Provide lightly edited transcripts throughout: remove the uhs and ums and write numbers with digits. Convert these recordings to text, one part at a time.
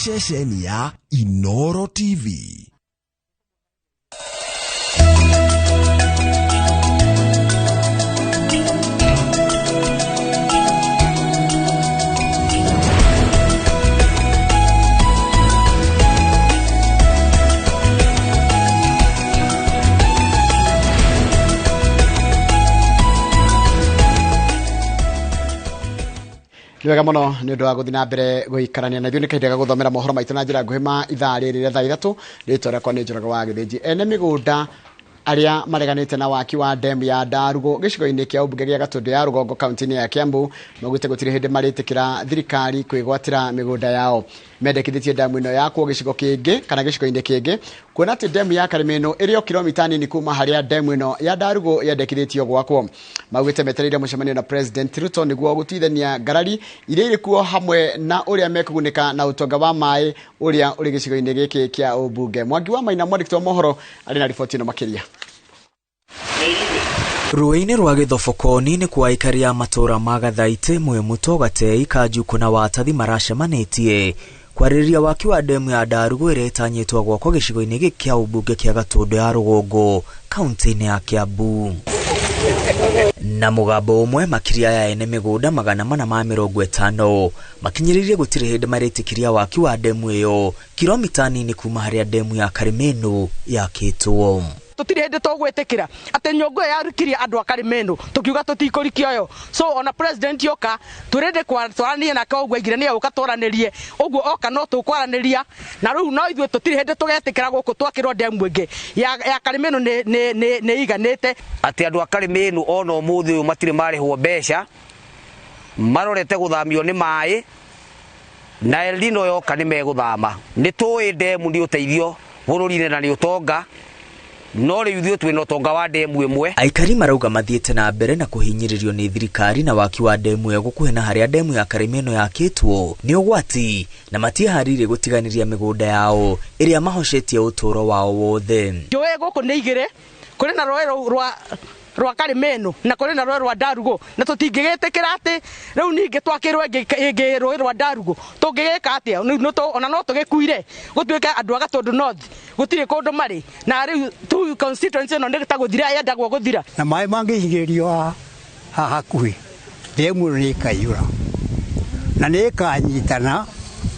Ceceni ya Inoro TV. Nĩ wega mũno nĩ ũndũ wa gũthiĩ na mbere gũikarania na ithuĩ. Nĩ kahinda ga gũthomera mohoro maitũ na njĩra nguhĩ ma ithaa rĩrĩ rĩa thaa 3. Rĩtwa rĩakwa nĩ Njoroge wa Gĩthĩnji. Ene mĩgũnda arĩa mareganĩte na waki wa demu ya Ndarugo gĩcigo-inĩ kĩa ũmbunge gĩa Gatũndũ ya Rũgongo kaunti-inĩ ya Kiambu maugĩte gũtirĩ hĩndĩ marĩtĩkĩra thirikari kwĩgwatĩra mĩgũnda yao. Mendekithĩtie demu ĩno yakwo gĩcigo kĩngĩ kana gĩcigo-inĩ kĩngĩ, kuona atĩ demu ya Karĩmĩnũ ĩrĩ o kilomita nini kuma harĩa demu ĩno ya Ndarugo yendekithĩtio gwakwo. Maugĩte metereire mũcemanio na President Ruto nĩguo gũtuithania ngarari iria irĩ kuo hamwe na ũrĩa mekũgunĩka na ũtonga wa maĩ ũrĩa ũrĩ gĩcigo-inĩ gĩkĩ kĩa ũmbunge. Mwangi wa Maina, mwandĩki wa mohoro, arĩ na riboti ĩno makĩria. Rũĩ-inĩ rwa Gĩthobokoni nĩ kwa aikari a matũũra ma Gathaitĩ, Mwĩmũto, Gatei, Kanjukũ na Watathi maracemanĩtie kwarĩrĩria waki wa demu ya Ndarugo ĩrĩa ĩtanyĩtwo gwakwo gĩcigo-inĩ gĩkĩ kĩa ũmbunge kĩa Gatũndũ ya Rũgongo kaunti-inĩ ya Kiambu. Na mũgambo ũmwe, makĩria ya ene mĩgũnda 450 makinyĩrĩirie gũtirĩ hĩndĩ marĩtĩkĩria waki wa demu ĩyo kilomita nini kuma harĩa demu ya Karĩmĩnũ yakĩtwo. Tũtirĩ hĩndĩ tũgwĩtĩkĩra atĩ nyũngũ ĩyo yarikirie andũ a Karĩmĩnũ, tũkiuga tũtikũrikia ũyũ. So ona president oka, twĩrĩndĩ twaranĩrie nake ũguo aigire nĩ egũka twaranĩrie ũguo, oka no tũkwaranĩria na rĩu. No ithuĩ tũtirĩ hĩndĩ tũgetĩkĩra gũkũ twakĩrwo demu ĩngĩ ya Karĩmĩnũ, nĩ iganĩte. Atĩ andũ a Karĩmĩnũ ona ũmũthĩ ũyũ matirĩ marĩhwo mbeca, marorete gũthamio nĩ maĩ na El Nino yoka nĩ megũthama. Nĩ tũĩ ndemu nĩ ũteithio bũrũri-inĩ na nĩ ũtonga, no rĩu ithuĩ twĩna ũtonga wa ndemu ĩmwe. Aikari marauga mathiĩte na mbere na kũhinyĩrĩrio nĩ thirikari na waki wa demu ĩyo gũkuhĩ na harĩa demu ya Karĩmĩnũ yakĩtwo nĩ ũgwati, na matiĩharĩirie gũtiganĩria mĩgũnda yao ĩrĩa mahocetie ũtũũro wao wothe. Njũĩ gũkũ nĩ igĩrĩ, kũrĩ na rũĩ rũu rwa Karĩmĩnũ na kũrĩ na rũĩ rwa Ndarugo, na tũtingĩgĩtĩkĩra atĩ rĩu ningĩ twakĩrwo ĩngĩ rũĩ rwa Ndarugo. Tũngĩgĩka atĩa? Ona no tũgĩkuire gũtuĩke andũ a Gatũndũ North gũtirĩ kũndũ marĩ, na rĩu tu constituency ĩno nĩ ta gũthira yendagwo gũthira. Na maĩ mangĩhingĩrĩrio haha hakuhĩ, ndemu ĩno nĩ ĩkaiyũra na nĩ ĩkanyitana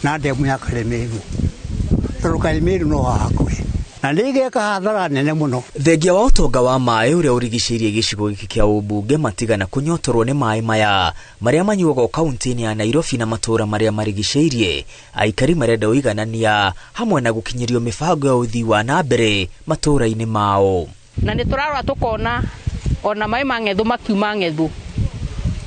na ndemu ya Karĩmĩnũ, tondũ Karĩmĩnũ no haha hakuhĩ, na nĩ ĩgeka hathara nene mũno. Thengia wa ũtonga wa maĩ ũrĩa ũrigicĩirie gĩcigo gĩkĩ kĩa ũmbunge, matigana kũnyotorwo nĩ maĩ maya marĩa manyuagwo kaunti-inĩ ya Nairobi na matũũra marĩa marigicĩirie, aikari marenda ũiganania hamwe na gũkinyĩrio mĩbango ya ũthii wa na mbere matũũra-inĩ mao. Na nĩ tũrarora tũkona ona maĩ ma ng'ethũ makiuma ng'ethũ,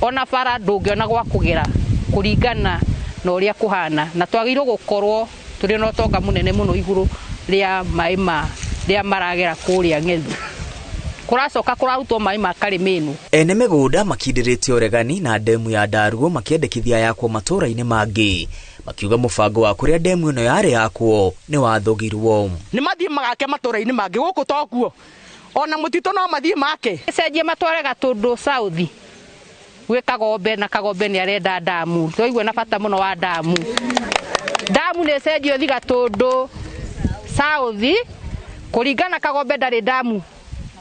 ona bara ndũngĩona gwa kũgera kũringana na ũrĩa kũhana, na twagĩrĩirwo gũkorwo tũrĩ na ũtonga mũnene mũno igũrũ rĩa maĩ ma rĩa maragera kũrĩa ng'ethũ, kũracoka kũrarutwo maĩ ma Karĩmĩnũ. Ene mĩgũnda makindĩrĩtie ũregani na ndemu ya Ndarugo, makĩendekithia yakwo matũũra-inĩ mangĩ, makiuga mũbango wa kũrĩa ndemu ĩno yarĩ yakwo nĩ wathogirwo. Nĩ mathiĩ magake matũũra-inĩ mangĩ, gũkũ tokuo, ona mũtitũ no mathiĩ make. Cenjie matware Gatũndũ South gwĩ Kagombe, na Kagombe nĩ arenda ndamu, twaigua na bata mũno wa ndamu. Ndamu nĩ cenjio thi Gatũndũ South kũringana Kagombe ndarĩ ndamu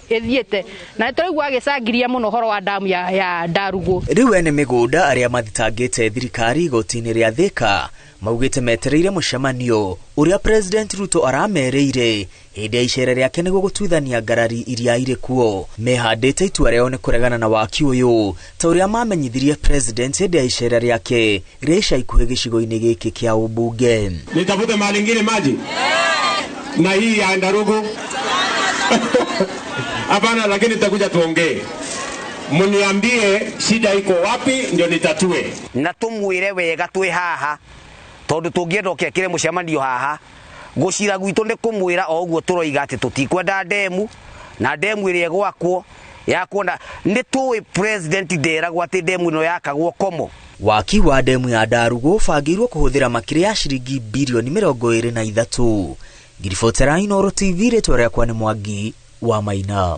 ĩthiĩte, na nĩ tũraigua agĩcangiria mũno ũhoro wa ndamu ya Ndarugo. Rĩu ene mĩgũnda arĩa mathitangĩte thirikari igoti-inĩ rĩa Thika maugĩte metereire mũcemanio ũrĩa President Ruto aramerĩire hĩndĩ ya icera rĩake nĩguo gũtuithania ngarari iria irĩ kuo. Mehandĩte itua rĩao nĩ kũregana na waki ũyũ ta ũrĩa mamenyithirie President hĩndĩ ya icera rĩake rĩa ica ikuhĩ gĩcigo-inĩ gĩkĩ kĩa ũmbunge. Nitafute mahali ingine maji na hii ya Ndarugu? Hapana, lakini tutakuja tuongee, mniambie shida iko wapi ndio nitatue. Na tũmwĩre wega twĩ haha, tondũ tũngĩenda oke ekĩre mũcemanio haha. Gũcira gwitũ nĩ kũmwĩra o ũguo tũroiga atĩ tũtikwenda ndemu, na ndemu ĩrĩa ĩgwakwo yakuona nĩ tũĩ president nderagwo atĩ ndemu ĩno yakagwo komo. Waki wa ndemu ya Ndarugo ũbangĩirwo kũhũthĩra makĩria ya ciringi birioni 23. Ngiribotera Inooro TV, rĩtwa rĩakwa nĩ Mwangi wa Maina.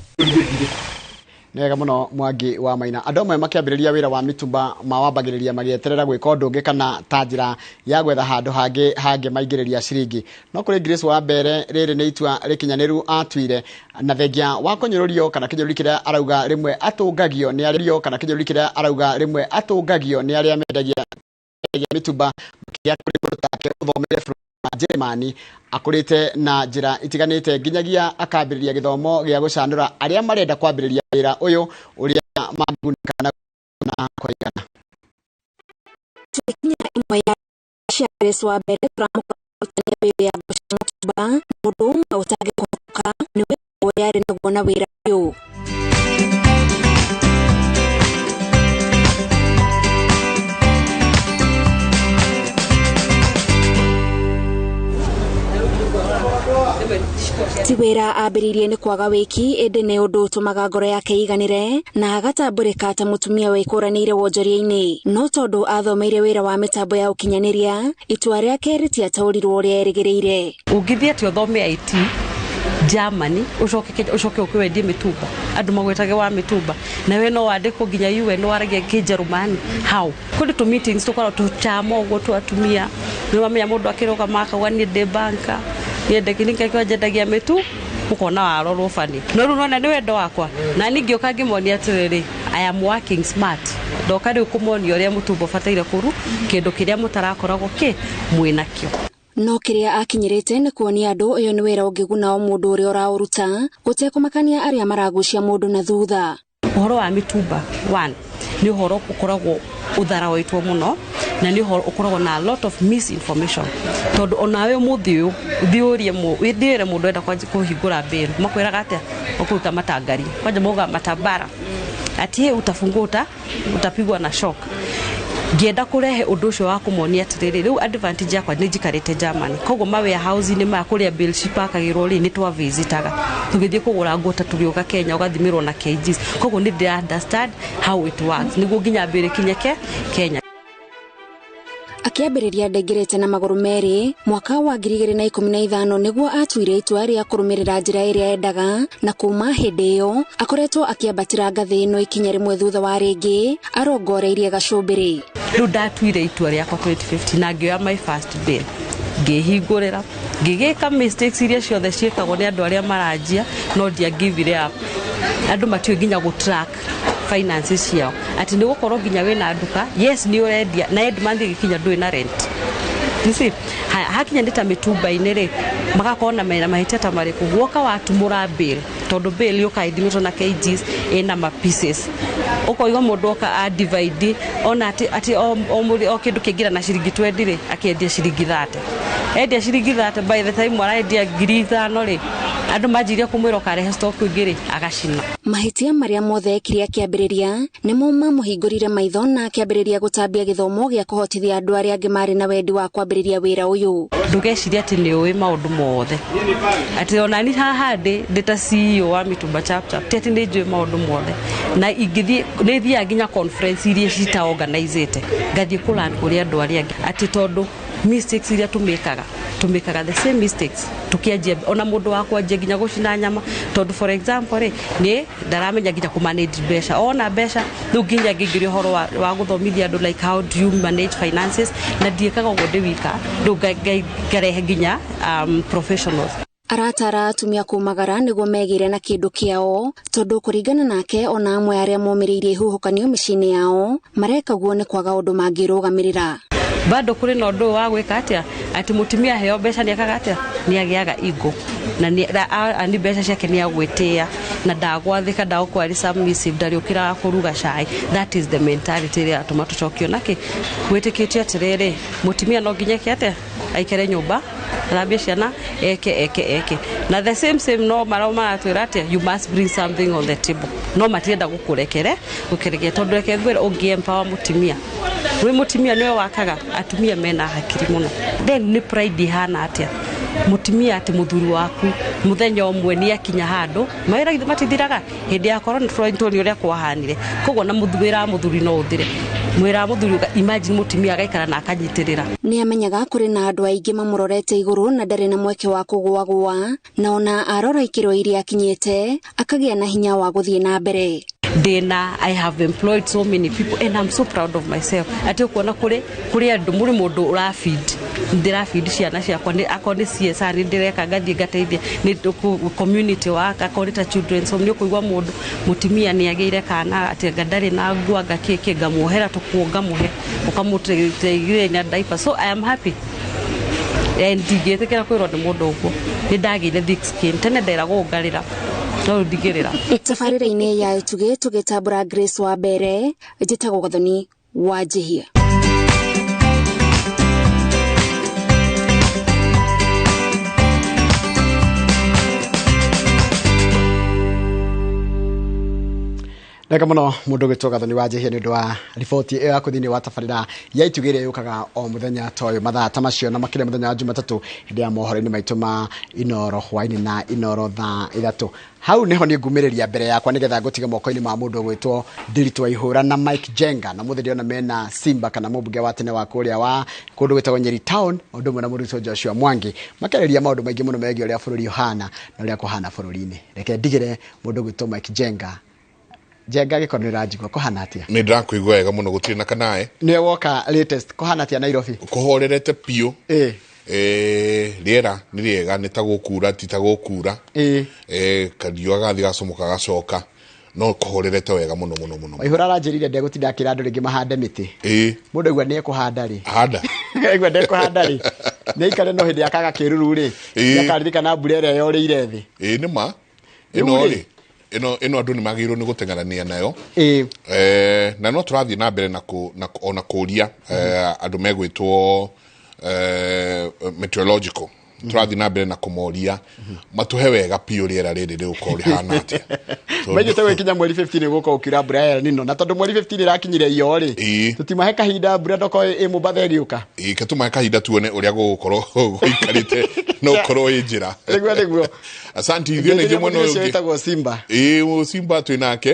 Nĩ wega mũno Mwangi wa Maina. Andũ amwe makĩambĩrĩria wĩra wa mĩtumba mawambagĩrĩria magĩeterera gwĩka ũndũ ũngĩ kana ta njĩra ya gwetha handũ hangĩ hangĩ maingĩrĩria ciringi. No kũrĩ Grace wa mbere rĩrĩ nĩ itua rĩkinyanĩru atuire, na thengia wa kũnyũrũrio kana kĩnyũrũri kĩrĩa arauga rĩmwe atũngagio nĩ arĩa kana kĩnyũrũri kĩrĩa arauga rĩmwe atũngagio nĩ arĩa mendagia mĩtumba, makĩria kũrĩ mũndũ take ũthomeire bũrũri wa Jeremani, akũrĩte na njĩra itiganĩte nginyagia akambĩrĩria gĩthomo gĩa gũcanũra arĩa marenda kwambĩrĩria wĩra ũyũ ũrĩa mangĩgunĩka na kũigana. Tũgĩkinya ĩmwe ya cia Grace wa mbere tũramũkania wĩra ya gũcina mũtumba, mũndũ ũmwe ũtangĩkũhoka nĩ ũrĩa arĩ naguo na wĩra ũyũ. Ti wĩra ambĩrĩirie nĩ kwaga wĩki, ĩndĩ nĩ ũndũ ũtũmaga ngoro yake ĩiganĩre na agatambũrĩka ta mũtumia wĩkũranĩire wonjoria-inĩ. No tondũ athomeire wĩra wa mĩtambo ya ũkinyanĩria, itua rĩake rĩtiataũrirwo ũrĩa erĩgĩrĩire. Ũngĩthiĩ atĩ ũthome IT Germany, ũcoke ũke wendie mĩtumba, andũ magwĩtage wa mĩtumba, na we no wandĩkwo nginya UN waragia kĩnjerumani. How? Kũrĩ tũ meetings tũkoragwo tũchama ũguo twa atumia, nĩ wamenya mũndũ akĩrũgama akauga niĩ ndĩ banker, niĩ ndĩ njendagia mĩtu, ũkona warorwo bani. No rĩu nona nĩ wendo wakwa, na niĩ ngĩũka ngĩmonia atĩrĩrĩ, I am working smart. Ndoka rĩu kũmonia ũrĩa mũtumba ũbataire kũru, kĩndũ kĩrĩa mũtarakoragwo kĩ mwĩnakĩo. No kĩrĩa akinyĩrĩte nĩ kuonia andũ ũyũ nĩ wĩra ũngĩguna o mũndũ ũrĩa ũraũruta, gũtekũmakania arĩa maragucia mũndũ na thutha. Ũhoro wa mĩtumba, one, nĩ ũhoro ũkoragwo ũtharaũĩtwo mũno, na nĩ ũhoro ũkoragwo na a lot of misinformation. Tondũ onawe ũmũthĩ ũyũ, thiĩ ũrie mũndũ enda kũhingũra bail, makwĩraga atĩa? Ũkũruta matangari. Kwanja maugaga matabara. Ati utafungua utapigwa na shock. Ngĩenda kũrehe ũndũ ũcio wa kũmonia atĩrĩrĩ, rĩu advantage yakwa nĩ njikarĩte Germany, koguo ma warehouse-inĩ maya kũrĩa bale cipakagĩrwo rĩ, nĩ twavisitaga tũgĩthiĩ kũgũra nguo ta tũgĩũka Kenya, ũgathimĩrwo na kgs, koguo nĩ ndĩra understand how it works nĩguo nginya bale ĩkinye Kenya. Akĩambĩrĩria ndaingĩrĩte na magũrũ merĩ mwaka wa 2015 nĩguo atuire itua rĩa kũrũmĩrĩra njĩra ĩrĩa endaga, na kuma hĩndĩ ĩyo akoretwo akĩambatĩra ngathĩ ĩno ikinya rĩmwe thutha wa rĩngĩ arongoreirie gacũmbĩrĩ. Rĩu ndatuire itua rĩakwa 2015 na ngĩoya my first bill, ngĩhingũrĩra, ngĩgĩka mistakes iria ciothe ciĩkagwo nĩ andũ arĩa maranjia, no ndia give it up. Andũ matiũĩ nginya gũ track finances ciao, atĩ nĩ gũkorwo nginya wĩna nduka, yes nĩ ũrendia, na end month ĩgĩkinya ndũrĩ na rent. You see, hakinya nĩ ta mĩtumba-inĩ rĩ, magakorwo na mena mahĩtia ta marĩkũ? Guoka watumũra bill, tondũ bill yũkaga ithimĩtwo na kgs, ĩna ma pieces, ũkoiga mũndũ oka a divide ona atĩ o kĩndũ kĩingĩra na ciringi 20 rĩ, akĩendia ciringi 30, endia ciringi 30, by the time arendia 5,000 rĩ, andũ manjirie kũmwĩra ũkarehe stock ĩngĩ rĩ, agacina. Mahĩtia marĩa mothe ekire akĩambĩrĩria nĩmo mamũhingũrire maitho na akĩambĩrĩria gũtambia gĩthomo gĩa kũhotithia andũ arĩa angĩ marĩ na wendi wa kwambĩrĩria wĩra ũyũ. Ndũgecirie atĩ nĩ ũĩ maũndũ mothe, atĩ ona ni haha ndĩ ta CEO wa Mitumba Chap Chap, ti atĩ nĩ njũĩ maũndũ mothe, na ingĩthiĩ nĩ thiaga nginya conference iria cita organizĩte, ngathiĩ kũ learn kũrĩ andũ arĩa angĩ, atĩ tondũ mistakes iria tũmĩkaga the same mistakes tukianjia, ona mũndũ wa kwanjia nginya gũcina nyama, tondũ for example rĩ, nĩ ndaramenya nginya kũ manage mbeca, ona mbeca rĩu nginya ngĩingĩria ũhoro wa gũthomithia andũ like how do you manage finances, na ndiĩkaga ũguo ndĩ wika, rĩu ngarehe nginya professionals. Aratara atumia kumagara nĩguo megĩre na kĩndũ kĩao, tondũ kũringana nake ona amwe arĩa momĩrĩirie ihuhũkanio mĩciĩ-inĩ yao mareka guo nĩ kwaga ũndũ mangĩrũgamĩrĩra. Bado kũrĩ na ũndũ wa gwĩka atĩa, atĩ mũtumia aheo mbeca nĩ ekaga atĩa, nĩ agĩaga ego, na nĩ mbeca ciake nĩ agwĩtĩa, na ndagwathĩka, ndagũkorwo arĩ submissive, ndarĩũkĩraga kũruga cai. That is the mentality ĩrĩa ĩratũma tũcokio nakĩ gwĩtĩkĩtio atĩrĩrĩ, mũtumia no nginya eke atĩa, aikare nyũmba, athambie ciana, eke eke eke, na the same same no marao maratwĩra atĩa, you must bring something on the table, no matirenda gũkũrekere gũkĩrekere, tondũ reke ngwĩre, ũngĩ empower mũtumia, wĩ mũtumia nĩwe wakaga, atumia mena hakiri mũno. Then nĩ pride ihana atĩa, mũtumia atĩ mũthuri waku mũthenya ũmwe nĩ akinya handũ, mawĩra githĩ matithiraga, hĩndĩ ya corona tũrona ũrĩa kwahanire, koguo na wĩra wa mũthuri no ũthire, mwĩra wa mũthuri, imagine mũtumia agaikara na akanyitĩrĩra. Nĩ amenyaga kũrĩ na andũ aingĩ mamũrorete igũrũ na ndarĩ na mweke wa kũgũagũa, na ona arora ikĩro iria akinyĩte akagĩa na hinya wa gũthiĩ na mbere. Ndina I have employed so many people and I'm so proud of myself. Ati ukuona kuri kuri andu muri mundu urafeed ndirafeed ciana ciakwa ni akorwo ni CSR ndireka ngathie ngateithia ni community work akorwo ta children's home ni ukuigua mundu mutimia ni ageire kana ati ngandari na ngua ngakiki ngamuohera tukuo ngamuhe ukamuteithia na diaper. So I am happy and ndigĩtĩkĩra kwĩrwo nĩ mũndũ ũguo nĩ ndagĩire thick skin tene nderagwo ngarĩra no ndigĩrĩra. Tabarĩra-inĩ ya Itugĩ tũgĩtambũra Grace wa mbere, njĩtagwo Gathoni wa Njihia. Reka muno mundu gwitwo Gathoni wa Njihia ni undu wa riboti ĩyo yaku thĩinĩ wa tabarĩra ya Itugĩ ĩrĩa yũkaga o mũthenya ta ũyũ mathaa ta macio na makĩria mũthenya wa Jumatatũ hĩndĩ ya mohoro-inĩ maitũ ma Inoro hwaĩ-inĩ na Inoro thaa 3. Hau niho niĩ ngumĩrĩria mbere yakwa nĩgetha ngũtige moko-inĩ ma mũndũ ũgwĩtwo Ndiritu wa Ihũra na Mike Jenga na mũthĩ ndĩrona mena Simba kana mũmbunge wa tene wa kũrĩa wa kũndũ gwĩtagwo Nyeri Town ũndũ ũmwe na mũndũ Joshua Mwangi makĩarĩria maũndũ maingĩ mũno megiĩ ũrĩa bũrũri ũhana na ũrĩa kũhana bũrũri-inĩ. Reke ndigĩre mũndũ ũgwĩtwo Mike Jenga. Jenga gĩko nĩ ũranjigua kũhana atĩa? Nĩ ndĩrakũigua wega mũno gũtirĩ na kanae. Nĩwe woka latest kũhana atĩa Nairobi? Kũhorerete biũ. Rĩera nĩ rĩega nĩ ta gũkura ti ta gũkura. Kariũa gathiĩ gacomoka gacoka no kũhorerete wega mũno mũno mũno. Waihũra aranjĩrire ndegũtinda akĩra andũ rĩngĩ mahande mĩtĩ. Mũndũ aigua nĩ ekũhanda rĩ. Handa. Aigua ndekũhanda rĩ. Nĩ aikare no hĩndĩ yakaga kĩruru rĩ. Nĩakaririkana mbura ĩrĩa yorĩire thĩ. Nĩ ma. Ĩno rĩ. Ĩno andũ nĩ magĩrĩirwo nĩ gũteng'erania nayo. Na no tũrathiĩ na mbere na ona kũria andũ megwĩtwo meteorological tũrathiĩ na mbere na kũmoria matũhe wega biũ rĩera rĩrĩ rĩgũkorwo rĩhana atĩa. Maigĩte gwĩkinya mweri 15 gũkorwo ũkiura mbura ya El Nino na tondũ mweri 15 ĩrakinyire iyo rĩ tũtimahe kahinda mbura ndokorwo ĩ Mombatha ĩgĩũka. Ke tũmahe kahinda tuone ũrĩa gũgũkorwo gũikarĩte no ũkorwo ĩ njĩra. Nĩguo nĩguo. Asante ithuĩ nĩ ithuĩ mwena ũyũ ũngĩ. Wĩtagwo Simba. Simba twĩ nake.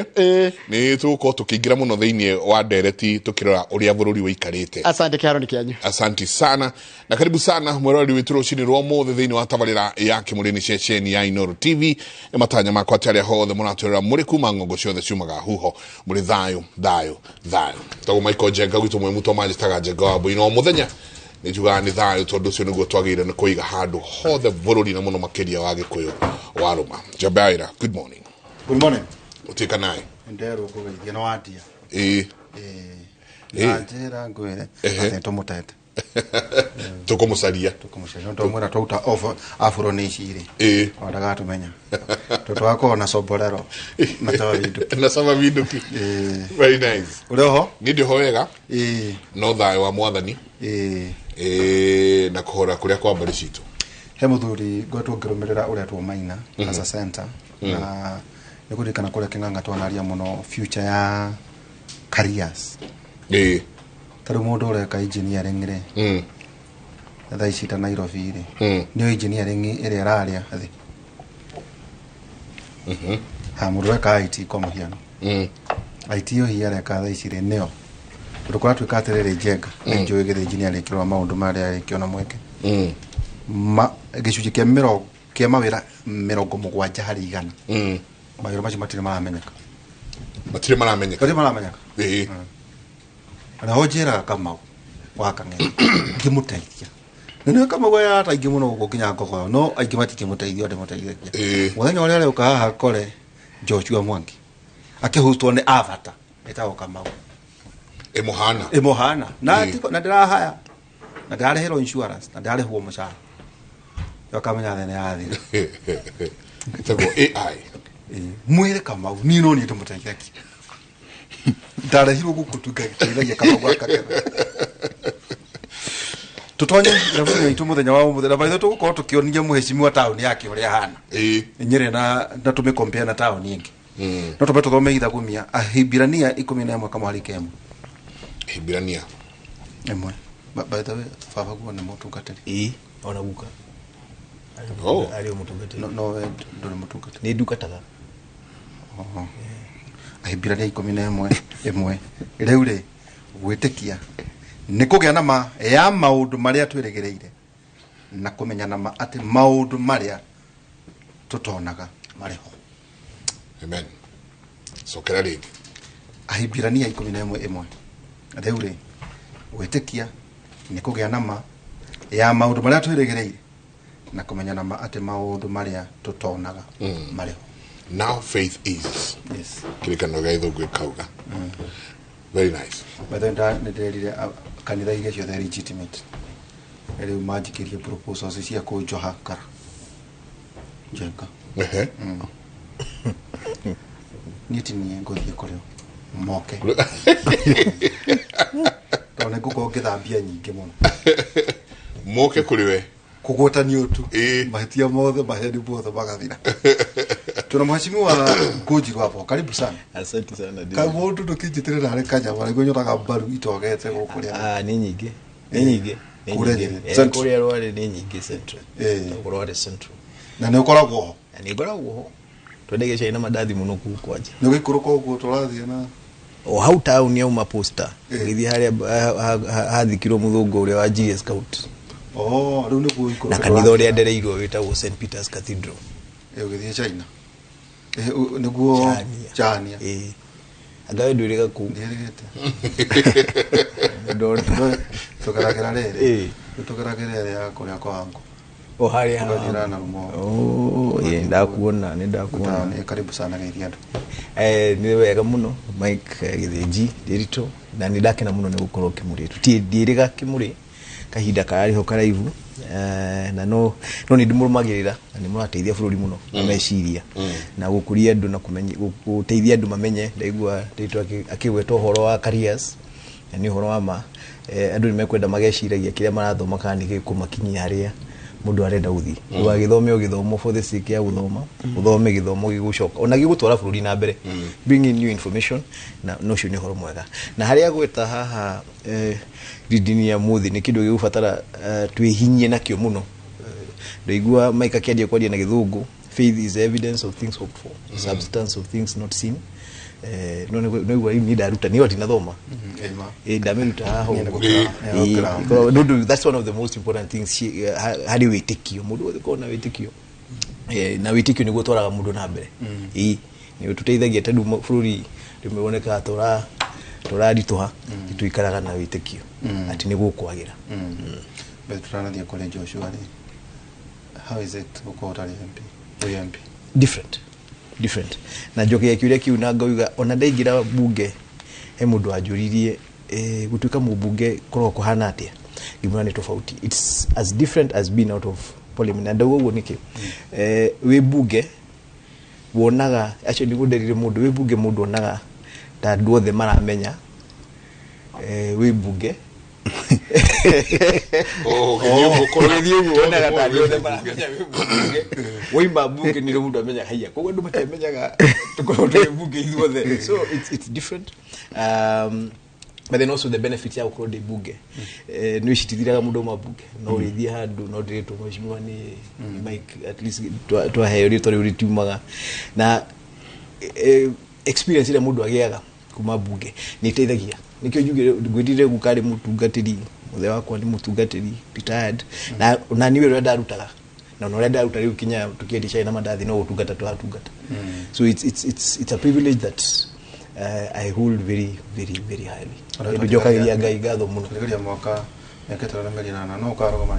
Nĩ tũgũkorwo tũkĩingĩra mũno thĩinĩ wa ndereti tũkĩrora ũrĩa bũrũri ũikarĩte. Asante kĩharo nĩ kĩanyu. Asante sana na karibu sana mwĩroreri witũ rũcinĩ rwa ũmũthĩ thĩinĩ wa tabarĩra ya Kĩmũrĩ ceceni ya Inoro TV. Nĩ matanya makwa atĩ arĩa hothe mũratwĩrora mũrĩ kuma ng'ongo ciothe ciumaga huho mũrĩ thayũ thayũ thayũ. Tagwo Michael Jenga gwitũ mwe mũtwa manjĩtaga Jenga wa Mbui no mũthenya nĩ njugaga nĩ thayũ tondũ ũcio nĩguo twagĩrĩire nĩ kũiga handũ hothe bũrũri na mũno makĩria wa Gĩkũyũ wa Rũma. Jabaira, good morning. Good morning. Ũtuĩka naĩ? Nderwo ngũgeithia na wandia. Njĩra ngwĩre atĩ tũmũtete. Tũkũmũcaria. Tũkũmũcaria. Twamwĩra twauta afro nĩ ici rĩ. Ndagatumenya. Tondũ twakorwo na somborero na caba vinduki. Na caba vinduki. Very nice. Ũrĩ oho? Niĩ ndĩ ho wega. No thayũ wa Mwathani. Na kũhora kũrĩa kwa mbarĩ citũ. He mũthuri ngoretwo ngĩrũmĩrĩra ũrĩa tuomaina as a center na nĩ kũririkana kũrĩa Kĩng'ang'a twanaria mũno future ya careers. Ta rĩu mũndũ ũreka engineering rĩ thaa ici ta Nairobi rĩ nĩyo engineering ĩrĩa ĩrarĩa thĩ. Ha mũndũ ũreka IT kwa mũhiano IT yo hihi areka thaa ici rĩ nĩyo tondũ kũratuĩka atĩrĩrĩ Njenga nĩ njũĩ gĩthĩnji nĩ arĩkĩrwo maũndũ marĩa arĩkĩona mweke gĩcunjĩ kĩa mawĩra 70 harĩ 100 mawĩra macio matirĩ maramenyeka. Matirĩ maramenyeka. Matirĩ maramenyeka. Na ho njĩraga Kamau wa Kang'ethe ngĩmũteithia. Nĩ Kamau aya aingĩ mũno gũkũ nginya Ngogoyo no aingĩ matingĩmũteithia ndĩmũteithagia. Mũthenya ũrĩa arĩũka haha kore Joshua Mwangi akĩhutwo nĩ avatar ĩtagwo Kamau. Ĩmũhana. Ĩmũhana. Na ndĩrahaya na ndĩrarĩhĩrwo insurance na ndĩrarĩhwo mũcara. Akamenya thĩna yathira. Ĩtagwo AI. Mwĩre Kamau niĩ no niĩ ndĩmũteithagia. Ndarehirwo gũkũ tũngateithagia Kamau gwa Kang'ethe. Tũtonye irabu-inĩ itũ mũthenya wa ũmũthĩ na by the way tũgũkorwo tũkĩonia mũhecimiwa taũni yake ũrĩa ahana. Nyĩrĩ na tũmĩkompare na taũni ĩngĩ. No tũmbe tũthome ithagumia Ahibirania 11 kamwari kemwe. Ahibirania ĩmwe. By the way baba guo nĩ mũtungatĩri. Ona guka. Arĩ mũtungatĩri. No we ndũrĩ mũtungatĩri. Nĩ ndungataga. Ahibirania 11 ĩmwe. Rĩu rĩ gwĩtĩkia nĩ kũgĩa na ma ya maũndũ marĩa twĩrĩgĩrĩire na kũmenya na ma atĩ maũndũ marĩa tũtonaga marĩ ho. Amen. Cokera rĩngĩ. Ahibirania 11:1. Rĩu rĩ, gwĩtĩkia nĩ kũgĩa na ma ya maũndũ marĩa twĩrĩgĩrĩire na kũmenya na ma atĩ maũndũ marĩa tũtonaga marĩ ho. Now faith is. Yes. Kĩrĩkanĩro gĩa Gĩthũngũ gĩkauga. Very nice. By the way, nĩ ndĩrerire kanitha iria ciothe legitimate rĩu manjikĩrie proposals cia kũnjoha kara njenga. Ehe. Niĩ ti niĩ ngũthiĩ kũrĩ o moke tondũ nĩ ngũkorwo ngĩthambia nyingĩ mũno. Moke kũrĩ we kũgwatanio tu mahĩtia mothe maheni mothe magathira. Tuna mheshimiwa Ngunjiri hapo, karibu sana. Asante sana. Kamundu ndũkĩnjĩtĩrĩra harĩ kanyama nĩguo nyonaga mbaru itogete gũkũ rĩa. Ah, nĩ nyingĩ. Nĩ nyingĩ. Kũrĩa Nyĩrĩ. Kũrĩa Rware nĩ nyingĩ Central. Rware Central. Na nĩ ũkoragwo ho? Na nĩ ngoragwo ho. Twendagia cai na mandathi mũno kũu kwanja. Nĩ ũgĩikũrũka ũguo tũrathiĩ na o hau taũni yauma posta ũgĩthiĩ harĩa hathikirwo mũthũngũ ũrĩa wa GS Scout. Oh, rĩu nĩguo ikũrũka. Na kanitha ũrĩa ndereirwo wĩtagwo St Peter's Cathedral. Ũgĩthiĩ China. Nĩguo Chania. Anga we ndwĩrĩga kũu. Ndiĩrĩgĩte. Tũgeragĩra rĩrĩ. Tũgeragĩra ĩrĩa kũrĩa kwa angu. O harĩa Tũgathiĩ na rumo. Oh, ndakuona, nĩ ndakuona. Nĩ karibu sana geithia andũ. Nĩ wega mũno Mike Gĩthĩnji Ndiritu, na nĩ ndakena mũno nĩ gũkorwo Kĩmũrĩ. Ndiĩrĩga Kĩmũrĩ kahinda kararĩ ho karaihu, na no nĩ ndĩmũrũmagĩrĩra na nĩ mũrateithia bũrũri mũno na meciria na gũkũria andũ na gũteithia andũ mamenye. Ndaigua Ndiritu akĩgweta ũhoro wa careers, na nĩ ũhoro wa ma. Andũ nĩ mekwenda mageciragia kĩrĩa marathoma kana nĩ gĩkũmakinyia harĩa mũndũ arenda gũthiĩ. Ũgagĩthome gĩthomo for the sake ya gũthoma, ũthome gĩthomo gĩgũcoka ona gĩgũtwara bũrũri na mbere, bring in new information, na no ũcio nĩ ũhoro mwega. Na harĩa gweta haha ndini ya mũthĩ nĩ kĩndũ gĩgũbatara twĩhinyie nakĩo mũno. Ndaigua Mike akĩanjia kwaria na Gĩthũngũ, faith is evidence of things hoped for, substance of things not seen. No nĩguo niĩ ndaruta niĩ tinathoma ndamĩruta haha ũguo. That's one of the most important things harĩ wĩtĩkio. Mũndũ wothe korwo na wĩtĩkio, na wĩtĩkio nĩguo ũtwaraga mũndũ na mbere. Nĩ ũtũteithagia tondũ bũrũri rĩmwe wonekaga tũraritũha, tũikaraga na wĩtĩkio atĩ nĩ gũkwagĩra. But tũranathiĩ kũrĩ Joshua rĩ, how is it gũkorwo ũtarĩ MP? Wĩ MP? Different. Na njoke kĩũria kĩu na ngauga ona ndaingĩra bunge he mũndũ wanjũririe gũtuĩka mũmbunge korwo kũhana atĩa, ngĩmwĩra nĩ tofauti. It's as different as being out of parliament. Na ndauga ũguo nĩkĩ, wĩ bunge wonaga, actually nĩguo nderire mũndũ, wĩ bunge mũndũ onaga ta andũ othe maramenya wĩ bunge. Ũgĩthiĩ ũguo wonaga ta andũ othe maramenya wĩ bunge. Woima bunge nĩ mũndũ amenyaga haiya, koguo andũ matiamenyaga tũkorwo tũrĩ bunge ithuothe. So it's different. But then also the benefit ya gũkorwo ndĩ bunge, nĩ ũcitithiraga mũndũ auma bunge, no ũrĩthiĩ handũ no ndĩrĩtwo mheshimiwa nĩ Mike, at least twaheo rĩtwa rĩu rĩtiumaga. Na experience ĩrĩa mũndũ agĩaga kuma bunge nĩ ĩteithagia. Nĩkĩo njugire ngwĩrire guka arĩ mũtungatĩri, mũthee wakwa nĩ mũtungatĩri retired, na niĩ wĩra ũrĩa ndarutaga na ũrĩa ndaruta rĩu kinya tũkĩendia cai na mandathi no gũtungata tũratungata. So it's a privilege that I hold very very very highly. Njokagiria Ngai ngatho mũno. Tũrĩgeria mwaka mĩaka ĩtano na mĩeri ĩnana no ũkarũgama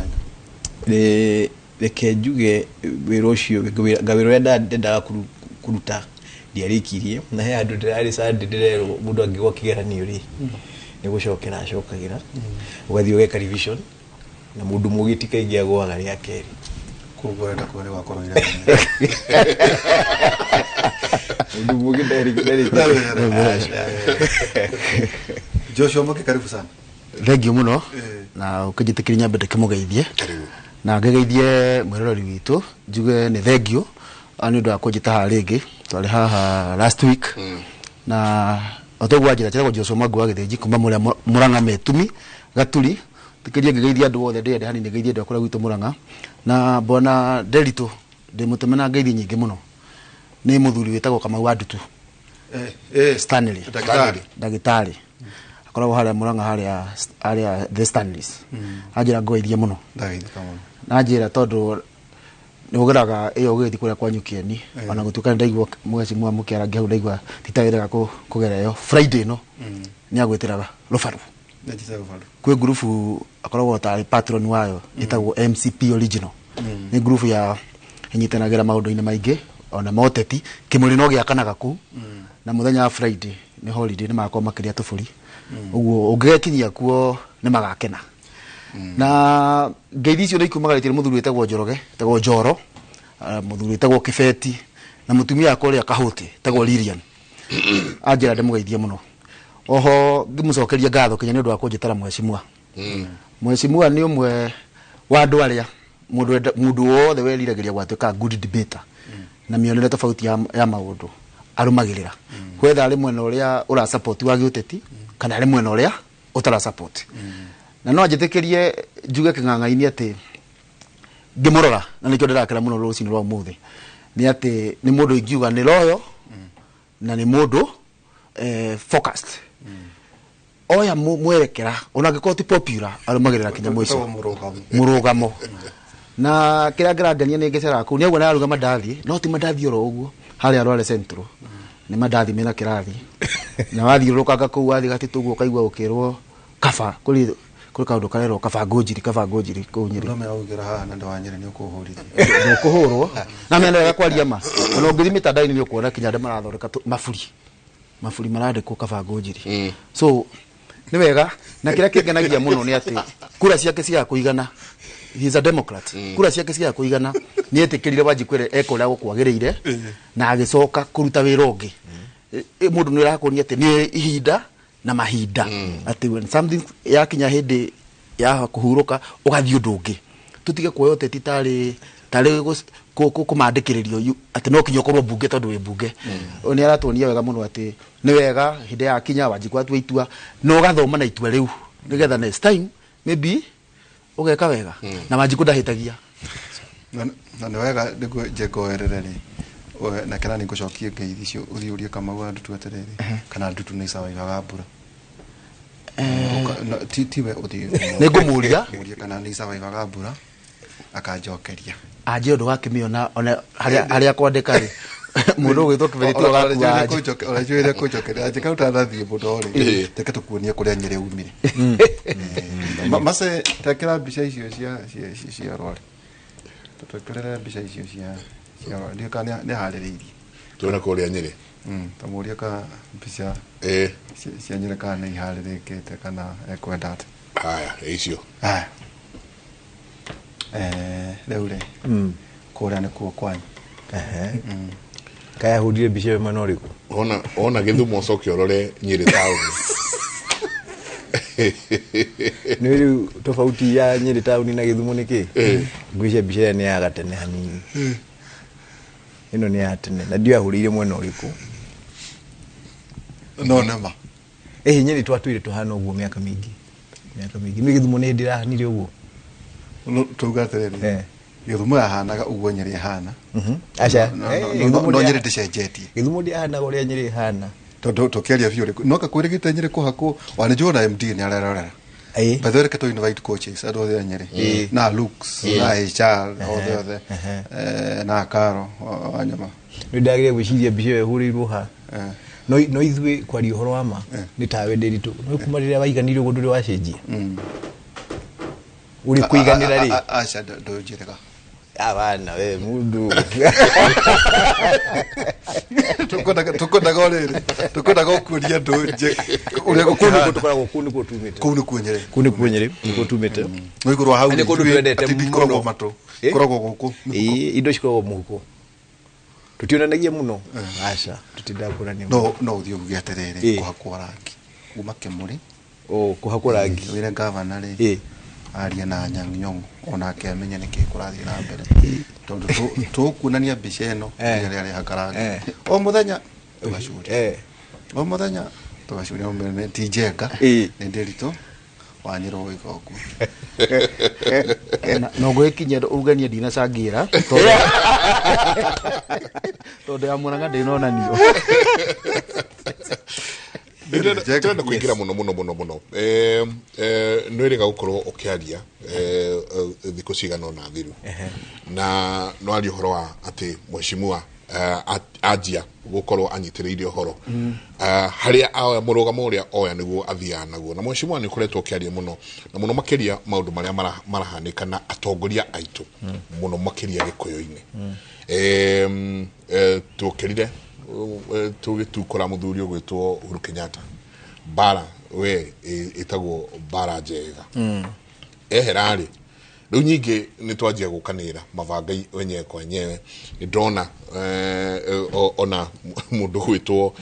rĩngĩ. Reke njuge wĩra ũcio, ngawĩra ũrĩa ndendaga kũruta ndiarĩkirie, na he handũ ndĩrarĩ Sunday ndĩrerwo mũndũ angĩgwa kĩgeranio rĩ nĩ gũcokera acokagĩra, ũgathiĩ ũgeka revision, na mũndũ mũgĩ ti kaingĩ agũaga rĩa kerĩ. Koguo ũrenda kuga nĩ wakorwo mũndũ mũgĩ ndarĩ. Joshua Mũke, karibu sana. Thank you mũno na ũkĩnjĩtĩkĩria nyambe ndĩkĩmũgeithie na ngĩgeithie mwĩroreri witũ, njuge nĩ thank you nĩ ũndũ wa kũnjĩta haha rĩngĩ. Twarĩ haha last week na otoguo anjĩra njĩtagwo Joshua Mwangi wa Gĩthĩnji kuma Mũrang'a Metumi Gaturi. Tĩkĩrie ngĩgeithia andũ othe ndĩrenda hanini ngeithie andũ a kũrĩa gwitũ Mũrang'a. Na bwana Nderitu ndĩmũtũme na ngeithi nyingĩ mũno nĩ mũthuri wĩtagwo Kamau wa Ndutu. Stanley. Ndagĩtarĩ akoragwo harĩa Mũrang'a harĩa the Stanleys. Anjĩra ngũgeithie mũno. Ndageithĩka mũno. Na anjĩra tondũ Nĩ ũgeraga ĩyo ũgĩthiĩ kũrĩa kwa Nyukieni ona gũtuĩka nĩ ndaigua mweci mwa mũkĩarangia hau ndaigua titawĩrega kũgera ĩyo Friday ĩno nĩ agwĩtĩraga Rũbaru. Kwĩ ngurubu akoragwo tarĩ patron wayo ĩtagwo MCP Original. Nĩ ngurubu ya ĩnyitanagĩra maũndũ-inĩ maingĩ ona moteti kĩmũrĩ no gĩakanaga kũu na mũthenya wa Friday nĩ holiday nĩ magakorwo makĩrĩa tũbũri ũguo ũngĩgekinyia kuo nĩ magakena. Na ngeithi icio nĩ ikumagarĩtie nĩ mũthuri wĩtagwo Njoroge wĩtagwo Njoro, mũthuri wĩtagwo Kĩbeti na mũtumia wakwa ũrĩa Kahũti wĩtagwo Lilian. Anjĩra ndĩmũgeithie mũno. Oho ngĩmũcokeria ngatho kinya nĩ ũndũ wa kũnjĩtara mheshimiwa. Mheshimiwa nĩ ũmwe wa andũ arĩa mũndũ wothe weriragĩria gwatuĩka good debater na mĩonere tofauti ya maũndũ arũmagĩrĩra whether arĩ mwena ũrĩa ũra support wa gĩũteti kana arĩ mwena ũrĩa ũtara support. Na no anjĩtĩkĩrie njuge kĩng'ang'a-inĩ atĩ ngĩmũrora na nĩkĩo ndĩrakena mũno rũcinĩ rwa ũmũthĩ nĩ atĩ nĩ mũndũ ingiuga nĩ loyal na nĩ mũndũ focused. Oya mwerekera ona angĩkorwo ti popular arũmagĩrĩra kinya mũico mũrũgamo. Na kĩrĩa ngĩrangenia nĩ ngĩceraga kũu nĩaguo nĩararuga mandathi no ti mandathi oro ũguo harĩa Rware Central nĩ mandathi mena kĩrathi na wathiũrũrũkanga kũu wathiĩ gatitũ ũguo ũkaigua ũkĩrwo kaba kũrĩ kaũndũ karerwo kaba ngũnjiri kũu Nyĩrĩ. No menya ũngĩra haha na ndũ wa Nyĩrĩ nĩ ũkũhũrithio. Ndũkũhũrwo na menya wega kwaria ma ona ũngĩthiĩ mĩtandao-inĩ nĩ ũkuona kinya andũ marathondeka maburi marandĩkwo kaba ngũnjiri. So nĩ wega na kĩrĩa kĩngenagia mũno nĩ atĩ kura ciake ciaga kũigana. He is a Democrat. Kura ciake ciaga kũigana nĩ etĩkĩrire Wanjikwere eka ũrĩa gũkwagĩrĩire na agĩcoka kũruta wĩra ũngĩ. Mũndũ nĩ ũrakuonia atĩ nĩ ihinda na mahinda atĩ when something yakinya hĩndĩ ya kũhurũka ũgathiĩ ũndũ ũngĩ. Tũtige kuoya ũteti tarĩ kũmandĩkĩrĩrio atĩ no kinya ũkorwo mbunge tondũ wĩ mbunge. Nĩ aratuonia wega mũno atĩ nĩ wega hĩndĩ ya kinya Wanjikũ atua itua na ũgathoma na itua rĩu nĩgetha next time maybe ũgeka wega na Wanjikũ ndahĩtagia. Na nĩ wega nĩguo njengoerere rĩ na kana nĩ ngũcokie ngeithi icio ũthiĩ ũrie Kamau wa Ndutu atĩrĩrĩ kana Ndutu nĩ icawaigaga mbura. Tiwe ũthiĩ nĩ ngũmũria mũrie kana nĩ icawaigaga mbura akanjokeria. Anjĩra ndũgakĩmĩona ona harĩa kwandĩka rĩ mũndũ ũgwĩtwo Kĩberiti ũgakua Ũranjũĩre kũnjokeria anjĩka ũtanathiĩ mũno rĩ reke tũkuonie kũrĩa Nyĩrĩ umire. Mace tekera mbica icio cia Rware tũtwekerere mbica icio cia Rware ndiũĩ kana nĩ harĩrĩirie tuone kũrĩa Nyĩrĩ. Tamũrie ka mbica cia Nyĩrĩ kana nĩ iharĩrĩkĩte kana ekwenda atĩa. Haya icio. Haya rĩu rĩ kũrĩa nĩkuo kwanyu. Kaya hũrire mbica ĩyo mwena ũrĩkũ? Ona Gĩthumo ũcoke ũrore Nyĩrĩ taũni. Nĩ rĩu tofauti ya Nyĩrĩ taũni na Gĩthumo nĩ kĩ? Ngwĩciria mbica ĩyo nĩ ya gatene hanini. Ĩno nĩ ya tene na ndiũĩ ahũrĩire mwena ũrĩkũ. No nĩ ma. Nyĩrĩ twatũire tũhana ũguo mĩaka mĩingĩ. Mĩaka mĩingĩ. Nĩ Gĩthumo nĩ hĩndĩ ĩrahanire ũguo. Tuga atĩrĩrĩ Gĩthumo yahanaga ũguo Nyĩrĩ ĩhana. Aca no Nyĩrĩ ndĩcenjetie. Gĩthumo ndĩahanaga ũrĩa Nyĩrĩ ĩhana. Tondũ tũkĩaria biũ rĩ no kakwĩrĩgĩte Nyĩrĩ kũhakwo ona nĩnjũĩ ona MD nĩ arerorera. By the way reke tũ invite coaches andũ othe a Nyĩrĩ na Lux na HR othe othe na Karo Wanyama. Nĩ ndagĩrĩire gwĩciria mbica ĩyo ĩhũrĩirwo ha. No ithuĩ kwaria ũhoro wa ma nĩ tawe Ndĩritũ no kuma rĩrĩa waiganire ũguo ndũrĩ wacenjia. Uri kuiganira rĩ? Aca ndũnjĩrĩga. Abana we mundu. Tukwendaga rĩrĩ tukwendaga ũkuonia andũ ũrĩa gũkũhana. Tũkoragwo kũu nĩkuo tumĩte. Kũu nĩkuo Nyĩrĩ. Kũu nĩkuo Nyĩrĩ nĩkuo tumĩte. No igũrũ wa hau nĩ kũndũ twendete mũno. Ikoragwo matũ. Ikoragwo gũkũ. Indo cikoragwo mũhuko. Tũtionanagia mũno. Aca tũtindaga kuonania mũno. No ũthiĩ uge atĩrĩrĩ kũhakwo rangi kuma Kĩmũrĩ. Kũhakwo rangi. Wĩre gavana rĩ aria na Anyang' Nyong'o onake amenye nĩkĩ kũrathiĩ na mbere tondũ tũkuonania mbica ĩno rĩrĩa arehaka rangi o mũthenya tũgacuria o mũthenya tũgacuria ti Njenga nĩ Ndĩritũ wa Nyĩrĩ ũgĩka ũguo. No ngwĩkinyia uganie ndinacangĩra tondũ ya Murang'a ndĩnonanio. Ndĩrenda kũingĩra mũno mũno mũno mũno. Nĩ wĩrĩga gũkorwo ũkĩaria thikũ cigana ũna thiru na no aria ũhoro wa atĩ mheshimiwa anjia gũkorwo anyitĩrĩire ũhoro harĩa oya mũrũgamo ũrĩa oya nĩguo athiaga naguo na mheshimiwa nĩ ũkoretwo ũkĩaria mũno na mũno makĩria maũndũ marĩa marahanĩka na atongoria aitũ mũno makĩria gĩkũyũ-inĩ. Tũkĩrire tũgĩtukũra mũthuri ũgwĩtwo Uhuru Kenyatta bara we ĩtagwo bara njega eherarĩ rĩu nyingĩ nĩ twanjia gũkanĩra mabanga wenyewe kwa wenyewe nĩ ndona ona mũndũ gwĩtwo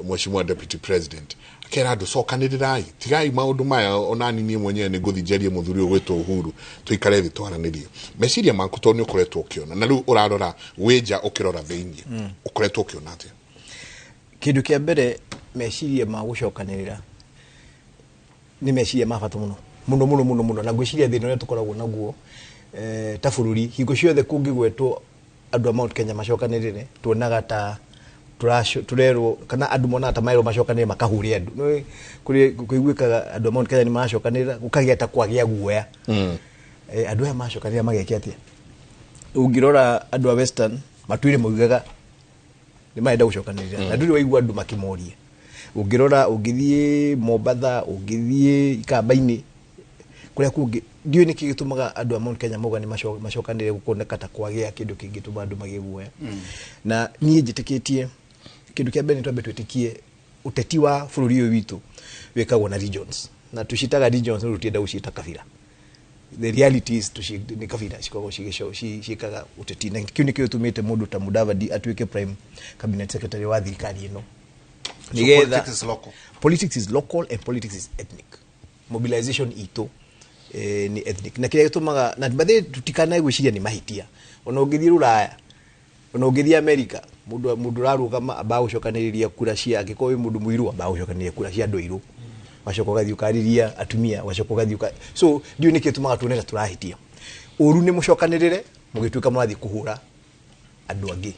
mheshimiwa deputy president akera andũ cokanĩrĩrai tigai maũndũ maya onani niĩ mwenyewe nĩ ngũthiĩ njarie mũthuri ũyũ gwĩtwo Uhuru tũikare thĩ twaranĩrie meciria maku tondũ nĩ ũkoretwo ũkĩona na rĩu ũrarora wĩ nja ũkĩrora thĩinĩ ũkoretwo ũkĩona atĩa? Kĩndũ kĩa mbere meciria ma gũcokanĩrĩra nĩ meciria ma bata mũno mũno mũno mũno mũno na ngwĩciria thĩna ũrĩa tũkoragwo naguo ta bũrũri hingo ciothe kũngĩgwetwo andũ a Mount Kenya macokanĩrĩre tuonaga ta tũrerwo kana andũ monaga ta maerwo macokanĩrĩre makahũre andũ. Nĩũĩ kũrĩ kũiguĩkaga andũ a Mount Kenya nĩ maracokanĩrĩra gũkagĩa ta kwagĩa guoya. Andũ aya macokanĩrĩra mageke atĩa? Ũngĩrora andũ a Western matwire maugaga nĩ marenda gũcokanĩrĩra na ndũrĩ waigua andũ makĩmoria. Ũngĩrora ũngĩthiĩ Mombatha ũngĩthiĩ Ikamba-inĩ kũrĩa kũngĩ ndiũĩ nĩkĩ gĩtũmaga andũ a Mount Kenya mauga nĩ macokanĩrĩre gũkoneka ta kwagĩa kĩndũ kĩngĩtũma andũ magĩe guoya. Na niĩ njĩtĩkĩtie kĩndũ kĩa mbere nĩ twambe twĩtĩkie ũteti wa bũrũri ũyũ witũ wĩkagwo na regions na tũciĩtaga regions no tũtienda gũciĩta kabira. The reality is nĩ kabira cikoragwo ciĩkaga ũteti na kĩu nĩkĩo gĩtũmĩte mũndũ ta Mudavadi atuĩke prime cabinet secretary wa thirikari ĩno. So politics is local. Politics is local and politics is ethnic. Mobilization itũ ni ethnic na kĩrĩa gĩtũmaga na bathe tutikanae gwĩciria nĩ mahĩtia ona ũngĩthiĩ Rũraya ona ũngĩthiĩ America mũndũ ũrarũgama ambaga gũcokanĩrĩria kura cia angĩkorwo wĩ mũndũ mũirũ ambaga gũcokanĩrĩria kura cia andũ airũ wacoka ũgathiĩ ũkarĩria atumia wacoka ũgathiĩ so ndiũĩ nĩkĩ gĩtũmaga tuone ta tũrahĩtia. Ũru nĩ mũcokanĩrĩre mũgĩtuĩka mũrathiĩ kũhũra andũ angĩ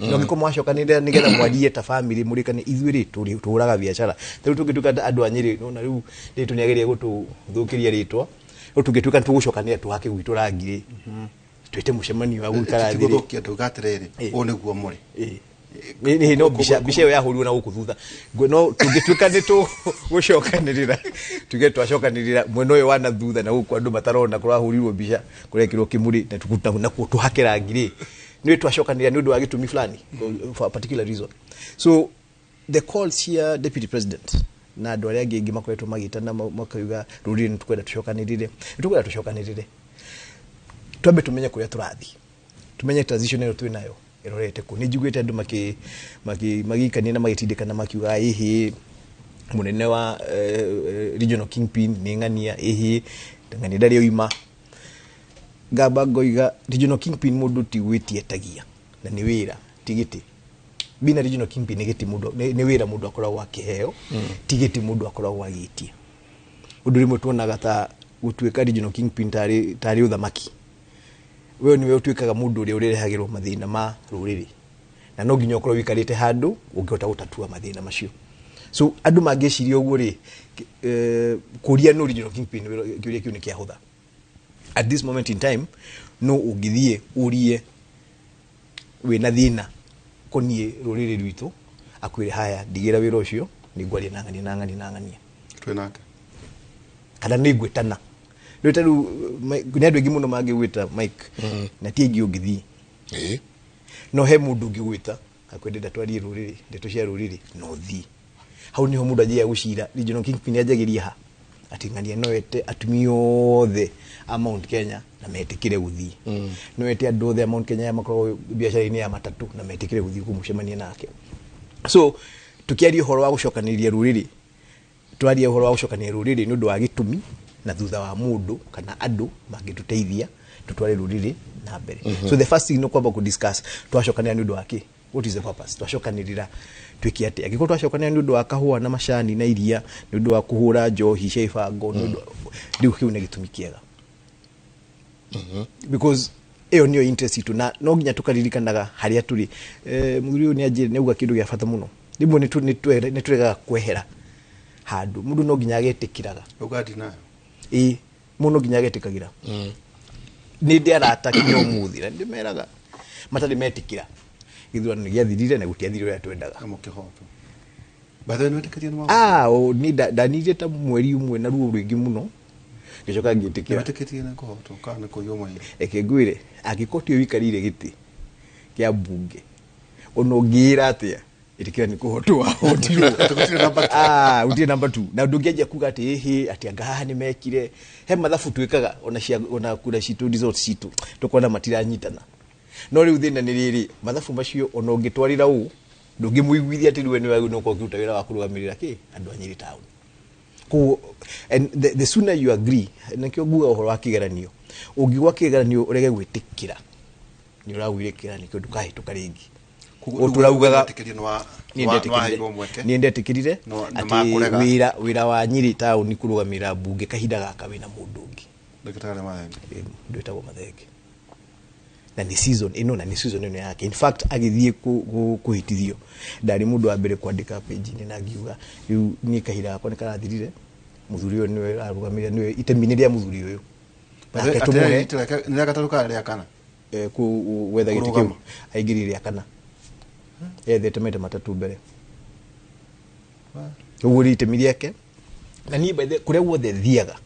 no ngĩkorwo mwacokanĩrĩra nĩgetha mwarie ta family mũrĩkane ithuĩ rĩ tũhũraga biacara ta rĩu tũngĩtuĩka andũ a Nyĩrĩ nona rĩu rĩtũ nĩageria gũtũthũkĩria rĩtwa rĩu tũngĩtuĩka nĩtũgũcokanĩrĩra tũhake gwitũ rangi rĩ twĩte mũcemanio wa gũikara thĩ rĩ. Tigũthũkia tuga atĩrĩrĩ ũũ nĩguo mũrĩ nĩ no mbica ĩyo yahũrirwo na gũkũ thutha no tũngĩtuĩka nĩ tũgũcokanĩrĩra tuge twacokanĩrĩra mwena ũyũ wa na thutha na gũkũ andũ matarona kũrahũrirwo mbica kũrekĩrwo kĩmũrĩ na nakuo tũhake rangi rĩ nĩ twacokanĩrĩra nĩ ũndũ wa gĩtũmi fulani for a particular reason. So the calls here deputy president na andũ arĩa angĩ makoretwo magĩtana makauga rũrĩrĩ nĩ tũkwenda tũcokanĩrĩre nĩ tũkwenda tũcokanĩrĩre twambe tũmenye kũrĩa tũrathiĩ tumenye transition ĩyo twĩ nayo ĩrorete kũ. Nĩ njiguĩte andũ magĩikania na magĩtindĩkana makiuga ĩhĩ mũnene wa regional kingpin nĩ ng'ania ĩhĩ ng'ania ndarĩ oima ngamba ngoiga regional kingpin mũndũ ti gwĩtietagia na nĩ wĩra ti gĩtĩ bina regional kingpin nĩ gĩtĩ mũndũ nĩ wĩra mũndũ akoragwo akĩheo ti gĩtĩ mũndũ akoragwo agĩtia. Ũndũ rĩmwe tuonaga ta gũtuĩka regional kingpin tarĩ ũthamaki wewe niwe ũtuĩkaga mũndũ ũrĩa ũrĩrehagĩrwo mathĩna ma rũrĩrĩ na no nginya ũkorwo wĩikarĩte handũ ũngĩhota gũtatua mathĩna macio. So andũ mangĩciria ũguo rĩ kũria no regional kingpin kĩũria kĩu nĩ kĩahũtha. At this moment in time no ũngĩthiĩ ũrie wĩna thĩna koniĩ rũrĩrĩ rwitũ akwĩre haya ndigĩra wĩra ũcio nĩ ngwaria na ng'ania na ng'ania na ng'ania twĩ nake kana nĩ ngwĩtana rĩu ta rĩu nĩ andũ aingĩ mũno mangĩgwĩta Mike na ti aingĩ ũngĩthiĩ no he mũndũ ũngĩgwĩta akwendete twarie rũrĩrĩ ndeto cia rũrĩrĩ no thiĩ hau niho mũndũ anjagia gũcira regional kingpin anjagĩria ha atĩ ng'ania no ete atumia othe a Mount Kenya na metĩkĩre gũthiĩ no ete andũ othe a Mount Kenya makoragwo biacara-inĩ ya matatũ na metĩkĩre gũthiĩ kũmũcemania nake. So tũkĩaria ũhoro wa gũcokanĩrĩria rũrĩrĩ twaria ũhoro wa gũcokanĩrĩria rũrĩrĩ nĩ ũndũ wa gĩtũmi na thutha wa mũndũ kana andũ mangĩtũteithia tutware rũrĩrĩ na mbere. So the first thing no kwamba ku discuss twacokanĩrĩra nĩ ũndũ wa kĩ what is the purpose twacokanĩrĩra twĩke atĩa angĩkorwo twacokanĩrĩra nĩ ũndũ wa kahũa na macani na iria nĩ ũndũ wa kũhũra njohi cia ibango nĩ ũndũ rĩu kĩu nĩ gĩtũmi kĩega because ĩyo nĩyo interest itũ na no nginya tũkaririkanaga harĩa tũrĩ. Mũthuri ũyũ nĩ auga kĩndũ gĩa bata mũno rĩmwe nĩ tũregaga kwehera handũ mũndũ no nginya agetĩkĩraga ũgadi nayo ĩĩ Mũno nginya agetĩkagĩra. Nĩ ndĩ arata kinya ũmũthĩ na ndĩmeraga matarĩ metĩkĩra gĩthurano nĩ gĩathirire na gũtiathirire ũrĩa twendaga. Mũkĩhotwo. By the way, nĩwetĩkĩrie nĩ Ni ndanirire ta mweri ũmwe na ruo rũingĩ mũno ngĩcoka ngĩtĩkĩra. Nĩwetĩkĩtie nĩ kũhotwo kana nĩ kũiywo maira? Reke ngwĩre, angĩkorwo tiwe ũikarĩire gĩtĩ kĩa mbunge ona ũngĩĩra atĩa, ĩtĩkĩra nĩ kũhotwo wahotirwo. Gũtirĩ number 2. Na ndũngĩanjia kuga atĩ ĩhĩ atĩ anga haha nĩ mekire. He mathabu twĩkaga ona cia ona kura citũ results citũ tũkona matiranyitana. No rĩu thĩna nĩ rĩrĩ, mathabu macio ona ũngĩtwarĩra ũũ ndũngĩmũiguithia atĩ rĩu we nĩwe wagĩrĩirwo gũkorwo ũkĩruta wĩra wa kũrũgamĩrĩra kĩ andũ a Nyĩrĩ town. Koguo, and the sooner you agree, nĩkĩo nguga ũhoro wa kĩgeranio, ũngĩgwa kĩgeranio ũrege gwĩtĩkĩra nĩ ũragũire kĩgeranio kĩu ndũkahĩtũka rĩngĩ. Koguo Koguo tũraugaga wetĩkĩrie nĩ wa- Niĩ wa- ndetĩkĩrire. waheirwo mweke. Niĩ ndetĩkĩrire Nĩ atĩ makũrega. wĩra wa Nyĩrĩ town kũrũgamĩrĩra mbunge kahinda gaka wĩna mũndũ ũngĩ. Ndagĩtarĩ Mathenge. Mũndũ wĩtagwo Mathenge. Na nĩ season ĩno, na nĩ season ĩno yake. In fact, agĩthiĩ kũhĩtithio ndarĩ mũndũ wa mbere kwandĩka page-inĩ na ngiuga rĩu niĩ kahinda gakwa nĩ karathirire, mũthuri ũyũ nĩwe ararũgamĩrĩra, nĩwe itemi-inĩ rĩa mũthuri ũyũ. Nake Atĩ tũmũhe nĩ rĩa gatatũ kana rĩa kana? Gwetha gĩtĩ kĩu. Kũrũgama. Aingĩrire rĩa kana. Ethete maita matatũ mbere. Ũguo rĩ itemi rĩake. Na niĩ by the way, kũrĩa guothe thiaga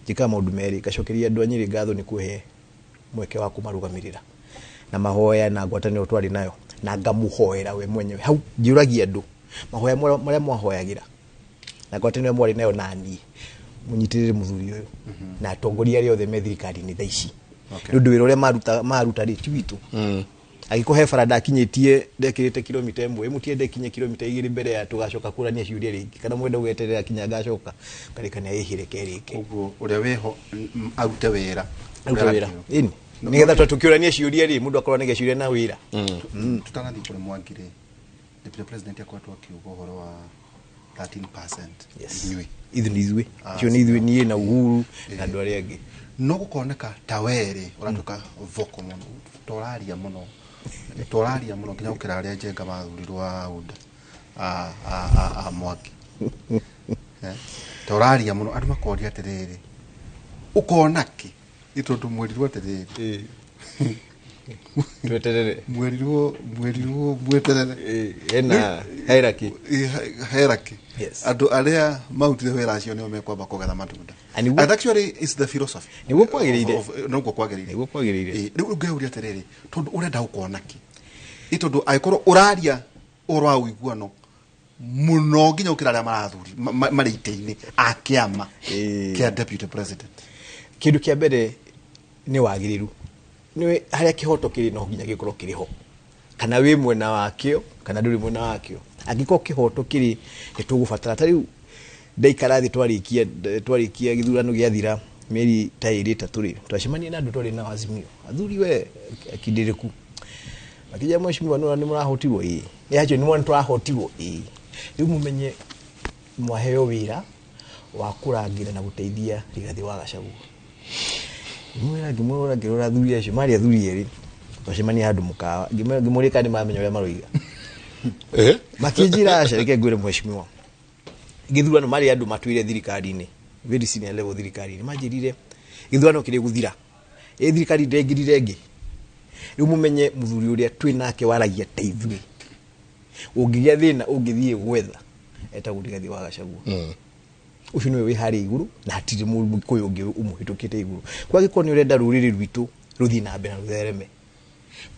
njĩkaga maũndũ merĩ, ngacokeria andũ a Nyĩrĩ ngatho nĩ kũhe mweke wa kũmarũgamĩrĩra na mahoya na ngwatanĩro twarĩ nayo, na ngamũhoera we mwenyewe. Hau njũragia andũ mahoya marĩa mwahoyagĩra na ngwatanĩro mwarĩ nayo na niĩ, mũnyitĩrĩre mũthuri ũyũ na atongoria arĩa othe me thirikari-inĩ thaa ici. Nĩ ũndũ wĩra ũrĩa maruta rĩ ti witũ. Angĩkorwo he bara ndakinyĩtie ndekĩrĩte kilomita ĩmwe, mũtiende nginya kilomita igĩrĩ mbere ya tũgacoka kũrania ciũria rĩngĩ, kana mwende gweterera kinya ngacoka ngarĩkania ĩhĩre kerĩke. Ũguo ũrĩa wĩho arute wĩra. Arute wĩra. Ĩni. Nĩgetha tũkĩũrania ciũria rĩ, mũndũ akorwo nĩ ciũria na wĩra. Tutanathiĩ kũrĩ Mwangi rĩ, Deputy President akoretwo akiuga ũhoro wa 13%. Yes. Inyuĩ. Ithuĩ nĩ ithuĩ. Icio nĩ ithuĩ, niĩ na Uhuru na andũ arĩa angĩ. No gũkoneka ta werĩ ũratuĩka vocal mũno, toraria mũno. Toraria mũno nginya gũkĩra arĩa Njenga mathurirwo a UDA, a Mwangi. Toraria mũno, andũ makoria atĩrĩrĩ, ũkona kĩ? Nĩ tondũ mwerirwo atĩrĩrĩ. Tweterere. Mwerirwo mweterere. Hena hierarchy. Hierarchy. Yes. Andũ arĩa marutire wĩra acio nĩo mekwamba kũgetha matunda. And And actually it's the philosophy. Nĩguo kwagĩrĩire. Nĩguo kwagĩrĩire. Nĩguo kwagĩrĩire. Rĩu ngeyũria atĩrĩrĩ, tondũ ũrenda gũkona kĩ? Nĩ tondũ angĩkorwo ũraria ũhoro wa ũiguano mũno nginya gũkĩra arĩa marathuri, marĩ itĩ-inĩ a kĩama kĩa deputy president. Kĩndũ kĩa mbere nĩ wagĩrĩru. Nĩ harĩa kĩhoto kĩrĩ no nginya gĩkorwo kĩrĩ ho. Kana wĩ mwena wakĩo, kana ndũrĩ mwena wakĩo. Angĩkorwo kĩhoto kĩrĩ, nĩ tũgũbatara. Ta rĩu ndaikara thĩ twarĩkia gĩthurano gĩathira mĩeri ta ĩrĩ ĩtatũ rĩ, twacemania na andũ twarĩ na Azimio. Athuri we akindĩrĩku. Makĩnjĩra mheshimiwa nĩ mũrahotirwo? Ĩĩ. Nĩ acio nĩ mwana tũrahotirwo? Ĩĩ. Rĩu mũmenye mwaheo wĩra wa kũrangĩra na gũteithia Rigathĩ wa Gachagua. Ngĩmwĩra, ngĩmwĩra, ngĩrora athuri acio, marĩ athuri erĩ. Twacemania handũ mũkawa. Ngĩmwĩra, ngĩmũria kana nĩmamenya ũrĩa maroiga. Makĩnjĩra aca, reke ngwĩre mheshimiwa. Gĩthurano marĩ andũ matũire thirikari-inĩ, very senior level thirikari-inĩ. Manjĩrire gĩthurano kĩrĩ gũthira. Thirikari ndĩngĩrire ĩngĩ. Rĩu mũmenye mũthuri ũrĩa twĩ nake waragia ta ithuĩ. Ũngĩgĩa thĩna ũngĩthiĩ gwetha etagwo Rigathĩ wa Gachagua. Ũcio nĩwe wĩ harĩa igũrũ na hatirĩ mũgĩkũyũ ũngĩ ũmũhĩtũkĩte igũrũ. Kwa gĩkorwo nĩ ũrenda rũrĩrĩ rwitũ rũthiĩ na mbere na rũthereme,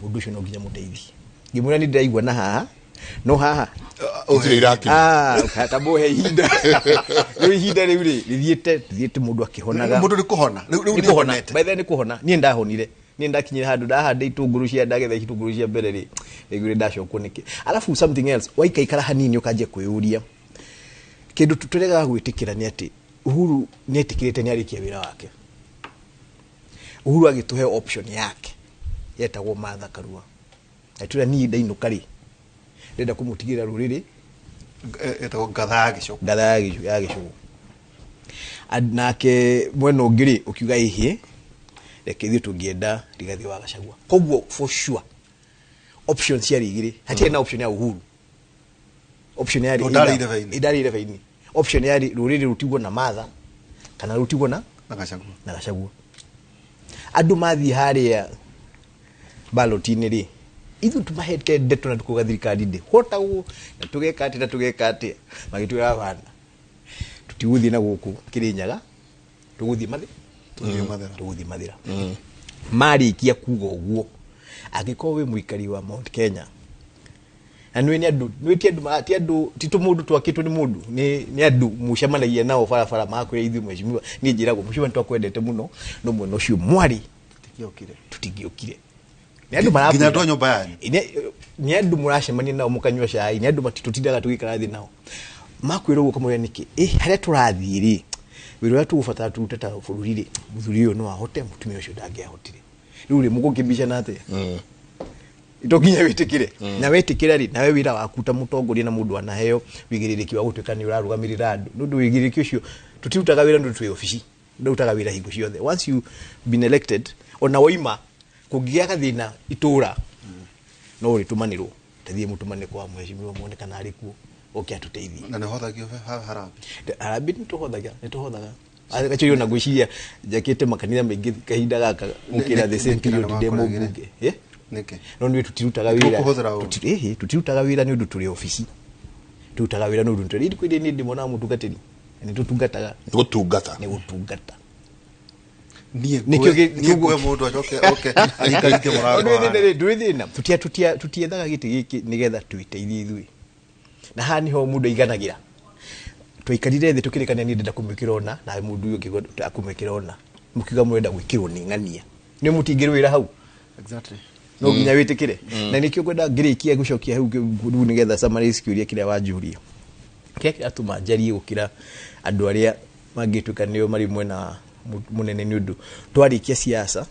mũndũ ũcio no nginya mũteithie. Ngĩmwĩra nĩ ndĩraigua na haha, no haha. Gũtirĩ irakinya. Ta mũhe ihinda. Rĩu ihinda rĩu rĩ, rĩthiĩte mũndũ akĩhonaga. Mũndũ nĩ kũhona. Rĩu Nĩ nĩ kũhona. ahonete. By the way, nĩ kũhona. Niĩ ndahonire. Niĩ ndakinyire handũ ndahanda itũngũrũ cia ndagetha itũngũrũ cia mbere rĩ, ndaiguire ndacokwo nĩkĩ. Alafu something else, waikaikara hanini ũkanjia kwĩyũria. Kĩndũ tũregaga gwĩtĩkĩra nĩ atĩ Uhuru nĩ etĩkĩrĩte nĩ arĩkia wĩra wake. Uhuru agĩtũhe option yake yetagwo Martha Karua. Atwĩra niĩ ndainũka rĩ, ndĩrenda kũmũtigĩra rũrĩrĩ. Etagwo ngatha ya gĩcũgũ. Ngatha ya gĩcũgũ. Nake mwena ũngĩ rĩ, ũkiuga ĩhĩ, reke ithuĩ tũngĩenda Rigathĩ wa Gachagua. Koguo for sure option ciarĩ igĩrĩ. Hatiarĩ na option ya Uhuru. Option yarĩ Ndarĩ either irebe-inĩ. Ndarĩ irebe-inĩ. Option yarĩ rũrĩrĩ rũtigwo na Martha kana rũtigwo na Na Gachagua. Na Gachagua. Andũ mathiĩ harĩa ballot-inĩ rĩ, ithuĩ tũmahete ndeto na tũkauga thirikari ndĩhotagwo na tũgeka atĩa na tũgeka atĩa, magĩtwĩra bana tũtigũthiĩ na gũkũ Kĩrĩnyaga, tũgũthiĩ Mathĩra, tũgũthiĩ Mathĩra. Marĩkia kuga ũguo, angĩkorwo wĩ mũikari wa Mount Kenya na nĩ andũ nĩ ti andũ ti andũ ti tũmũndũ twakĩtwo nĩ mũndũ, nĩ andũ mũcemanagia nao barabara magakwĩra ithuĩ mheshimiwa, niĩ njĩragwo mheshimiwa nĩ twakwendete mũno no mwena ũcio mwarĩ tũtingĩokire. Nĩ andũ marakwĩra nginya andũ a nyũmba yanyu, nĩ andũ mũracemania nao mũkanyua cai, nĩ andũ tũtindaga tũgĩikara thĩ nao makwĩra ũguo ũkamũria nĩkĩ, harĩa tũrathiĩ rĩ, wĩra ũrĩa tũgũbatara tũrute ta bũrũri rĩ, mũthuri ũyũ no ahote, mũtumia ũcio ndangĩahotire. Rĩu rĩ mũgũkĩmbicana atĩa? To nginya wĩtĩkĩre. Na wetĩkĩra rĩ, nawe wĩra waku ta mũtongoria na mũndũ anaheo wĩigĩrĩrĩki wa gũtuĩka nĩ ũrarũgamĩrĩra andũ, nĩ ũndũ wĩigĩrĩrĩki ũcio tũtirutaga wĩra nĩ ũndũ twĩ obici, ndũrutaga wĩra hingo ciothe. Once you been elected, ona woima kũngĩgĩa gathĩna itũra no ũrĩtũmanĩrwo, tathiĩ mũtũmane kwa mheshimiwa muone kana arĩ kuo oke atũteithie. Na nĩhotagio harambee? Harambee nĩtũhothaga, nĩtũhothaga. Actually ona ngwĩciria njakĩte makanitha maingĩ kahinda gaka gũkĩra the same period ndĩ mũmbunge. Nĩkĩ? No nĩ tũtirutaga wĩra. Tũtirutaga wĩra nĩ ũndũ tũrĩ obici. Tũrutaga wĩra nĩ ũndũ tũrĩ kwĩ nĩ ndĩmonaga mũtungatĩri. Nĩ tũtungataga. Nĩ gũtungata. Nĩ gũtungata. Niĩ ngwe mũndũ acoke oke aringaringe mũrango. Ndũrĩ thĩna. Tũtiethaga gĩtĩ gĩkĩ nĩgetha twĩteithie ithuĩ. Na haha nĩho mũndũ aiganagĩra. Twaikarire thĩ tũkĩrĩkania niĩ ndĩrenda kũmwĩkĩra ũna na mũndũ ũyũ ũngĩ akũmwĩkĩra ũna. Mũkiuga mũrenda gwĩkĩrwo nĩ ng'ania. Nĩ mũtingĩrũĩra hau. Exactly. No nginya wĩtĩkĩre. Na nĩkĩo ngwenda ngĩrĩkia gũcokia hau rĩu nĩgetha summarize kĩũria kĩrĩa wanjũria. Kĩrĩa kĩratũma njarie gũkĩra andũ arĩa mangĩtuĩka nĩo marĩ mwena mũnene nĩ ũndũ twarĩkia siasa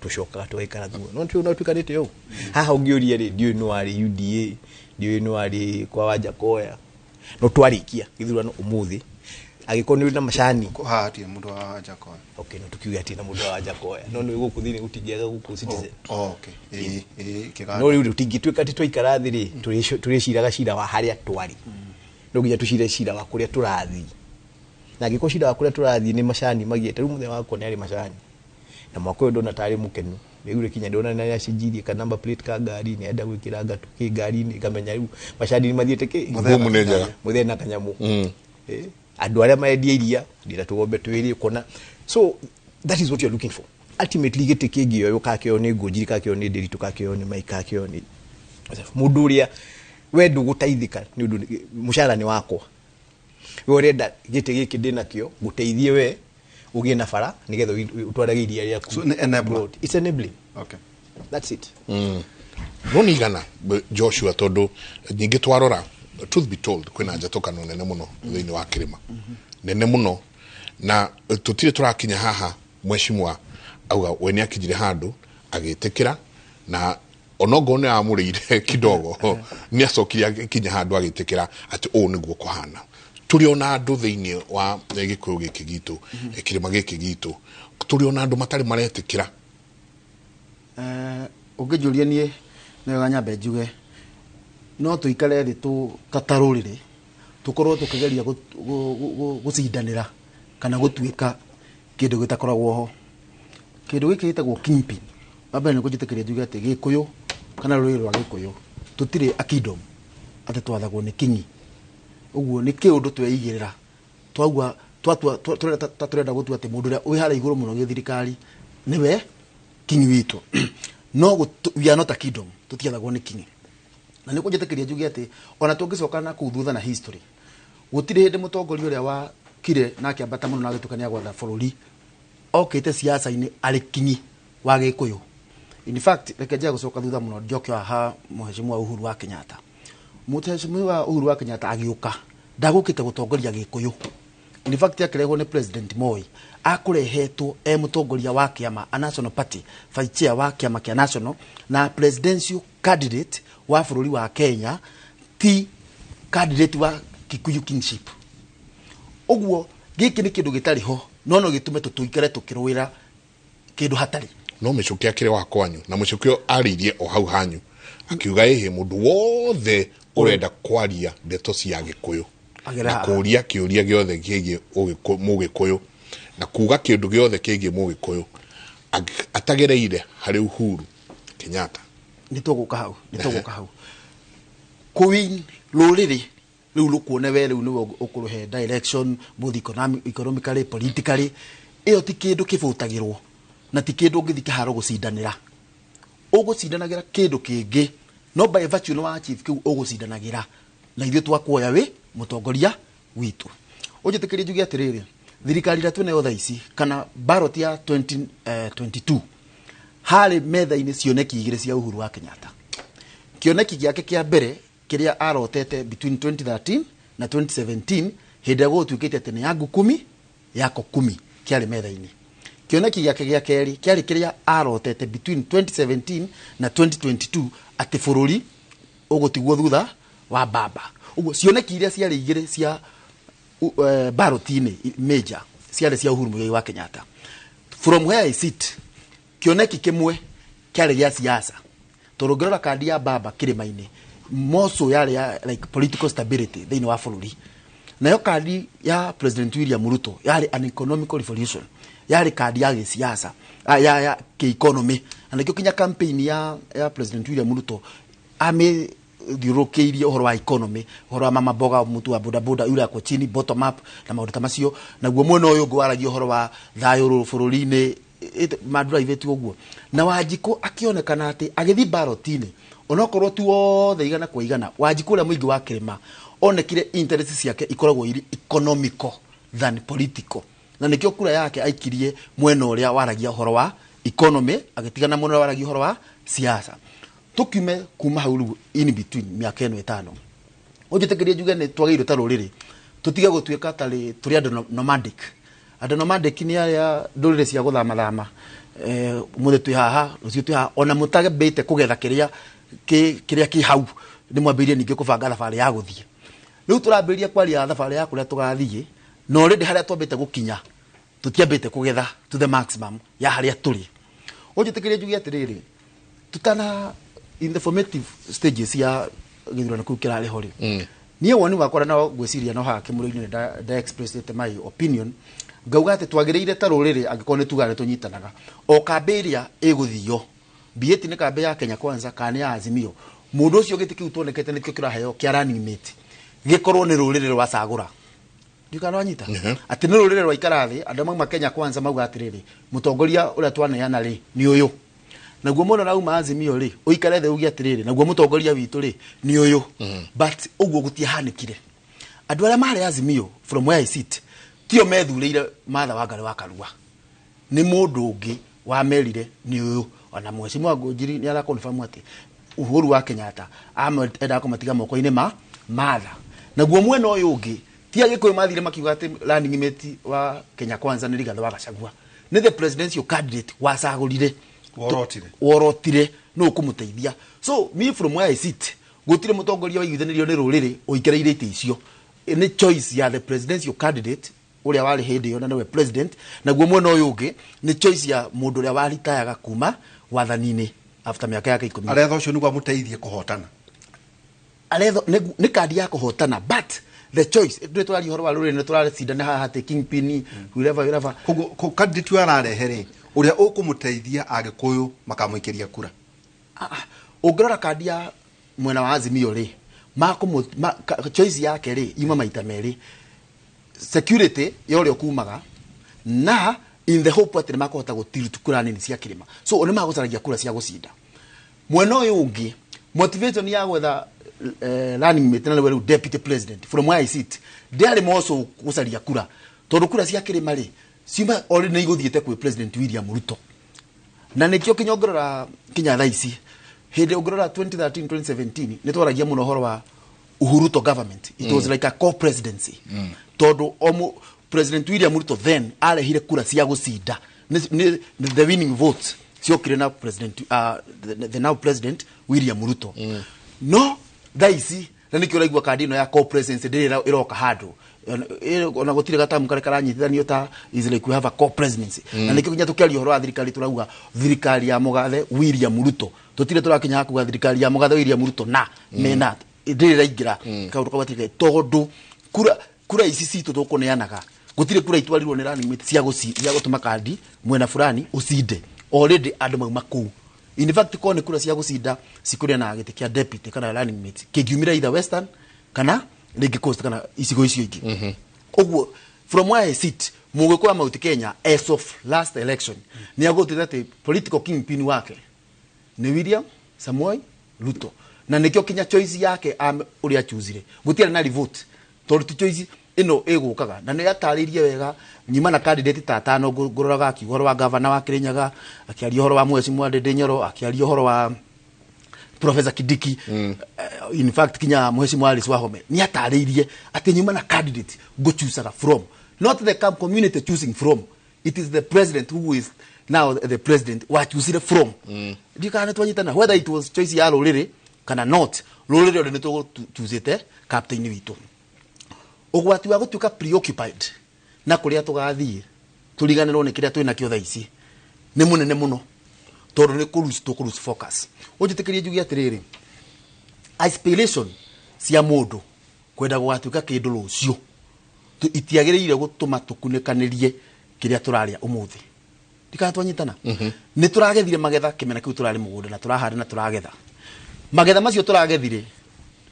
tũcokaga tũgaikara thutha. No no tuikarĩte ũũ. Haha ũngĩũria rĩ, ndiũĩ nĩ warĩ UDA, ndiũĩ nĩ warĩ kwa Wanjakoya. No twarĩkia gĩthurano ũmũthĩ angĩkorwo nĩ ũrĩ na macani haha hatirĩ mũndũ wa Wanjakoya. Okay, no tukiuge hatirĩ na mũndũ wa Wanjakoya, no nĩ gũkũ thĩinĩ gũtingĩaga gũkũ Citizen. Okay. No rĩu tũtingĩtuĩka atĩ twaikara thĩ rĩ, tũrĩciraga cira wa harĩa twarĩ, no nginya tũcire cira wa kũrĩa tũrathiĩ. Na angĩkorwo cira wa kũrĩa tũrathiĩ nĩ macani magiĩte, rĩu mũthenya wakwa nĩ arĩ macani na mwaka ũyũ ndona tarĩ mũkenu, rĩu rĩ kinya ndona nĩ acenjirie ka number plate ka ngari, nĩ enda gwĩkĩra ngatũ kĩ ngari-inĩ, ngamenya rĩu macani nĩ mathiĩte kĩ Bomu nĩ njega. Mũthee na kanyamũ. Andũ arĩa marendia iria ndĩna tũgombe twĩrĩ ũkona. So that is what you are looking for. Ultimately gĩtĩ kĩngĩoywo kakĩoywo nĩ Ngũnjiri, kakĩoywo nĩ Ndĩritũ, kakĩoywo nĩ Mike, kakĩoywo nĩ mũndũ ũrĩa we ndũgũteithĩka nĩ ũndũ mũcara nĩ wakwa. We ũrenda gĩtĩ gĩkĩ ndĩnakĩo ngũteithie we ũgĩe na bara nĩgetha ũtwarage iria rĩaku. So nĩ enabler. It's enabling. Okay. That's it. No nĩ igana Joshua, tondũ nyingĩ twarora, truth be told, kwĩna njatũkano nene mũno thĩinĩ wa kĩrĩma. Nene mũno. Na tũtirĩ tũrakinya haha mheshimiwa auga we nĩ akinyire handũ agĩtĩkĩra na onogo nĩ amũrĩire kidogo nĩ acokire agĩkinya handũ agĩtĩkĩra atĩ ũũ nĩguo kũhana. Tũrĩ ona andũ thĩinĩ wa gĩkũyũ gĩkĩ gitũ, kĩrĩma gĩkĩ gitũ, tũrĩ ona andũ matarĩ maretĩkĩra. Ũngĩnjũria niĩ nĩ wega nyambe njuge no tũikare thĩ ta rũrĩrĩ tũkorwo tũkĩgeria gũcindanĩra kana gũtuĩka kĩndũ gĩtakoragwo ho. Kĩndũ gĩkĩ gĩtagwo kingpin. Wa mbere nĩ kũnjĩtĩkĩria njuge atĩ Gĩkũyũ kana rũrĩrĩ rwa Gĩkũyũ tũtirĩ a kingdom atĩ twathagwo nĩ kingi. Ũguo nĩ kĩũndũ tweigĩrĩra twauga tũrenda gũtua atĩ mũndũ ũrĩa wĩ harĩa igũrũ mũno gĩthirikari nĩwe kingi witũ. No we are not a kingdom, tũtiathagwo nĩ kingi. Na nĩ kũnjĩtĩkĩria njuge atĩ ona tũngĩcoka na kũu thutha na history, gũtirĩ hĩndĩ mũtongoria ũrĩa wakire na akĩambata mũno na agĩtuĩka nĩ agwatha bũrũri okĩte siasa-inĩ arĩ kingi wa Gĩkũyũ. In fact, reke njage gũcoka thutha mũno njoke haha Mheshimiwa Uhuru wa Kenyatta. Mheshimiwa Uhuru wa Kenyatta agĩũka ndagũkĩte gũtongoria Gĩkũyũ. In fact, akĩrehwo nĩ President Moi, akũrehetwo e mũtongoria wa kĩama a National Party, vice chair wa kĩama kĩa National na presidential candidate wa bũrũri wa Kenya, ti candidate wa Kikuyu kingship. Ũguo gĩkĩ nĩ kĩndũ gĩtarĩ ho, no no gĩtũme tũtũikare tũkĩrũĩra kĩndũ hatarĩ. No Mĩchũkĩ akĩrĩ wa kwanyu na Mĩchũkĩ arĩirie o hau hanyu akiuga ĩhĩ mũndũ wothe ũrenda kwaria ndeto cia Gĩkũyũ na kũria kĩũria gĩothe kĩgiĩ mũgĩkũyũ Na kuga kindu giothe kigie Mugikuyu atagereire hari Uhuru Kenyatta. Nituguka hau, nituguka hau. Kuwin ruriri riu rukuone we riu niwe ukuruhe direction both economically, politically, iyo ti kindu kibutagirwo na ti kindu ungithi kiharo gucindanira. Ugucindanagira kindu kingi no by virtue no achieve kiu ugucindanagira na ithuĩ twakuoya wi mutongoria witu. Unjitikirie njuge atiriri, thirikari ira twinayo thaa ici kana ballot ya 2022 harĩ metha-inĩ cioneki igĩrĩ cia Uhuru wa Kenyatta. Kĩoneki gĩake kĩa mbere kĩrĩa arotete between 2013 na 2017 hĩndĩ ĩrĩa gũgũtuĩkĩte atĩ nĩ yangu kumi yako kumi kĩarĩ metha-inĩ. Kĩoneki gĩake gĩa kerĩ kĩarĩ kĩrĩa arotete between 2017 na 2022 atĩ bũrũri ũgũtigwo thutha wa baba. Ũguo cioneki iria ciarĩ igĩrĩ cia ballot-inĩ major ciarĩ cia Uhuru Muigai wa Kenyatta. From where I sit, kĩoneki kĩmwe kĩarĩ gĩa siasa. Tondũ ũngĩrora kandi ya baba kĩrĩma-inĩ moco yarĩ ya like political stability thĩinĩ wa bũrũri. Nayo kandi ya President William Ruto yarĩ an economical revolution, yarĩ kandi ya gĩsiasa, ya kĩ-economy. Na nĩkĩo kinya campaign ya President William Ruto amĩthiũrũrũkĩirie ũhoro wa economy, ũhoro wa mama mboga, mũtu wa bodaboda yule ako chini, bottom up na maũndũ ta macio. Naguo mwena ũyũ ũngĩ waragia ũhoro wa thayũ bũrũri-inĩ, mandrive ũguo. Na Wanjikũ akĩonekana atĩ agĩthiĩ ballot-inĩ onokorwo ti wothe igana kwa igana, Wanjikũ ũrĩa mũingĩ wa kĩrĩma onekire interest ciake ikoragwo irĩ economical than political, na nĩkĩo kura yake aikirie mwena ũrĩa waragia ũhoro wa economy agĩtigana mwena ũrĩa waragia ũhoro wa siasa. Tukiume kuma hau rĩu in between mĩaka ĩno ĩtano, ũnjĩtĩkĩrie njuge nĩ twagĩrĩirwo ta rũrĩrĩ tũtige gũtuĩka tarĩ tũrĩ andũ nomadic. Andũ nomadic nĩ arĩa ndũrĩrĩ cia gũthamathama, mũthĩ twĩ haha rũciũ twĩ haha, ona mũtambĩte kũgetha kĩrĩa kĩ hau nĩ mwambĩrĩrie ningĩ kũbanga thabarĩ ya gũthiĩ. Rĩu tũrambĩrĩria kwaria thabarĩ ya kũrĩa tũgathiĩ, na already harĩa twambĩte gũkinya tũtiambĩte kũgetha to the maximum ya harĩa tũrĩ. Ũnjĩtĩkĩrie njuge atĩrĩrĩ, tutana in the formative stages ya gĩthurano kĩu kĩrarĩ ho rĩ, niĩ woni wakwa na ngwĩciria no haha kĩmũrĩ-inĩ nda expressĩte my opinion, ngauga atĩ twagĩrĩire ta rũrĩrĩ angĩkorwo nĩ tugaga nĩ tũnyitanaga, o kambĩ ĩrĩa ĩgũthio, be it nĩ kambĩ ya Kenya Kwanza kana nĩ ya Azimio, mũndũ ũcio gĩtĩ kĩu tuonekete nĩkĩo kĩraheo kĩa running mate gĩkorwo nĩ rũrĩrĩ rwacagũra. Ndikana wanyita atĩ nĩ rũrĩrĩ rwaikara thĩ, andũ mauma Kenya Kwanza mauga atĩrĩrĩ, mũtongoria ũrĩa twaneana rĩ nĩ ũyũ, naguo mũno rauma Azimio rĩ ũikare thĩ uge atĩrĩrĩ, naguo mũtongoria witũ rĩ nĩ ũyũ. But ũguo gũtiahanĩkire. Andũ arĩa marĩ Azimio from where I sit tio methurĩire Martha Wangari wa Karua, nĩ mũndũ ũngĩ wamerire nĩ ũyũ. Ona mheshimiwa Ngunjiri nĩ araconfirm atĩ Uhuru wa Kenyatta endaga kũmatiga moko-inĩ ma Martha. Naguo mwena ũyũ ũngĩ ti Agĩkũyũ mathire makiuga atĩ running mate wa Kenya Kwanza nĩ Rigathĩ wa Gachagua, nĩ the presidential candidate wacagũrire worotire no kũmũteithia. So me from where I sit, gũtirĩ mũtongoria waiguithanirio nĩ rũrĩrĩ ũikereire itĩ icio, nĩ choice ya the presidential candidate ũrĩa warĩ hĩndĩ ĩyo na nĩwe president. Naguo mwena ũyũ ũngĩ nĩ choice ya mũndũ ũrĩa waritayaga kuma wathani-inĩ after mĩaka yake 10. Aretha ũcio nĩguo amũteithie kũhotana, aretha nĩ kandi ya kũhotana, but the choice ndũrĩ tũraria ũhoro wa rũrĩrĩ, nĩ tũracindana haha atĩ kingpin whoever. Koguo candidate ũyũ ararehe rĩ, ũrĩa ũkũmũteithia Agĩkũyũ makamũikĩria kura. Ũngĩrora kandi ya mwena wa Azimio rĩ, choice yake rĩ ima maita merĩ, security ya ũrĩa ũkumaga na in the hope atĩ nĩmakũhota gũtirutu kura nini cia kĩrĩma, so nĩ magũcaragia kura cia gũcinda. Mwena ũyũ ũngĩ motivation ya gwetha running mate na rĩu deputy president from where I sit ndĩarĩ moco gũcaria kura, tondũ kura cia kĩrĩma rĩ ciuma already nĩ igũthiĩte kwĩ President William Ruto. Na nĩkĩo kinya ũngĩrora kinya thaa ici, hĩndĩ ũngĩrora 2013 2017 nĩ twaragia mũno ũhoro wa Uhuruto government. It was like a co-presidency, tondũ President William Ruto then arehire kura cia gũcinda, the winning votes ciokire na president, the now President William Ruto. No thaa ici na nĩkĩo ũraigua kandi ĩno ya co-presidency ndĩrĩ ĩroka handũ, ona gũtirĩ gatamu karĩa karanyitithanio ta is like we have a co-presidency. Na nĩkĩo nginya tũkĩaria ũhoro wa thirikari tũrauga thirikari ya mũgathe William Ruto, tũtirĩ tũrakinya hakuga thirikari ya mũgathe William Ruto na mena ndĩrĩ ĩraingĩra kaũndũ kau gatirĩ, tondũ kura ici citũ tũkũneanaga Gũtirĩ kura itwarirwo nĩ running mate cia gũtũma kandi mwena fulani ũcinde. Already andũ mauma kũu. In fact korwo nĩ kura cia gũcinda cikũrĩa na gĩtĩ kĩa deputy kana running mate kĩngiumĩra either Western kana rĩngĩ Coast kana icigo icio ingĩ. Ũguo from where I sit, Mũgĩkũyũ wa Mount Kenya as of last election nĩ agũtĩte atĩ political kingpin wake nĩ William Samoei Ruto, na nĩkĩo kinya choice yake ũrĩa achuzire gũtiarĩ na revote tondũ ti choice ĩno ĩgũkaga. Na nĩ atarĩirie wega nyuma na candidate ta atano ngũroraga akiuga ũhoro wa gavana wa Kirinyaga, akĩaria ũhoro wa Mheshimiwa Ndindi Nyoro, akĩaria ũhoro wa Professor Kindiki, in fact kinya Mheshimiwa Alice Wahome nĩ atarĩirie atĩ nyuma na candidate ngũchusaga from, not the community choosing from, it is the president who is now the president wachusire from. Ndikana nĩ twanyitana whether it was choice ya rũrĩrĩ kana not, rũrĩrĩ rĩ nĩ tũgũchusĩte captain witũ. Ũgwati wa gũtuĩka preoccupied na kũrĩa tũgathiĩ tũriganĩrwo nĩ kĩrĩa twĩ nakĩo thaa ici nĩ mũnene mũno, tondũ nĩ tũkũ lose focus. Ũnjĩtĩkĩrie njuge atĩrĩrĩ, aspiration cia mũndũ kwenda gũgatuĩka kĩndũ rũciũ itiagĩrĩire gũtũma tũkunĩkanĩrie kĩrĩa tũrarĩa ũmũthĩ. Ndikana twanyitana, nĩ tũragethire magetha kĩmera kĩu tũrarĩ mũgũnda na tũrahanda na tũragetha magetha macio tũragethire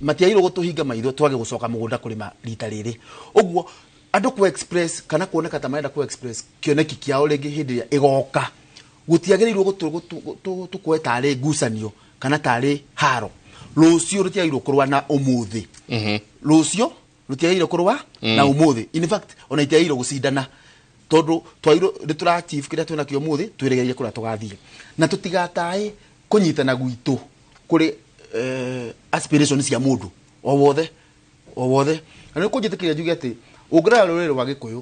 matiagĩrĩirwo gũtũhinga maitho twage gũcoka mũgũnda kũrĩma rita rĩrĩ. Ũguo andũ ku express kana kuoneka ta marenda ku express kĩoneki kĩao rĩngĩ hĩndĩ ĩrĩa ĩgoka gũtiagĩrĩirwo tũkuoe tarĩ ngucanio kana tarĩ haro. Rũciũ rũtiagĩrĩirwo kũrũa na ũmũthĩ, rũciũ rũtiagĩrĩirwo kũrũa na ũmũthĩ, in fact ona itiagĩrĩirwo gũcindana tondũ twagĩrĩirwo nĩ tũra achieve kĩrĩa twĩna kĩo ũmũthĩ twĩrĩgĩrĩrie kũrĩa tũgathiĩ, na tũtigataĩ kũnyitana gwitũ kũrĩ aspiration cia mũndũ o wothe o wothe. Na nĩ kũnjĩtĩkĩria njuge atĩ ũngĩrora rũrĩrĩ rwa Gĩkũyũ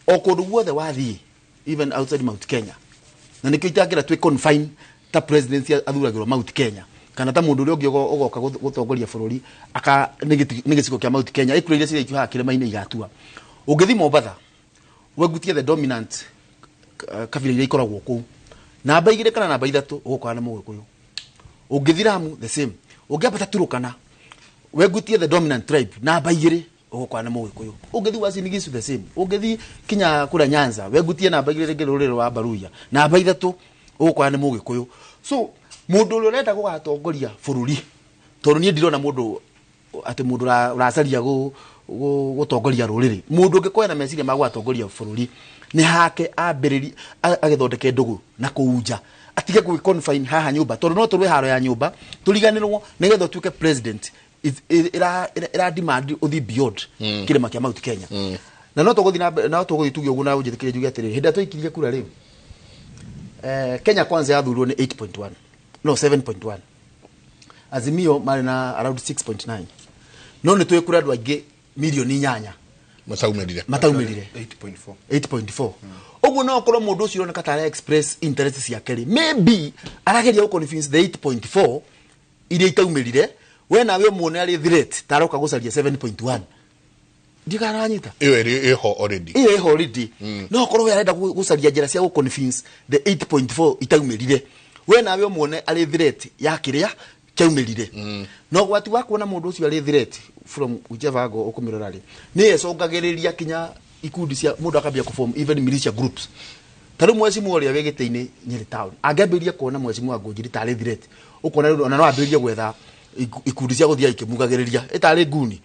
o kũndũ guothe wathiĩ even outside Mount Kenya, na nĩkĩo itangĩra twĩ confine ta presidency athuragĩrwo Mount Kenya kana ta mũndũ ũrĩa ũngĩ ũgoka gũtongoria bũrũri aka nĩ gĩcigo kĩa Mount Kenya ĩkũrĩ iria ciraikio haha kĩrĩma-inĩ igatua. Ũngĩthiĩ Mombatha wengutie the dominant kabira iria ikoragwo kũu namba 2 kana namba 3 ũgũkora nĩ Mũgĩkũyũ. Ũngĩthiĩ Lamu the same, ũngĩambata Turukana wengutie the dominant tribe namba 2 ũgũkora nĩ Mũgĩkũyũ. Ũngĩthiĩ Uasin Gishu the same, ũngĩthiĩ kinya kũrĩa Nyanza wengutie namba 2 rĩngĩ rũrĩrĩ rwa Baruya namba 3 ũgũkora nĩ Mũgĩkũyũ. So mũndũ ũrĩa ũrenda gũgatongoria bũrũri, tondũ niĩ ndirona mũndũ atĩ mũndũ ũracaria gũtongoria rũrĩrĩ, mũndũ ũngĩkorwo na meciria ma gũgatongoria bũrũri nĩ hake ambĩrĩrie agĩthondeke ndũgũ na kũu nja, atige gwĩ confine haha nyũmba, tondũ no tũrũe haro ya nyũmba tũriganĩrwo nĩgetha ũtuĩke president ĩra demand ũthiĩ beyond kĩrĩma kĩa Mount Kenya. Na no tũgũthiĩ na mbere, no tũgũthiĩ tuge ũguo na ũnjĩtĩkĩrie njuge atĩrĩrĩ, hĩndĩ ĩrĩa twaikirie kura rĩ, Kenya Kwanza yathurirwo nĩ 8.1 no 7.1, Azimio marĩ na around 6.9, no nĩ tũĩ kũrĩ andũ aingĩ milioni 8 mataumĩrire mataumĩrire 8.4 8.4. Ũguo no okorwo mũndũ ũcio ũroneka ta ara express interest ciake rĩ, maybe arageria gũ convince the 8.4 iria itaumĩrire, we nawe ũmuone arĩ threat ta aroka gũcaria 7.1. Ndikaranyita ĩyo ĩrĩ ĩho already, ĩyo ĩho already. No okorwo we arenda gũcaria njĩra cia gũ convince the 8.4 itaumĩrire, we nawe ũmuone arĩ threat ya kĩrĩa kĩaumĩrire. No ũgwati wa kuona mũndũ ũcio arĩ threat from whichever angle ũkũmĩrora rĩ, nĩ ĩcũngagĩrĩria kinya ikundi cia mũndũ akambia kũform even militia groups. Ta rĩu mheshimiwa ũrĩa wĩ gĩtĩ-inĩ Nyeri town angĩambĩrĩria kuona mheshimiwa Ngũnjiri tarĩ threat, ũkona rĩu ona no ambĩrĩrie gwetha ikundi cia gũthiĩ ikĩmugagĩrĩria ĩtarĩ nguni.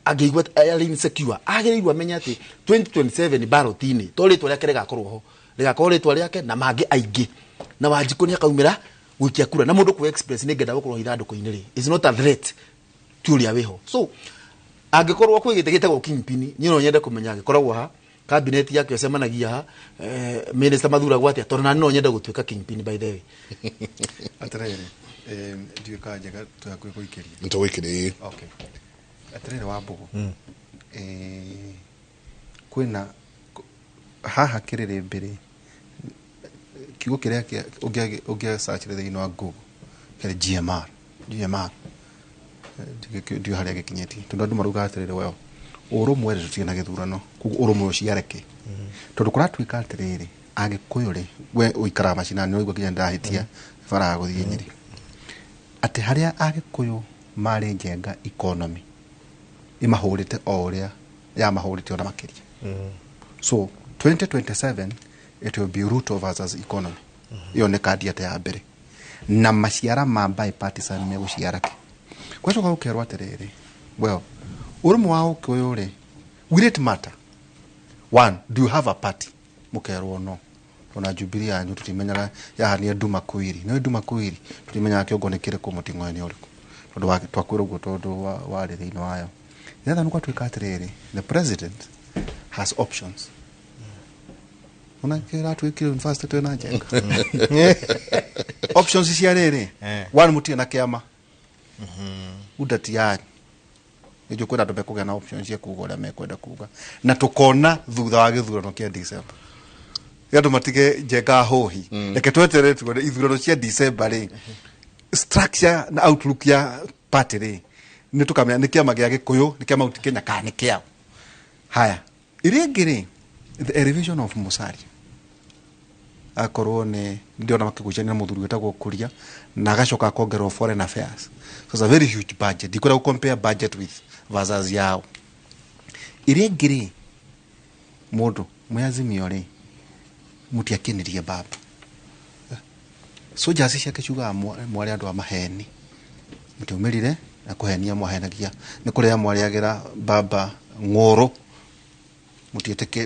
Angĩigua arĩ insecure, agĩrĩirwo amenye atĩ 2027 ballot-inĩ to rĩtwa rĩake rĩgakorwo ho, rĩgakorwo rĩtwa rĩake na mangĩ aingĩ, na Wanjikũ nĩ akaumĩra gũikia kura. Na mũndũ kũ express nĩ ngenda gũkorwo ithandũkũ-inĩ rĩ, is not a threat ti ũrĩa wĩho. So angĩkorwo kwĩ gĩtĩ gĩtagwo kingpin, niĩ no nyende kũmenya angĩkoragwo ha cabinet yake ĩcemanagia ha, minister mathuragwo atĩa, tondũ nani no nyende gũtuĩka kingpin by the way. Atĩrĩrĩ, ndiũĩ kana njega twĩ hakuhĩ kũikĩria. Nĩtũgũikĩria. Okay. Atĩrĩrĩ Wambũgũ, kwĩna haha kĩrĩrĩmbĩ rĩ, kiugo kĩrĩa ũngĩacachire thĩinĩ wa Google kĩarĩ GMR GMR, ndiũĩ harĩa gĩkinyĩtie, tondũ andũ marauga atĩrĩrĩ, well, ũrũmwe rĩ, tũtirĩ na gĩthurano, koguo ũrũmwe ũciareke, tondũ kũratuĩka atĩrĩrĩ, Agĩkũyũ rĩ, we ũikaraga macinani, nĩ ũraigua nginya ndahĩtia bara ya gũthiĩ Nyĩrĩ, atĩ harĩa Agĩkũyũ marĩ njenga economy ĩmahũrĩte o ũrĩa Ya mahũrĩte ona makĩria. So 2027 it will be Ruto versus economy. Iyo nĩ kandi ate ya mbere na maciara ma bipartisan megũciara kĩ. Gwacoka gũkerwo atĩrĩrĩ, well, ũrũmwe wa Ũgĩkũyũ rĩ, will it matter? One, do you have a party? Mũkerwo no ona Jubilee yanyu tũtimenyaga yahania nduma kwiri nĩ nduma kwiri, tũtimenyaga kĩongo nĩ kĩrĩkũ, mũting'oe nĩ ũrĩkũ, tondũ twakwĩrwo ũguo tondũ warĩ thĩinĩ wayo. The other nĩ gwatuĩka atĩrĩrĩ, the president has options. Ona kĩratwĩkire university twĩna njenga options cia rĩrĩ. One, mũtirĩ na kĩama udati yanyu nĩnjũ kwĩna andũ mekũgĩa na options cia kuga ũrĩa mekwenda kuga, na tũkona thutha wa gĩthurano kĩa December. Andũ matige njenga hũhi, reke tweterere tuone ithurano cia December rĩ, structure na outlook ya party rĩ, nĩ tũkamenya nĩ kĩama gĩa Gĩkũyũ, nĩ kĩa Mount Kenya kana nĩ kĩao. Haya, ĩrĩa ĩngĩ rĩ, the elevation of Musalia, akorwo nĩ ndĩrona makĩgucania na mũthuri wĩtagwo Kuria, na agacoka akongerwo foreign affairs. So it's a very huge budget. Ndikwenda gũ compare budget with versus yao. Ĩrĩa ĩngĩ rĩ, mũndũ mwĩ Azimio rĩ, mũtiakenirie baba. Soldiers ciake ciugaga mwarĩ andũ a maheni, mũtiaumĩrire na kũhenia mwahenagia, nĩ kũrĩa mwarĩagĩra baba ng'ũrũ,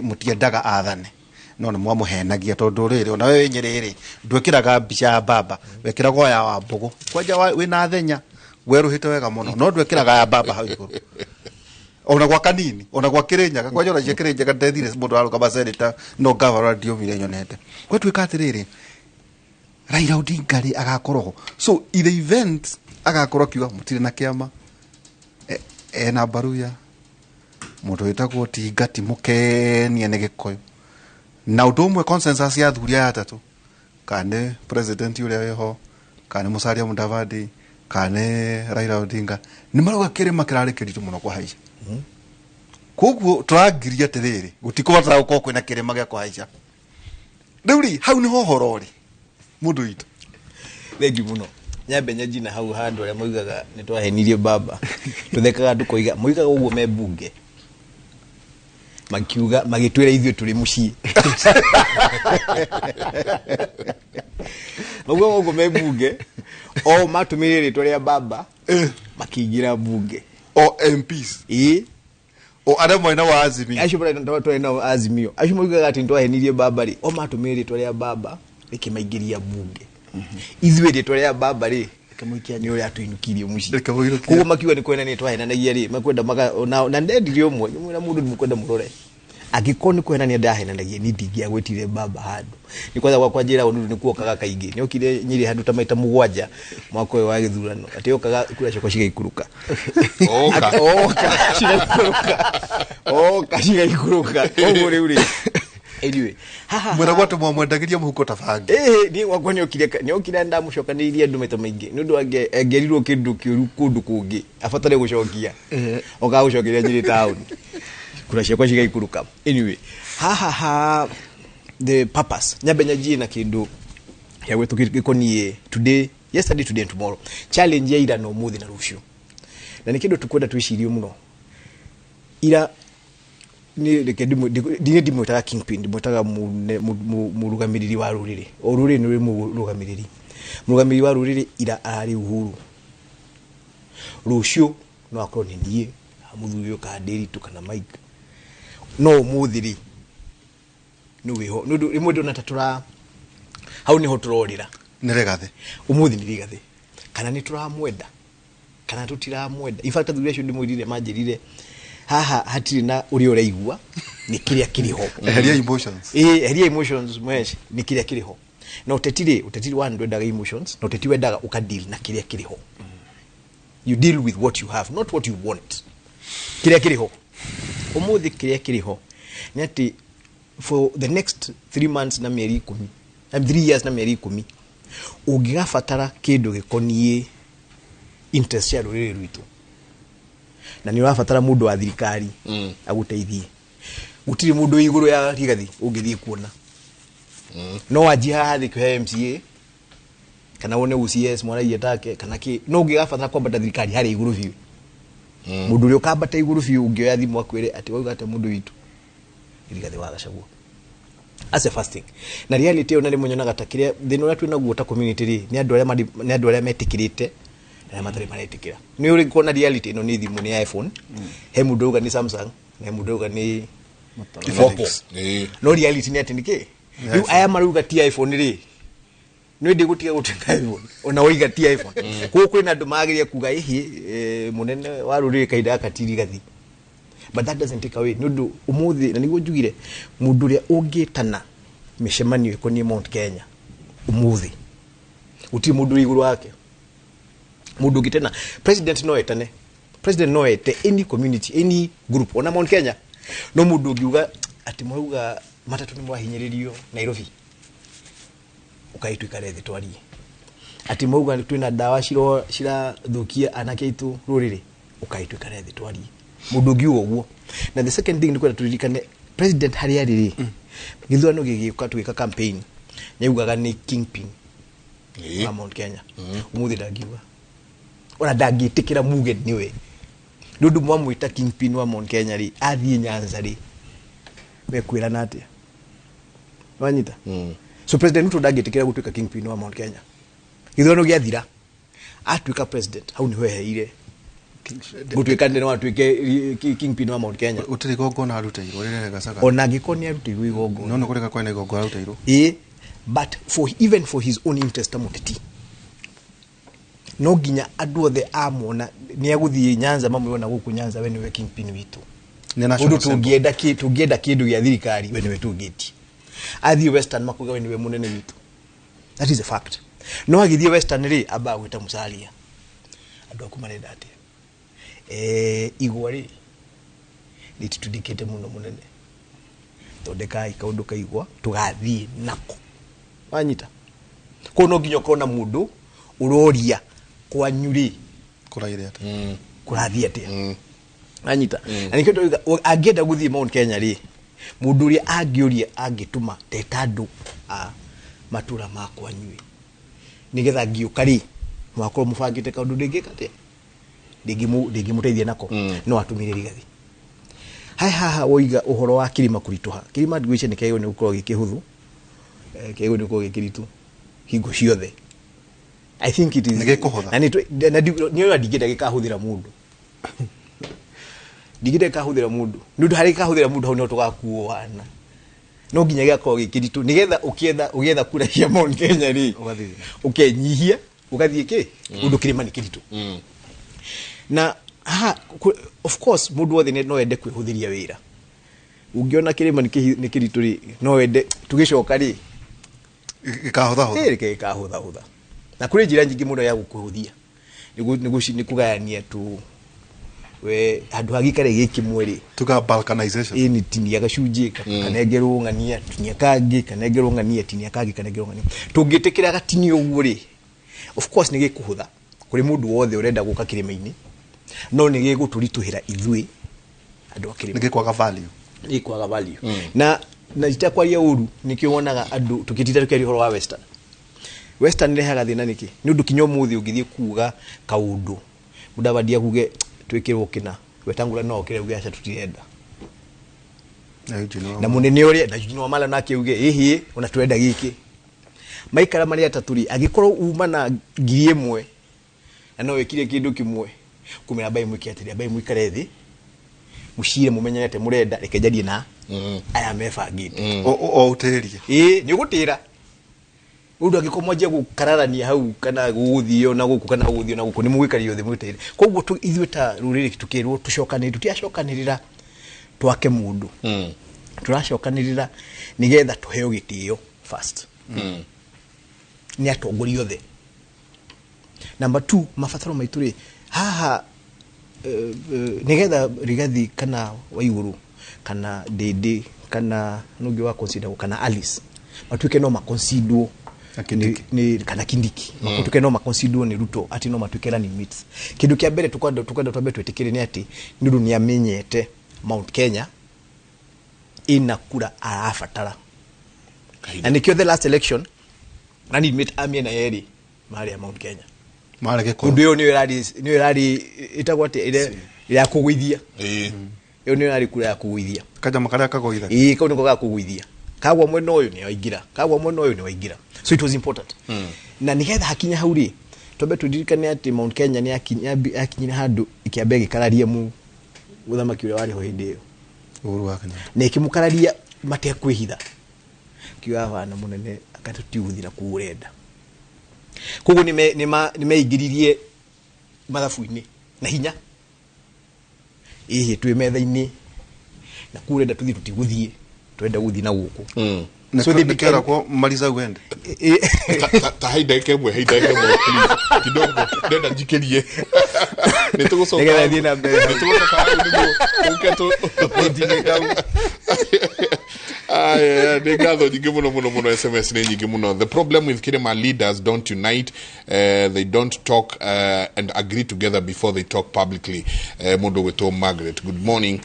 mũtiendaga athane, no nĩ mwamũhenagia, tondũ rĩrĩ ona we wĩ Nyĩrĩ rĩ, ndwĩkĩraga mbica ya baba, wekĩraga o ya Wambũgũ kwanja wĩna thenya werũhĩte wega mũno, no ndwĩkĩraga ya baba hau igũrũ ona gwa kanini, ona gwa Kĩrĩnyaga kwanja, ona cia Kĩrĩnyaga ndethire mũndũ arũgama senator no governor ndiomire nyonete. Gwatuĩka atĩrĩrĩ, Raila Odinga rĩ agakorwo ho, so in the event agakorwo akiuga mũtirĩ na kĩama, ena Baruya, mũndũ wĩtagwo Tinga ti mũkenie nĩ Gĩkũyũ, na ũndũ ũmwe consensus ya athuri aya atatũ, kana nĩ president ũrĩa wĩho, kana nĩ Musalia Mudavadi, kana nĩ Raila Odinga, nĩ marauga kĩrĩma kĩrarĩ kĩritũ mũno kũhaica. Koguo tũrangiria atĩrĩrĩ, gũtikũbatara gũkorwo kwĩna kĩrĩma gĩa kũhaica. Rĩu rĩ, hau nĩho ũhoro ũrĩ, mũndũ witũ. Thengi mũno. Nyambe nyanjina hau handũ arĩa moigaga nĩ twahenirie baba, tũthekaga tũkoiga moigaga ũguo me mbunge makiuga magĩtwĩra ithuĩ tũrĩ mũciĩ, maugaga ũguo me mbunge, o matũmĩrire rĩtwa rĩa baba makĩingĩra mbunge. O MPs? Ĩĩ. O arĩa mwena wa Azimio? Acio twarĩ nao Azimio, acio moigaga atĩ nĩtwahenirie baba rĩ, o matũmĩrire rĩtwa rĩa baba rĩkĩmaingĩria mbunge. Ithuĩ rĩtwa rĩa baba rĩ nĩ ũrĩa atũinũkirie mũciĩ. Koguo makiuga nĩ kwenda nĩ twahenanagia rĩ, makwenda maka na ndendire ũmwe ngĩmwĩra mũndũ nĩ mũkwenda mũrore, angĩkorwo nĩ kũhenania ndahenanagia, niĩ ndingĩagwĩtire baba handũ. Nĩ kwanza gwakwa njĩra ũndũ nĩ kuokaga kaingĩ, nĩ okire Nyĩrĩ handũ ta maita 7 mwaka ũyũ wa gĩthurano, atĩ okaga kura ciakwa cigaikũrũka. Oka. Oka cigaikũrũka, oka cigaikũrũka. Koguo rĩu rĩ, anyway, haha mwena gwatũ mwamwendagĩria mũhuko ta bangi. Ĩĩ, niĩ gwakwa nĩokire ndamũcokanĩrĩirie andũ maita maingĩ nĩ ũndũ angerirwo kĩndũ kĩũru kũndũ kũngĩ abatare gũcokia, okaga gũcokeria Nyĩrĩ taũni, kura ciakwa cigaikũrũka. Anyway, haha ha the purpose, nyambe nyanjie na kĩndũ gĩa gwĩtwo gĩkoniĩ today, yesterday, today and tomorrow, challenge ya ira na ũmũthĩ na rũciũ, na nĩ kĩndũ tũkwenda twĩcirie mũno. Ira nĩ reke ndine ndimwĩtaga kingpin, ndimwĩtaga mũrũgamĩrĩri wa rũrĩrĩ. O rũrĩrĩ nĩ rũrĩ mũrũgamĩrĩri. Mũrũgamĩrĩri wa rũrĩrĩ ira ararĩ Uhuru, rũciũ no akorwo nĩ niĩ, mũthuri ũyũ kana Ndiritu kana Mike, no ũmũthĩ rĩ nĩ wĩho, nĩ ũndũ rĩmwe ndona ta tũra hau nĩho tũrorĩra. Nĩ Rigathĩ. Ũmũthĩ nĩ Rigathĩ, kana nĩ tũramwenda kana tũtiramwenda. In fact athuri acio ndĩmwĩrire manjĩrire haha hatirĩ na ũrĩa ũraigua, nĩ kĩrĩa kĩrĩ ho. Eheria emotions. Ĩĩ, eheria emotions mwesh, nĩ kĩrĩa kĩrĩ ho. Na ũteti rĩ, ũteti wa ndwendaga emotions, na ũteti wendaga ũka deal na kĩrĩa kĩrĩ ho. You deal with what you have, not what you want. Kĩrĩa kĩrĩ ho ũmũthĩ, kĩrĩa kĩrĩ ho nĩ atĩ for the next 3 months na mĩeri 10, 3 years na mĩeri 10, ũngĩgabatara kĩndũ gĩkoniĩ interest cia rũrĩrĩ rwitũ, na nĩ ũrabatara mũndũ wa thirikari agũteithie, gũtirĩ mũndũ wĩ igũrũ ya Rigathi ũngĩthiĩ kuona. No wanjie haha thĩ kũhe MCA kana wone OCS mwaragia take kana kĩ, no ũngĩgabatara kwambata thirikari harĩa igũrũ biũ, Mundu uria ukambata iguru biu ungioya thimu akwire ati wauga ati mundu witu Rigathi wa Gachagua. As a first thing. Na reality ona rimwe nyonaga ta kiria thina uria twinaguo ta community ri ni andu aria ni andu aria metikirite na matari maretikira. Ni uri kuona reality ino ni thimu ni iPhone. He mundu uga ni Samsung na he mundu uga ni Oppo. No reality ni ati niki. Riu aya maruga ti iPhone ri. Ni ndi gutiga gutuika iPhone. Ona woiga ti iPhone. Koguo kwina andu magiria kuga ihi munene wa ruriri kahinda gaka ti Rigathi. But that doesn't take away nundu umuthi na niguo njugire mundu uria ungitana micemanio ikonie Mount Kenya umuthi gutiri mundu uri iguru wake. Mundu ungitana president no etane, president no ete any community, any group ona Mount Kenya. No mundu ungiuga ati murauga matatu ni mwahinyiririo Nairobi ukaituikare thi twarie ati mauga twina dawa cirathukia anake aitu ruriri ukaituikare thi twarie mundu ungiuga uguo. Na the second thing ni kwenda turirikane president haria riri githurano gigiuka tugika campaign yaugaga ni kingpin wa Mount Kenya. Umuthi ndangiuga ona ndangitikira muge niwe nundu mwamwita kingpin wa Mount Kenya ri athie Nyanza ri mekwirana atia wanyita. So president Ruto ndangitikira gutuika kingpin wa Mount Kenya. Githurano giathira atuika president hau niho eheire gutuika nene watuike kingpin wa Mount Kenya. Gutiri igongona aruteirwo rĩrĩa Gachagua ona angĩkorwo nĩ aruteirwo igongona no kũreka kwena igongona aruteirwo but for even for his own interest amuteti no nginya andu othe amona ni aguthie Nyanza mamwona guku Nyanza we niwe kingpin witu undu tungienda ki tungienda kindu gia thirikari we niwe tungiti athie Western makuga we niwe munene witu. That is a fact. No agithie Western ri amba gwita Musalia andu aku marenda atia igwa ri rititudikite muno munene thondekai kaundu ka igwa tugathie nako wanyita. Ko no nginya ukona mundu uroria kwanyu ri kuraire atia kurathie atia anyita. Na nikio ndoiga angienda guthie Mount Kenya ri mundu uria angiuria angituma teta andu a matura ma kwanyu nigetha ngiuka ri mwakorwo mubangite kaundu ndingika atia ndingimuteithia nako no atumire Rigathi. Hai haha woiga uhoro wa kirima kurituha kirima ngwice ni kego ni gukorwo gikihuthu kego ni gukorwo gikiritu hingo ciothe. I think it is nigikuhutha na ni ora ndingenda gikahuthira mundu ndingenda gikahuthira mundu nundu hari gikahuthira mundu hau no tugakuoana no nginya giakorwo gikiritu nigetha ukietha ugietha kura cia Mount Kenya ri ukenyihia ugathie ki undu kirima ni kiritu. Na ha of course mundu wothe no ende kwihuthiria wira ungiona kirima ni kiritu ri no ende tugicoka ri gikahutha gikahutha na kuri njira nyingi muno ya gukuhuthia ni kugayania tu we handu hagikare gikimwe ri tuga balkanization ini tinia gacunji kanengerwo ng'ania tinia kangi kanengerwo ng'ania tinia kangi kanengerwo ng'ania tungitikira gatinio uguo ri of course ni gikuhutha kuri mundu wothe urenda guka kirima-ini no ni giguturituhira ithui andu a kirima ni gikwaga value gikwaga value. Na itakwaria uru nikio wonaga andu tukitinda tukiaria uhoro wa Western Western rehaga thina niki ni undu kinya umuthi ungithie kuga kaundu Mudavadi akuge twikirwo kina Wetangula no okire uge acha tutirenda na munene uria na Eugene Wamalwa nake uge ihi ona twenda giki maikara mari atatu ri agikorwo uma na 1000 na no wikire kindu kimwe kumira bai mwike atiri bai mwikare thi mucire mumenyete murenda reke njarie na aya mebangite o utirie ii ni ugutira undu angikorwo gukararania hau kana guguthio na guku kana guguthio na guku ni mugwikario thi mwitire. Koguo ithuĩ ta ruriri tukirwo tucokanĩrĩre tutiacokanĩrĩra twake mundu turacokanĩrĩra nigetha tuheo gĩtĩo first ni atongoria othe. Number 2 mabataro maitu ri haha nigetha Rigathi kana Waiguru kana Ndindi kana nungi wa consider kana Alice matuike no maconsider ni kana Kindiki matuike no maconsider ni Ruto ati no matuike running mates. Kindu kia mbere tukwenda twambe twetikire ni ati nundu ni amenyete Mount Kenya ina kura arabatara na nikio the last election running mate amie na yeri mari ya Mount Kenya mari gikuru undu uyu ni irari itagwo ati Ya kũgũithia. Ĩyo nĩyo yarĩ kura ya kũgũithia. Kanyamũ karĩa kagũithagia. Ĩĩ, kau nĩko ga kũgũithia. Kagwa mwena ũyũ nĩ waingĩra, kagwa mwena ũyũ nĩ waingĩra. So it was important. Na nĩgetha hakinya hau rĩ, twambe tũririkane atĩ Mount Kenya nĩ yakinyire handũ ĩkĩamba ĩgĩkararia mũthamaki ũrĩa warĩ ho hĩndĩ ĩyo. Uhuru wa Kenyatta. Na ĩkĩmũkararia matekwĩhitha. Kiuga bana mũnene anga tũtigũthiĩ na kũu ũrenda. Koguo nĩmeingĩririe mathabu-inĩ na hinya. Ĩhĩ twĩ metha-inĩ na kũu ũrenda tũthiĩ tũtigũthiĩ, tũrenda gũthiĩ na gũkũ. So they became Nĩkĩragwo Marisa Wende. Ta hai ndagĩka ĩmwe, hai ndagĩka ĩmwe please, kidogo ndenda njikĩrie. Nĩ tũgũcoka Nĩgetha thiĩ na mbere. Nĩ tũgũcoka hau nĩguo ũke tũ Aya, nĩ ngatho nyingĩ mũno mũno mũno. SMS nĩ nyingĩ mũno. The problem with Kirima leaders don't unite, they don't talk and agree together before they talk publicly. Mũndũ gwĩtwo Margaret, good morning.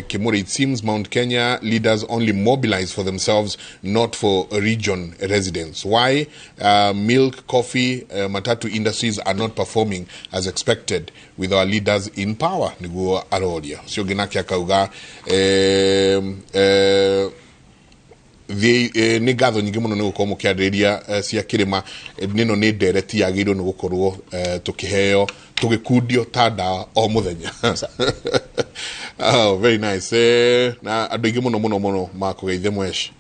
Kimuri, it seems Mount Kenya leaders only mobilize for themselves, not for region residents. Why milk, coffee, matatu industries are not performing as expected with our leaders in power? Niguo aroria. Ũcio ũngĩ nake akauga nĩ ngatho nyingĩ mũno nĩ gũkorwo mũkĩarĩrĩria cia kĩrĩma. Nĩno nĩ ndereti yagĩrĩirwo nĩ gũkorwo tũkĩheo tũgĩkundio ta ndawa o mũthenya. Oh, very nice. Na andũ aingĩ mũno mũno mũno makũgeithe mwesh.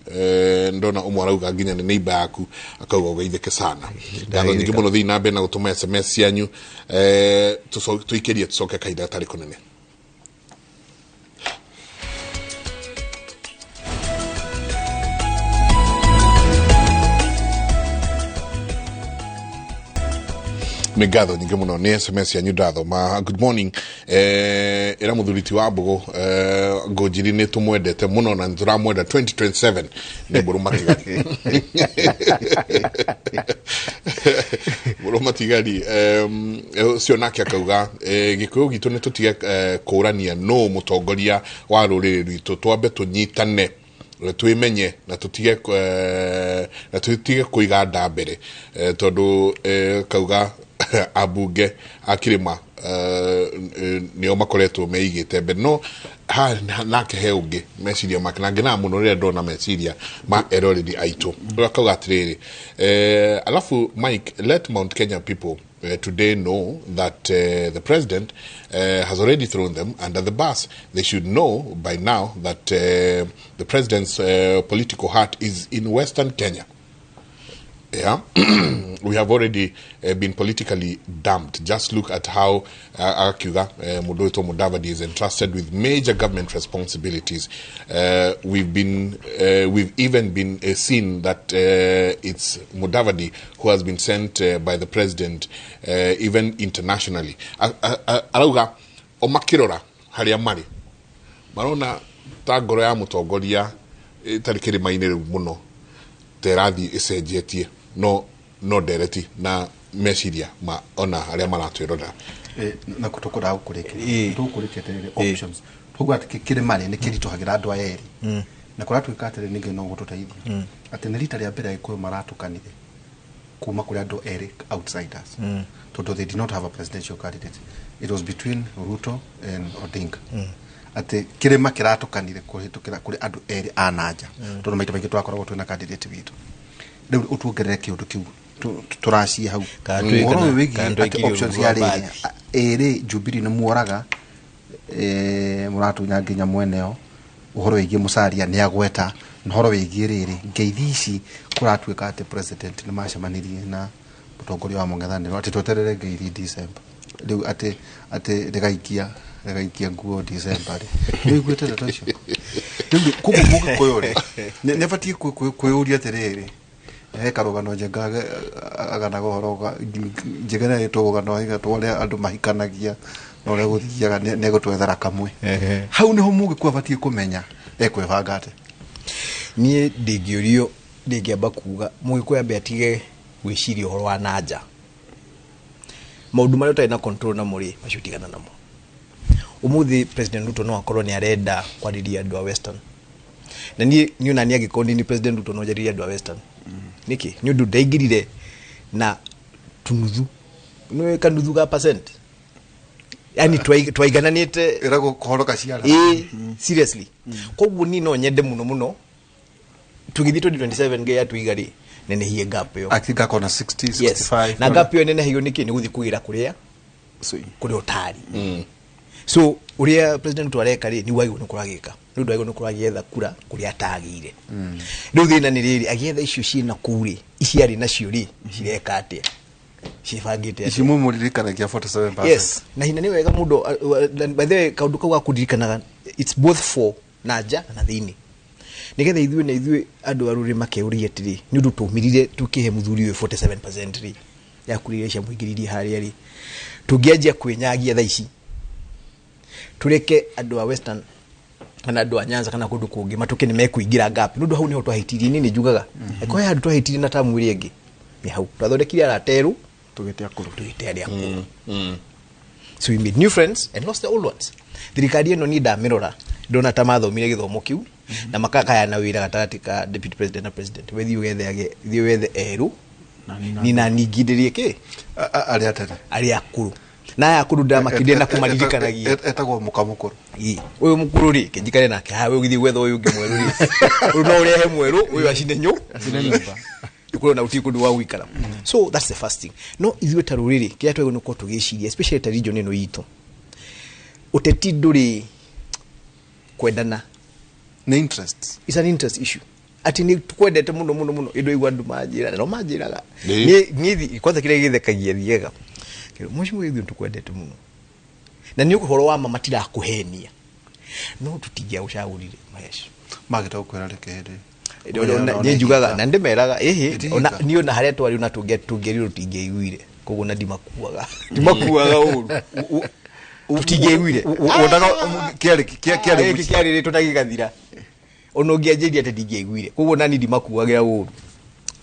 Ndona ũmwe arauga nginya nĩ neighbor yaku, akauga ũgeithĩke sana. Ngatho nyingĩ mũno. Thiĩ na mbere na gũtũma SMS cianyu, tũikĩrie tũcoke kahinda gatarĩ kũnene. Nĩ ngatho nyingĩ mũno, nĩ SMS yanyu ndathoma. Good morning, ĩra mũthuri ti wa mbũgũ, Ngũnjiri nĩ tũmwendete mũno na nĩ tũramwenda 2027. Nĩ mbũrũ matigari, mbũrũ matigari. Ũcio nake akauga, gĩkũyũ gitũ nĩ tũtige kũrania nũ mũtongoria wa rũrĩrĩ rwitũ, twambe tũnyitane, twĩmenye na tũtige na tũtige kũiga nda mbere, tondũ kauga ambunge a kĩrĩma nĩo makoretwo meigĩte mbere. No ha nake he ũngĩ meciria make na ngenaga mũno rĩrĩa ndona meciria ma eroreri aitũ, ũrĩa akauga atĩrĩrĩ, alafu Mike, let Mount Kenya people today know that the president has already thrown them under the bus. They should know by now that the president's political heart is in Western Kenya. Yeah, we have already been politically dumped. Just look at how akiuga mũndũ wĩtwo Mudavadi is entrusted with major government responsibilities. We've even been seen that it's Mudavadi who has been sent by the president, even internationally. Arauga o makĩrora harĩa marĩ marona ta ngoro ya mũtongoria ĩtarĩ kĩrĩma-inĩ rĩu mũno, ta ĩrathiĩ ĩcenjetie, no ndereti na meciria ma ona arĩa maratwĩrorera. Na tũkũraga gũkũrĩkĩria tũkũrĩkia atĩrĩrĩ, options tuguo atĩ kĩrĩma rĩ nĩ kĩritũhagĩra andũ aya erĩ, na kũratuĩka atĩrĩ ningĩ no gũtũteithia atĩ nĩ rita rĩa mbere Agĩkũyũ maratũkanire kuma kũrĩ andũ erĩ outsiders, tondũ they did not have a presidential candidate. It was between Ruto and Odinga. Atĩ kĩrĩma kĩratũkanire kũhĩtũkĩra kũrĩ andũ erĩ a nanja, tondũ maita maingĩ twakoragwo twĩna candidate witũ. Rĩu ũtuongerere kĩũndũ kĩu tũracie hau ũhoro ũyũ wĩgiĩ atĩ options ya rĩrĩ ĩrĩ Jubilee nĩ muoraga, mũratunya nginya mweneo. Ũhoro wĩgiĩ Musalia nĩ agweta, na ũhoro wĩgiĩ rĩrĩ ngeithi ici kũratuĩka atĩ president nĩ macemanirie na mũtongoria wa mũng'ethanĩro atĩ tweterere ngeithi December. Rĩu atĩ rĩgaikia nguo December rĩ, nĩ ũiguĩte ndeto icio? Rĩu koguo mũgĩkũyũ rĩ nĩ abatiĩ kwĩyũria atĩrĩrĩ, he karũgano Njenga aganaga ũhoro, Njenga nĩ agĩtwo rũgano aigatwo ũrĩa andũ mahikanagia na ũrĩa gũthiaga, nĩ egũtwethera kamwe hau. Nĩho mũgĩkũyũ abatiĩ kũmenya ekwĩbanga atĩ Niĩ ndingĩũrio, ndingĩamba kuga mũgĩkũyũ ambe atige gwĩciria ũhoro wa nanja. Maũndũ marĩa ũtarĩ na control namo rĩ, macio tigana namo. Ũmũthĩ President Ruto no akorwo nĩ arenda kwarĩria andũ a Western, na niĩ niĩ ona niĩ angĩkorwo nĩ President Ruto no njarĩrie andũ a Western. Nĩkĩ? Nĩ ũndũ ndaingĩrire na tunuthu, nĩ kanuthu ga percent. Yani twaigananĩte ĩragwo kũhoroka ciara. Ĩĩ, seriously. Koguo niĩ no nyende mũno mũno tũgĩthiĩ 2027 ngai atuiga rĩ nenehie gap ĩyo. I think akona 60 Yes. 65. Na gap ĩyo nenehio nĩkĩ? Nĩ gũthiĩ kũgĩra kũrĩa kũrĩa ũtarĩ. So ũrĩa president areka rĩ, nĩ wagĩrĩirwo nĩ kũragĩka nĩ ũndũ wagĩrĩirwo nĩ kũragĩetha kura kũrĩa atagĩire. Rĩu thĩna nĩ rĩrĩ, agĩetha icio ciĩna kũu rĩ, ici arĩ nacio rĩ, cireka atĩa? Cibangĩte ici atĩa? mũmũririkanagia 47%. Yes, na hina nĩ wega mũndũ by the way, kaũndũ kau ga kũririkanaga, it's both for na nja na thĩinĩ, nĩgetha ithuĩ na ithuĩ andũ a rũrĩrĩ makeuria atĩrĩ, nĩ ũndũ tũmirire tũkĩhe mũthuri ũyũ 47% rĩ ya kura iria ciamũingĩririe harĩa rĩ, tũngĩanjia kwĩnyagia thaa ici tũreke andũ a Western kana andũ a Nyanza kana kũndũ kũngĩ matũke nĩ mekũingĩra gap, nĩ ũndũ hau nĩho twahĩtirie. Niĩ nĩ njugaga angĩkorwo he handũ twahĩtirie na tamu ĩrĩa ĩngĩ nĩ hau twathondekire arata erũ, tũgĩte akũrũ. Tũgĩte arĩa akũrũ. So we made new friends and lost the old ones. Thirikari ĩno niĩ ndamĩrora ndona ta mathomire gĩthomo kĩu na makagayana wĩra gatagatĩ ka deputy president na president. We thiĩ ũgethe thiĩ wethe erũ ni na ningindĩrie kĩ arĩa tene arĩa akũrũ na aya akũrũ ndĩramakindĩria na kũmaririkanagia. Etagwo mũkamũkũrũ. Ĩ, ũyũ mũkũrũ rĩ, kĩnjikare nake haha, we ũgĩthiĩ gwetha ũyũ ũngĩ mwerũ rĩ, ũyũ no ũrehe mwerũ, ũyũ acine acine nyũmba. Ũkorwo na gũtirĩ kũndũ gwa gũikara. So that's the first thing. No ithuĩ ta rũrĩrĩ kĩrĩa twagĩrĩirwo nĩ gũkorwo tũgĩciria, especially ta region ĩno itũ, ũteti ndũrĩ kwendana. Nĩ interest. It's an interest issue, atĩ nĩ twendete mũno mũno mũno. Ĩndũ igua andũ manjĩra no manjĩraga niĩ kwanza kĩrĩa gĩthekagia thiaga mheshimiwa, ithuĩ tũkwendete mũno na nĩ ũhoro wa ma, matirakũhenia, no tũtingĩagũcagũrire Mahesh. Magĩta gũkwĩra reke hĩndĩ Niĩ njugaga na ndĩmeraga ĩhĩ ona niĩ ona harĩa twarĩ ona tũngĩerirwo tũtingĩaiguire, koguo na ndimakuaga ũru, tũtingĩaiguire. Wonaga kĩarĩ kĩarĩ gĩkĩ kĩarĩ rĩtũ na gĩgathira, ona ũngĩanjĩria atĩ ndingĩaiguire, koguo nani ndimakuagĩra ũru.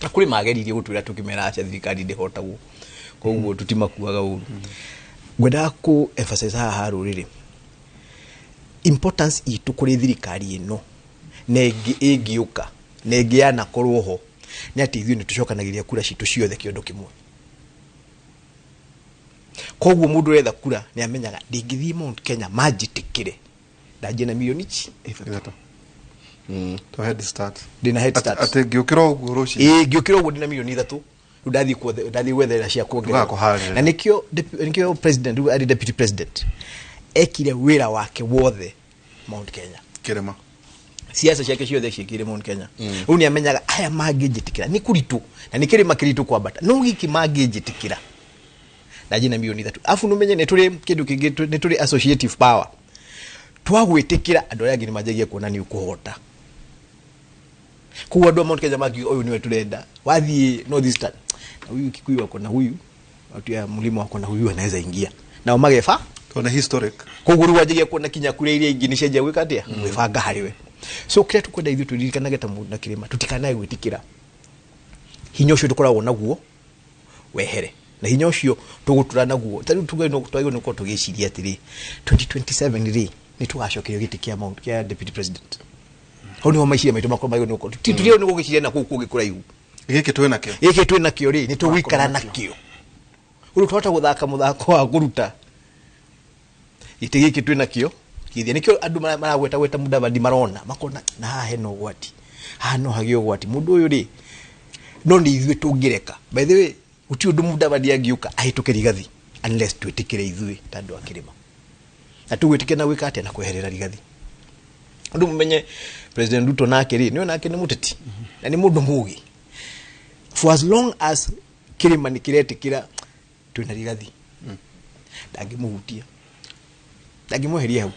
Na kũrĩ mageririe gũtwĩra tũkĩmera aca, thirikari ndĩhotagwo, koguo tũtimakuaga ũru. Ngwendaga kũ emphasize haha ha rũrĩrĩ importance itũ kũrĩ thirikari ĩno na ĩngĩ ĩngĩũka na ĩngĩ yanakorwo ho nĩ atĩ ithuĩ nĩ tũcokanagĩria kura citũ ciothe kĩondo kĩmwe. Koguo mũndũ ũretha kura nĩ amenyaga ndingĩthiĩ Mount Kenya manjĩtĩkĩre ndanjie na milioni ici 3. To head start. Ndĩna head start. Atĩ ngĩũkĩra ũguo rũcinĩ. Ĩĩ, ngĩũkĩra ũguo ndĩna milioni 3, rĩu ndathiĩ gwetherera cia kuongerera. Tũgakũharĩrĩria. Na nĩkĩo president rĩu arĩ deputy president ekire wĩra wake wothe Mount Kenya. Kĩrĩma. Siasa ciake ciothe ciĩkĩire Mount Kenya. Rĩu nĩ amenyaga aya mangĩnjĩtĩkĩra nĩ kũritũ na nĩ kĩrĩma kĩritũ kwambata, no gĩkĩ mangĩnjĩtĩkĩra ndanjie na milioni 3. Afu nũmenye nĩ tũrĩ kĩndũ kĩngĩ, nĩ tũrĩ associative power. Twagwĩtĩkĩra andũ arĩa angĩ nĩ manjagia kuona nĩ ũkũhota, koguo andũ a Mount Kenya makiuga ũyũ nĩwe tũrenda, wathiĩ North Eastern na huyu Kikuyu wako na huyu watu ya mlima wako na huyu anaweza ingia nao mageba. Tondũ nĩ historic. Koguo rĩu wanjagia kuona kinya kura iria ingĩ nĩ cianjia gwĩka atĩa? Gwĩbanga harĩ we. So kĩrĩa tũkwenda ithuĩ tũririkanage ta mũndũ na kĩrĩma, tũtikanae gwĩtĩkĩra hinya ũcio tũkoragwo naguo wehere, na hinya ũcio tũgũtura naguo. Ta rĩu twagĩrĩirwo nĩ gũkorwo tũgĩciria atĩrĩ, 2027 rĩ, nĩ tũgacokerio gĩtĩ kĩa Mount kĩa deputy president. Hau nĩho meciria maitũ makorwo magĩrĩirwo nĩ gũkorwo. Tũtigĩrĩirwo nĩ gũgĩciria na kũu kũngĩ kũraihu. Gĩkĩ twĩ nakĩo. Gĩkĩ twĩ nakĩo rĩ, nĩ tũgũikara nakĩo. Rĩu twahota gũthaka mũthako wa kũruta gĩtĩ gĩkĩ twĩ nakĩo gĩthia. Nĩkĩo andũ maragweta gweta Mudavadi, marona makona na haha hena ũgwati, haha no hagĩe ũgwati mũndũ ũyũ rĩ, no nĩ ithuĩ tũngĩreka. By the way, gũtirĩ ũndũ Mudavadi angĩũka ahĩtũke Rigathi unless twĩtĩkĩre ithuĩ ta andũ a kĩrĩma, na tũgwĩtĩkĩra na gwĩka atĩa? Na kweherera Rigathi. Andũ mũmenye President Ruto nake rĩ, nĩwe nake nĩ mũteti na nĩ mũndũ mũgĩ. For as long as kĩrĩma nĩ kĩretĩkĩra twĩna Rigathi, ndangĩmũhutia, ndangĩmweheria hau.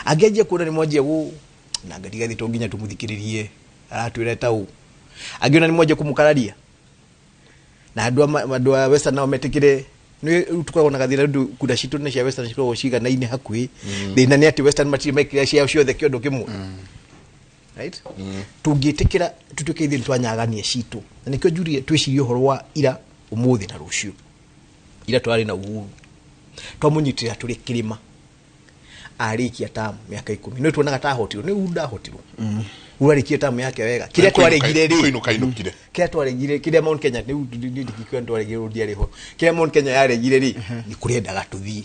Angĩanjia kuona nĩ mwanjia gũ na Rigathi to nginya tũmũthikĩrĩrie aratwĩra ta ũũ, angĩona nĩ mwanjia kũmũkararia na andũ a Western nao metĩkĩre, nĩ rĩu tũkoragwo na gathĩna rĩu kura citũ na cia Western cikoragwo ciganaine hakuhĩ. Thĩna nĩ atĩ Western matirĩ mekĩra ciao ciothe kĩondo kĩmwe, right? Tũngĩtĩkĩra tũtuĩke ithuĩ nĩtwanyagania citũ, na nĩkĩo njurie twĩcirie ũhoro wa ira, ũmũthĩ na rũciũ. Ira tũrarĩ na Uhuru, twamũnyitĩrĩra tũrĩ kĩrĩma, arĩkia tamu mĩaka 10, nĩ tuonaga ta ahotirwo nĩ Uhuru, ndahotirwo. Uhuru arĩkie tamu yake wega. Kĩrĩa twaregire rĩ, Kũinũka inũkire. Kĩrĩa twaregire, kĩrĩa Mount Kenya nĩ ndingĩkiuga nĩ twaregire, ndiarĩ ho. Kĩrĩa Mount Kenya yaregire rĩ, nĩ kũrendaga tũthiĩ.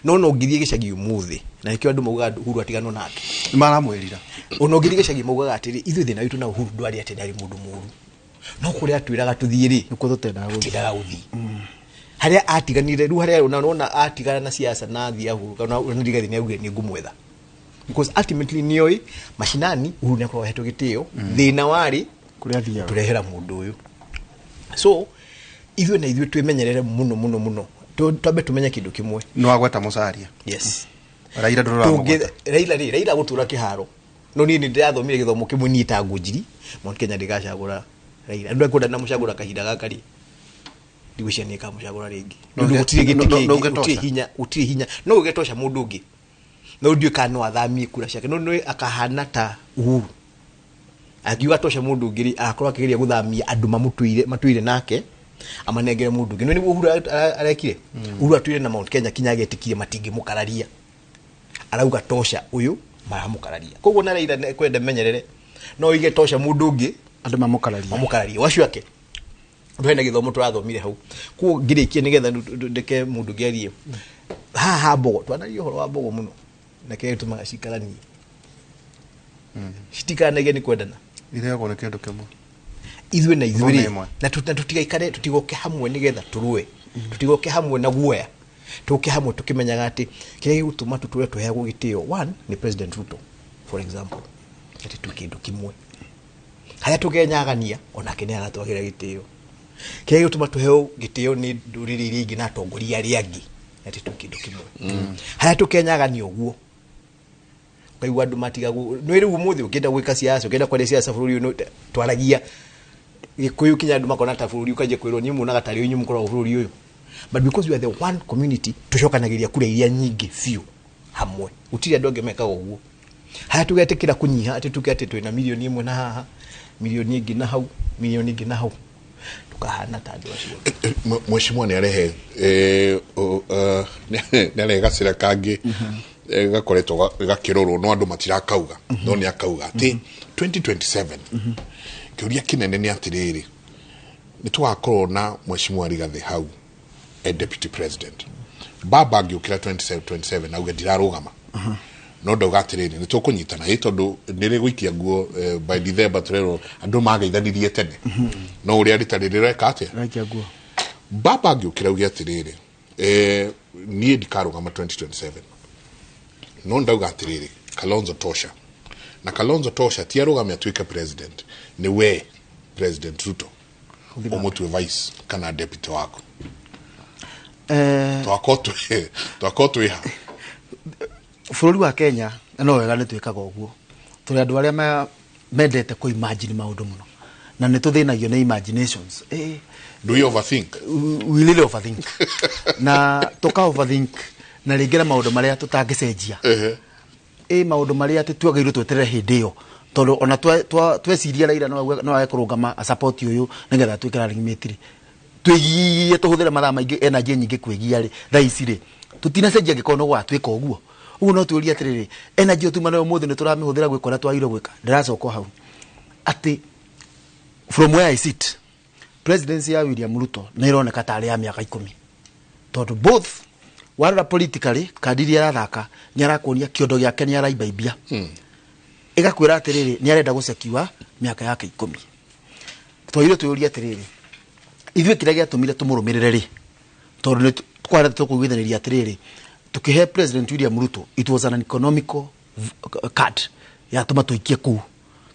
No no ngithie gĩcagi ũmũthĩ na nĩkĩo andũ maugaga Uhuru atiganwo nake. Maramwĩrira. Ona ũngĩthiĩ gĩcagi maugaga atĩrĩ, ithuĩ thĩna witũ na Uhuru ndwarĩ atĩ ndarĩ mũndũ mũru, no kũrĩa atwĩraga tũthiĩ rĩ, nĩkuo tũtendaga gũthiĩ. Harĩa atiganire rĩu, harĩa ona atigana na siasa na athiĩ ahurũka, ona Rigathi nĩ augire nĩ ngũmwetha, because ultimately nĩoĩ mashinani Uhuru nĩ akoragwo ahetwo gĩtĩo. Thĩna warĩ kũrĩa athiaga tũrehera mũndũ ũyũ. So ithuĩ na ithuĩ twĩmenyerere mũno mũno mũno. Twambe tũmenye kĩndũ kĩmwe. Nĩ wagweta Musalia. Yes. Raila ndũramũgweta. Raila rĩ, Raila gũtũra kĩharo, no niĩ nĩ ndĩrathomire gĩthomo kĩmwe. Niĩ ta Ngũnjiri Mount Kenya ndĩgacagũra Raila. Andũ akwenda namũcagũra kahinda gaka rĩ, ndigwĩciria nĩ ĩkamũcagũra rĩngĩ. No nĩ ũndũ gũtirĩ gĩtĩ no kĩngĩ, ũngĩtoca. Gũtirĩ hinya no ũgĩtoca mũndũ ũngĩ, no ndiũĩ kana no athamie kura ciake, no nĩ akahana ta Uhuru angiuga toca mũndũ ũngĩ rĩ, agakorwo akĩgeria gũthamia andũ mamũtũire matũire nake amanengere mũndũ ũngĩ. No nĩguo Uhuru arekire. Uhuru atũire na Mount Kenya kinya agetĩkirie matingĩmũkararia, arauga toca ũyũ maramũkararia. Koguo na Raila kwenda menyerere, no oige toca mũndũ ũngĩ, andũ mamũkararia. Mamũkararia wacio ake. Andũ hena gĩthomo tũrathomire hau. Koguo ngĩrĩkie, nĩgetha ndeke mũndũ ũngĩ arie haha ha mbogo, twanaria ũhoro wa mbogo mũno na kĩrĩa gĩtũmaga cikaranie, citikaranagia nĩ kwendana. Ireagwo nĩ kĩndũ kĩmwe. Ithuĩ na ithuĩ Thũnĩ rĩ, ĩmwe. na tũtigaikare, tũtigoke hamwe nĩgetha tũrũe, tũtigoke hamwe na guoya, tũke hamwe tũkĩmenyaga atĩ kĩrĩa gĩgũtũma tũtũre tũheagwo gĩtĩo one nĩ President Ruto, for example, atĩ twĩ kĩndũ kĩmwe. Harĩa tũkenyagania, onake nĩ aratwagĩra gĩtĩo. Kĩrĩa gĩgũtũma tũheo gĩtĩo nĩ ndũrĩrĩ iria ingĩ na atongoria arĩa angĩ, atĩ twĩ kĩndũ kĩmwe. Harĩa tũkenyagania ũguo, ũkaigua andũ matigagwo nĩ rĩu. Ũmũthĩ ũkĩenda gwĩka siasa, ũkĩenda kwaria siasa bũrũri ũyũ, twaragia Gĩkũyũ kinya andũ makona ta bũrũri ũkanjia kwĩrwo niĩ muonaga tarĩ inyuĩ mũkoragwo bũrũri ũyũ, but because we are the one community, tũcokanagĩria kura iria nyingĩ biũ hamwe. Gũtirĩ andũ angĩ mekaga ũguo. Harĩa tũgetĩkĩra kũnyiha, atĩ tuge atĩ twĩna 1 million na haha, 1 million ĩngĩ na hau, 1 million ĩngĩ na hau, tũkahana ta andũ acio. Mheshimiwa nĩ arehe nĩ arehe gacĩra kangĩ gakoretwo gakĩrorwo, no andũ matirakauga, no nĩ akauga atĩ 2027 kĩũria kĩnene nĩ atĩrĩrĩ, nĩ tũgakorwo na Mheshimiwa Rigathĩ hau e deputy president? Baba angĩũkĩra 27 auge ndirarũgama, no ndauga atĩrĩrĩ, nĩ tũkũnyitana ĩ tondũ nĩ rĩgũikia nguo by December, tũrerwo andũ mageithanirie tene, no ũrĩa rĩtarĩ rĩreka atĩa? Raikia nguo. Baba angĩũkĩra auge atĩrĩrĩ, niĩ ndikarũgama 2027, no ndauga atĩrĩrĩ, Kalonzo tosha, na Kalonzo tosha ti arũgame atuĩke president, nĩ we President Ruto ũmũtue vice kana deputy waku. Twakorwo twĩ ha? Bũrũri wa Kenya no wega nĩ twĩkaga ũguo. Tũrĩ andũ arĩa mendete kũ imagine maũndũ mũno, na nĩ tũthĩnagio nĩ imaginations. Do you overthink? We really overthink, na tũka overthink na rĩngĩ na maũndũ marĩa tũtangĩcenjia, ĩ maũndũ marĩa atĩ twagĩrĩirwo tweterere hĩndĩ ĩyo, tondũ ona tweciria Raila no age kũrũgama a support ũyũ nĩgetha atuĩke running mate rĩ, twĩgiie tũhũthĩre mathaa maingĩ, energy nyingĩ kwĩgia rĩ, thaa ici rĩ tũtinacenjia angĩkorwo no gwatuĩka ũguo. Ũguo no twĩũrie atĩrĩrĩ, energy ĩyo tuma nayo ũmũthĩ nĩ tũramĩhũthĩra gwĩka ũrĩa twagĩrĩirwo gwĩka? Ndĩracoka o hau atĩ from where I sit, presidency ya William Ruto nĩ ĩroneka tarĩ ya mĩaka 10, tondũ both warora politically kandi iria arathaka, nĩ arakuonia kĩondo gĩake nĩ araibaimbia, ĩgakwĩra atĩrĩrĩ, nĩ arenda gũcekiwa mĩaka yake 10. Twagĩrĩirwo twĩũrie atĩrĩrĩ, ithuĩ kĩrĩa gĩatũmire tũmũrũmĩrĩre rĩ, tondũ nĩ kwarĩ tũkũiguithanĩria atĩrĩrĩ, tũkĩhe President William Ruto, it was an economical card yatũma tũikie kũu.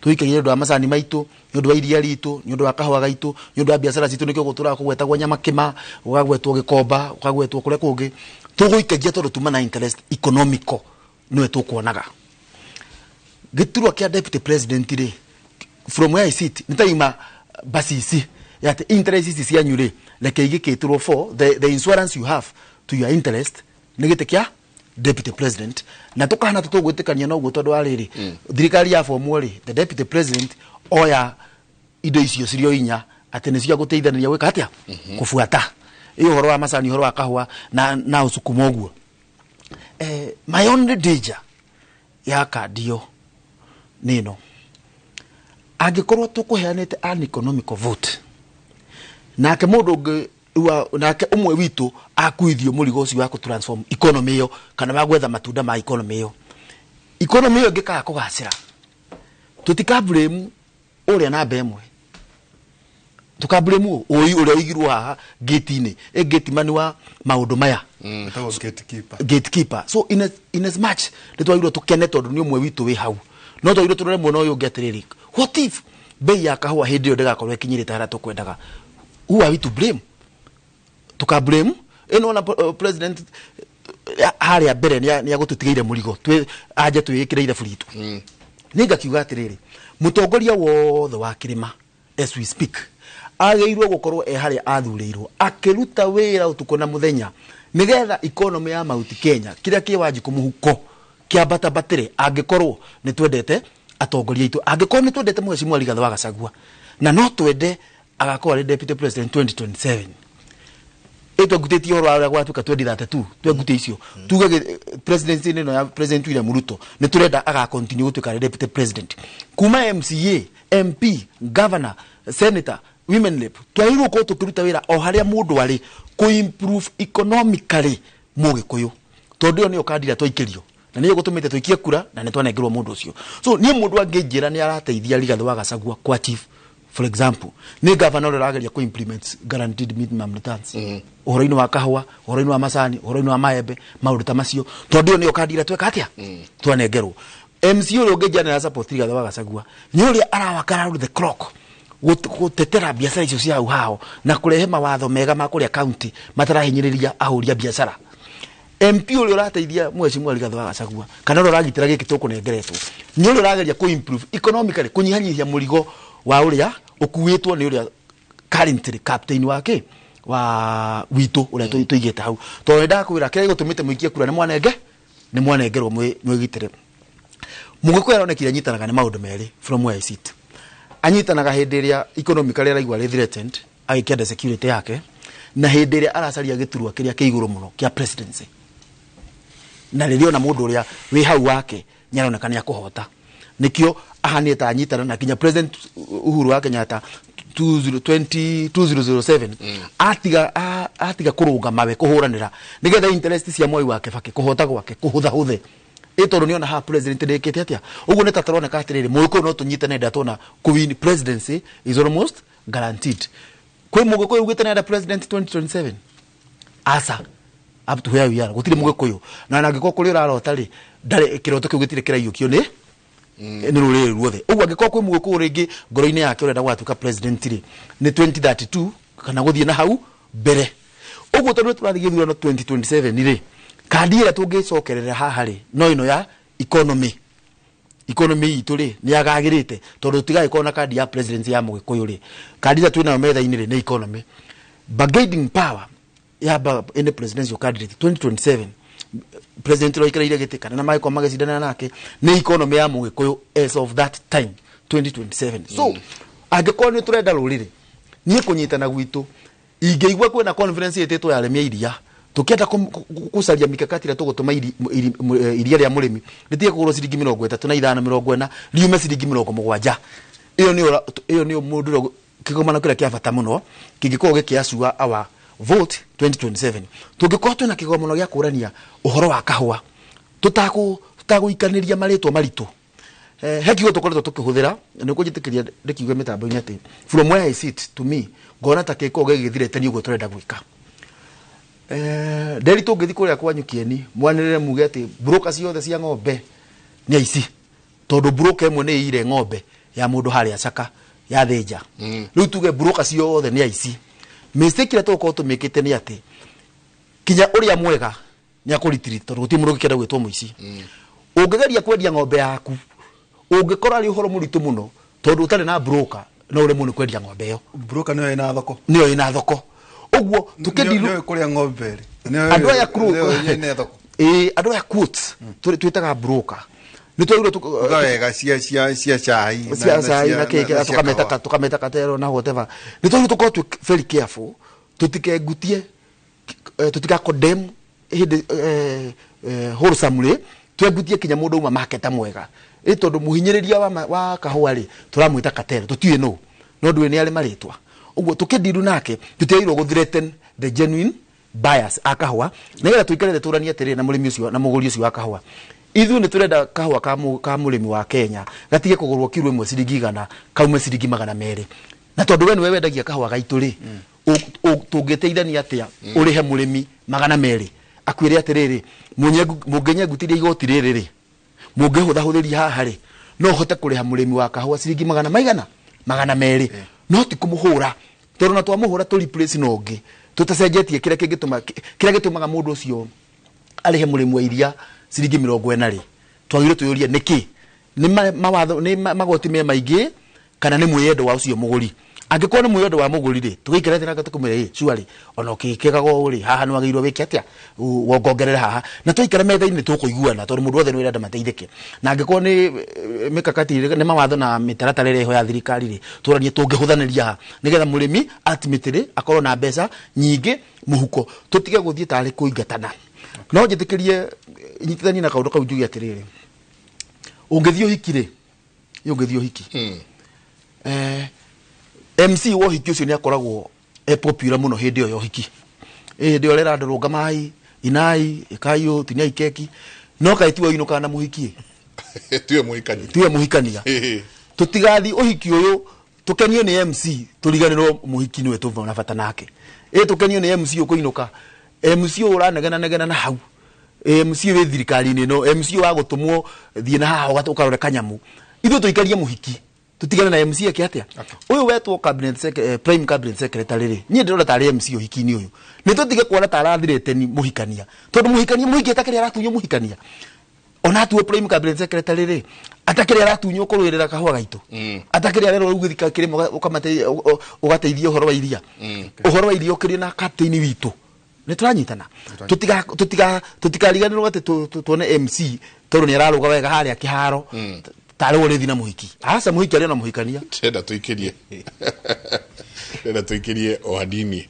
Tũikagia nĩ ũndũ wa macani maitũ, nĩ ũndũ wa iria ritũ, nĩ ũndũ wa kahũa gaitũ, nĩ ũndũ wa biacara citũ. Nĩkĩo gũtũraga kũgwetagwo Nyamakĩma, gũkagwetwo Gĩkomba, gũkagwetwo kũrĩa kũngĩ. Tũgũikagia tondũ tuma na interest economical, nĩwe tũkuonaga. Gĩturwa kĩa deputy president rĩ, from where I sit, nĩ taima bacici ya atĩ interest ici cianyu rĩ, reke igĩkĩtĩrwo for the insurance you have to your interest nĩ gĩtĩ kĩa deputy president. Na tũkahana tũtũgwĩtĩkania noguo, tondũ wa rĩrĩ, thirikari ya bomwo rĩ, the deputy president oya indo icio cirio inya atĩ nĩ cia gũteithanĩria gwĩka atĩa, kũbuata ĩ ũhoro wa macani, ũhoro wa kahũa na ũcukuma ũguo. My only danger ya kandi ĩyo nĩ ĩno: angĩkorwo tũkũheanĩte an economical vote, nake mũndũ ũngĩ Nake ũmwe witũ akuithio mũrigo ũcio wa kũ-transform economy ĩyo kana wa gwetha matunda ma economy ĩyo. Economy ĩyo ĩngĩkaga kũgacĩra, tũtika blame ũrĩa namba ĩmwe, tũka blame ũi ũrĩa ũigirwo haha gate-inĩ, ĩ gateman wa maũndũ maya. Etagwo gatekeeper. Gatekeeper. So in as much nĩ twagĩrĩirwo tũkene tondũ nĩ ũmwe witũ wĩ hau, no twagĩrĩirwo tũrore mwena ũyũ ũngĩ atĩrĩrĩ, what if bei ya kahũa hĩndĩ ĩyo ndĩgakorwo ĩkinyĩrĩte harĩa tũkwendaga? Who are we to blame? Tuka blame ĩno ona president harĩa mbere nĩ agũtũtigĩire mũrigo twĩ anje twĩĩkĩre ithabu ritũ. Nĩ ngakiuga atĩrĩrĩ, mũtongoria wothe wa kĩrĩma as we speak agĩrĩirwo gũkorwo e harĩa athurĩirwo akĩruta wĩra ũtukũ na mũthenya nĩgetha economy ya Mount Kenya, kĩrĩa kĩ Wanjikũ mũhuko, kĩambatambatĩre, angĩkorwo nĩ twendete atongoria aitũ, angĩkorwo nĩ twendete Mheshimiwa Rigathĩ wa Gachagua na no twende agakorwo arĩ deputy president 2027. Ĩtwengutĩtie ũhoro wa ũrĩa gwatuĩka 2032, twengutie icio tuge presidency ĩno ya President William Ruto nĩ tũrenda aga continue gũtuĩka arĩ deputy president, kuma MCA, MP, governor, senator, women rep, twagĩrĩirwo gũkorwo tũkĩruta wĩra o harĩa mũndũ arĩ kũ improve economically mũgĩkũyũ, tondũ ĩyo nĩyo kandi ĩrĩa twaikĩrio na nĩyo gũtũmĩte tũikie kura na nĩ twanengerwo mũndũ ũcio. So niĩ mũndũ angĩnjĩra nĩ arateithia Rigathĩ wa Gachagua kwa chief, for example, nĩ governor ũrĩa ũrageria kũ implement guaranteed minimum returns ũhoro-inĩ wa kahũa, ũhoro-inĩ wa macani, ũhoro-inĩ wa maembe, maũndũ ta macio, tondũ ĩyo nĩyo kandi ĩrĩa tweka atĩa twanengerwo. MC ũrĩa ũngĩnjĩra nĩ support Rigathĩ wa Gachagua nĩ ũrĩa arawaka round the clock gũtetera biacara icio cia hau hao na kũrehe mawatho mega ma kũrĩa county matarahinyĩrĩria ahũri a biacara. MP ũrĩa ũrateithia Mheshimiwa Rigathĩ wa Gachagua kana ũrĩa ũragitĩra gĩkĩ tũkũnengeretwo nĩ ũrĩa ũrageria kũ improve economically, kũnyihanyihia mũrigo wa ũrĩa ũkuĩtwo nĩ ũrĩa currently captain wake wa witũ ũrĩa tũigĩte hau, tondũ nĩ ndakwĩra kĩrĩa gĩgũtũmĩte mũikie kura nĩ mwanenge nĩ mwanengerwo mwĩgitĩre. Mũgĩkũyũ aronekire anyitanaga nĩ maũndũ merĩ. From where I sit, anyitanaga hĩndĩ ĩrĩa economically araigua arĩ threatened, agĩkĩenda security yake, na hĩndĩ ĩrĩa aracaria gĩturwa kĩrĩa kĩ igũrũ mũno kĩa presidency, na rĩrĩa ona mũndũ ũrĩa wĩ hau wake nĩ aroneka nĩ akũhota, nĩkĩo ahanĩte ta anyitana. Na kinya President Uhuru wa Kenyatta 2020 2007 atiga kũrũgama we kũhũranĩra nĩgetha interest cia Mwai wa Kibaki kũhota gwake kũhũthahũthe, ĩ tondũ nĩona haha president ndĩkĩte atĩa ũguo nĩ ta tũroneka atĩrĩrĩ, mũgĩkũyũ no tũnyitane ndatona kũwin presidency is almost guaranteed. Kwĩ mũgĩkũyũ ugĩte nĩarenda president 2027? Asa, up to where we are gũtirĩ mũgĩkũyũ, na angĩkorwo kũrĩ ũrarota rĩ, ndarĩ kĩroto kĩu gĩtirĩ kĩraiyũkio nĩ rũrĩrĩ ruothe. Ũguo angĩkorwo kwĩ mũgĩkũyũ rĩngĩ ngoro-inĩ yake ũrenda gũgatuĩka president rĩ, nĩ 2032 kana gũthiĩ na hau mbere. Ũguo tondũ tũrathiĩ gĩthurano 2027 rĩ, kandi ĩrĩa tũngĩcokerera haha rĩ no ĩno ya economy. Economy itũ rĩ nĩ yagagĩrĩte, tondũ tũtigagĩkorwo na kandi ya presidency ya mũgĩkũyũ rĩ, kandi ĩrĩa twĩnayo metha-inĩ rĩ nĩ economy. Bargaining power ya any presidential candidate 2027, president ũrĩa ũikarĩire gĩtĩ kana na magĩkorwo magĩcindana nake, nĩ economy ya mũgĩkũyũ as of that time 2027. So angĩkorwo nĩ tũrenda rũrĩrĩ, niĩ kũnyitana gwitũ ingĩigua kwĩna conference ĩtĩtwo ya arĩmi a iria, tũkĩenda gũcaria mikakati ĩrĩa tũgũtũma iria rĩa mũrĩmi rĩtige kũgũrwo ciringi 35, 40, riume ciringi 70, ĩyo nĩyo mũndũ ũrĩa kĩgomano kĩrĩa kĩa bata mũno kĩngĩkorwo gĩkĩacua our vote 2027. Tũngĩkorwo twĩna kĩgomano gĩa kũrania ũhoro wa kahũa tũtagũikanĩria marĩtwa maritũ, he kiugo tũkoretwo tũkĩhũthĩra nĩ kũnjĩtĩkĩria ndĩkiuge mĩtambo-inĩ atĩ from where I sit, to me ngona ta gĩkoragwo gĩgĩthirĩte ũguo tũrenda gwĩka. Nderi tũngĩthiĩ kũrĩa kwanyu Kĩeni mwanĩrĩre muge atĩ broker ciothe cia ng'ombe nĩ aici, tondũ broker ĩmwe nĩ ĩire ng'ombe ya mũndũ harĩa Caka ya thĩnja, rĩu tuge broker ciothe nĩ aici, mistake ĩrĩa tũgũkorwo tũmĩkĩte nĩ atĩ kinya ũrĩa mwega nĩ akũritiri, tondũ gũtirĩ mũndũ ũngĩkenda gwĩtwo mũici. Ũngĩgeria kwendia ng'ombe yaku ũngĩkora arĩ ũhoro mũritũ mũno, tondũ ũtarĩ na broker no ũremwo nĩ kwendia ng'ombe ĩyo. Broker nĩyo ĩna thoko. Nĩyo ĩna thoko. Ũguo tũkĩndiru Nĩyo kũrĩa ng'ombe rĩ. Andũ aya Nĩyo ĩna thoko. Ĩĩ, andũ aya quotes twĩtaga broker nĩ twagĩrĩirwo Uga wega cia cai cia cai na kĩ na cia tũkameta kahũa. Tũkameta katero na whatever. Nĩ twagĩrĩirwo tũkorwo twĩ very careful tũtikengutie, tũtika condemn hĩndĩ wholesomely, twengutie kinya mũndũ uma marketer mwega, ĩ tondũ mũhinyĩrĩria wa kahũa rĩ tũramwĩta katero, tũtiũĩ nũ, no ndũĩ nĩ arĩ marĩtwa. Ũguo tũkĩndiru nake tũtiagĩrĩirwo gũ threaten the genuine buyers a kahũa nĩgetha tũikare tũranie atĩrĩrĩ na mũrĩmi ũcio na mũgũri ũcio wa kahũa. Ithuĩ nĩ tũrenda kahũa ka mũrĩmi wa Kenya gatige kũgũrwo kiro ĩmwe ciringi 100 kaume ciringi 200, na tondũ we nĩwe wendagia kahũa gaitũ rĩ, tũngĩteithania atĩa ũrĩhe mũrĩmi 200 akwĩre atĩrĩrĩ, mũngĩnyengutithia igoti rĩrĩ rĩ, mũngĩhũthahũthĩria haha rĩ, no hote kũrĩha mũrĩmi wa kahũa ciringi 200, no ti kũmũhũra, tondũ na twamũhũra tũ replace na ũngĩ tũtacenjetie kĩrĩa kĩngĩtũma kĩrĩa gĩtũmaga mũndũ ũcio arĩhe mũrĩmi wa iria ciringi 40 rĩ, twagĩrĩirwo twĩyũrie nĩkĩ, nĩ mawatho, nĩ magoti me maingĩ kana nĩ mwĩyendo wa ũcio mũgũri. Angĩkorwo nĩ mwĩyendo wa mũgũri rĩ, tũgĩikara thĩ nake tũkũmwĩra ĩ surely ona ũkĩkaga ũũ rĩ, haha nĩ wagĩrĩirwo wĩke atĩa, wongongerere haha, na twaikara metha-inĩ tũkũiguana tondũ mũndũ wothe nĩ ũrenda mateithĩke. Na angĩkorwo nĩ mĩkakati nĩ mawatho na mĩtaratara ĩrĩa ĩho ya thirikari rĩ, tũranie tũngĩhũthanĩria haha nĩgetha mũrĩmi ultimately akorwo na mbeca nyingĩ mũhuko, tũtige gũthiĩ tarĩ kũingatana. No njĩtĩkĩrie nyitithanie na kaũndũ kau njuge atĩrĩrĩ, ũngĩthiĩ ũhiki rĩ, ũngĩthiĩ ũhiki MC wa ũhiki ũcio nĩ akoragwo e popular mũno hĩndĩ ĩyo ya ũhiki. Hĩndĩ ĩyo ũrera andũ rũngamai, inai, ĩkai ũũ, tiniai keki, no kaĩ tiwe ũinũkaga na mũhiki ĩ? Tiwe mũhikania. Tiwe mũhikania. Tũtigathiĩ ũhiki ũyũ tũkenio nĩ MC tũriganĩrwo mũhiki nĩwe tũma na bata nake. Tũkenio nĩ MC ũkũinũka, MC ũyũ ũranegena negena na hau, MC wĩ thirikari-inĩ ĩno, MC wa gũtũmwo thiĩ na haha ũkarore kanyamũ. Ithuĩ tũikarie mũhiki tutigane na MC eke atia. Uyu wetwo cabinet prime cabinet secretary ri, nie ndirona tari MC uhiki-ini uyu. Ni tutige kuona ta arathirite ni muhikania, tondu muhikania muhiki atakiri aratunywo muhikania, ona atuo prime cabinet secretary ri atakiri aratunywo kuruirira kahua gaitu, atakiri arerwo riu githika kirimo ugateithia uhoro wa iria, uhoro wa iria ukirie na captain witu. Ni turanyitana, tutikariganirwo ati tuone MC tondu ni araruga wega haria kiharo tarä å rä thi na må hiki aca må hiki arä na må hikania. Ndĩrenda tũikĩrie o hanini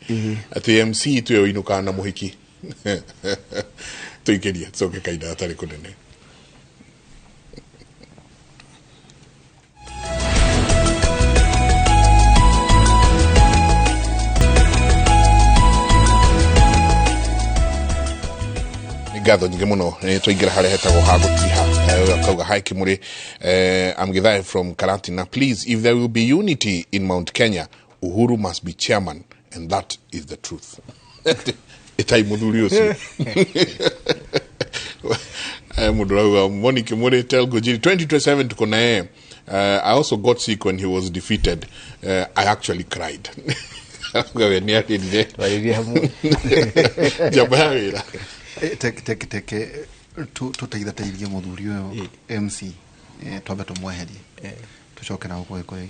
atĩ MC tuwe ũinũkaga na mũhiki. Tũikĩrie tũcoke kahinda gatarĩ kũnene. Ngatho nyingĩ mũno nĩ twaingĩra harĩa hetagwo ha gũtiha. Akauga hi Kimuri, I'm Githae from Karatina. Please, if there will be unity in Mount Kenya, Uhuru must be chairman, and that is the truth. Itai muthuri ucio. Mundu rauga Moni Kimuri, tell Gojiri 2027 tuko na yeye. I also got sick when he was defeated. I actually cried. Akauga ni arĩrire. Njamba ya wĩra. Teke tũteithateithie mũthuri ũyũ MC, twambe tũmweherie tũcoke na gũkũ Gĩkũyũ-inĩ.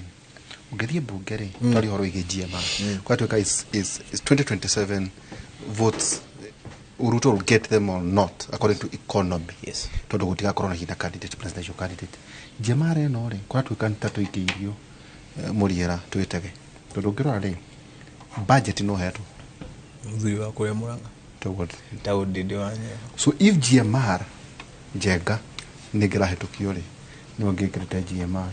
Ũngĩthiĩ mbunge rĩ, twaria ũhoro wĩgiĩ GMR, kwatuĩka is 2027 votes Ruto will get them or not according to economy. Yes. Tondũ gũtigakorwo na hinya candidate, presidential candidate. GMR ĩno rĩ, kwatuĩka nĩ ta tũikĩirio mũriera twĩtege, tondũ ũngĩrora rĩ, budget no hetwo mũthuri wa kũrĩa Mũrang'a. So if GMR Njenga nĩngĩrahĩtũkio rĩ, nĩwe ngĩkĩrĩte GMR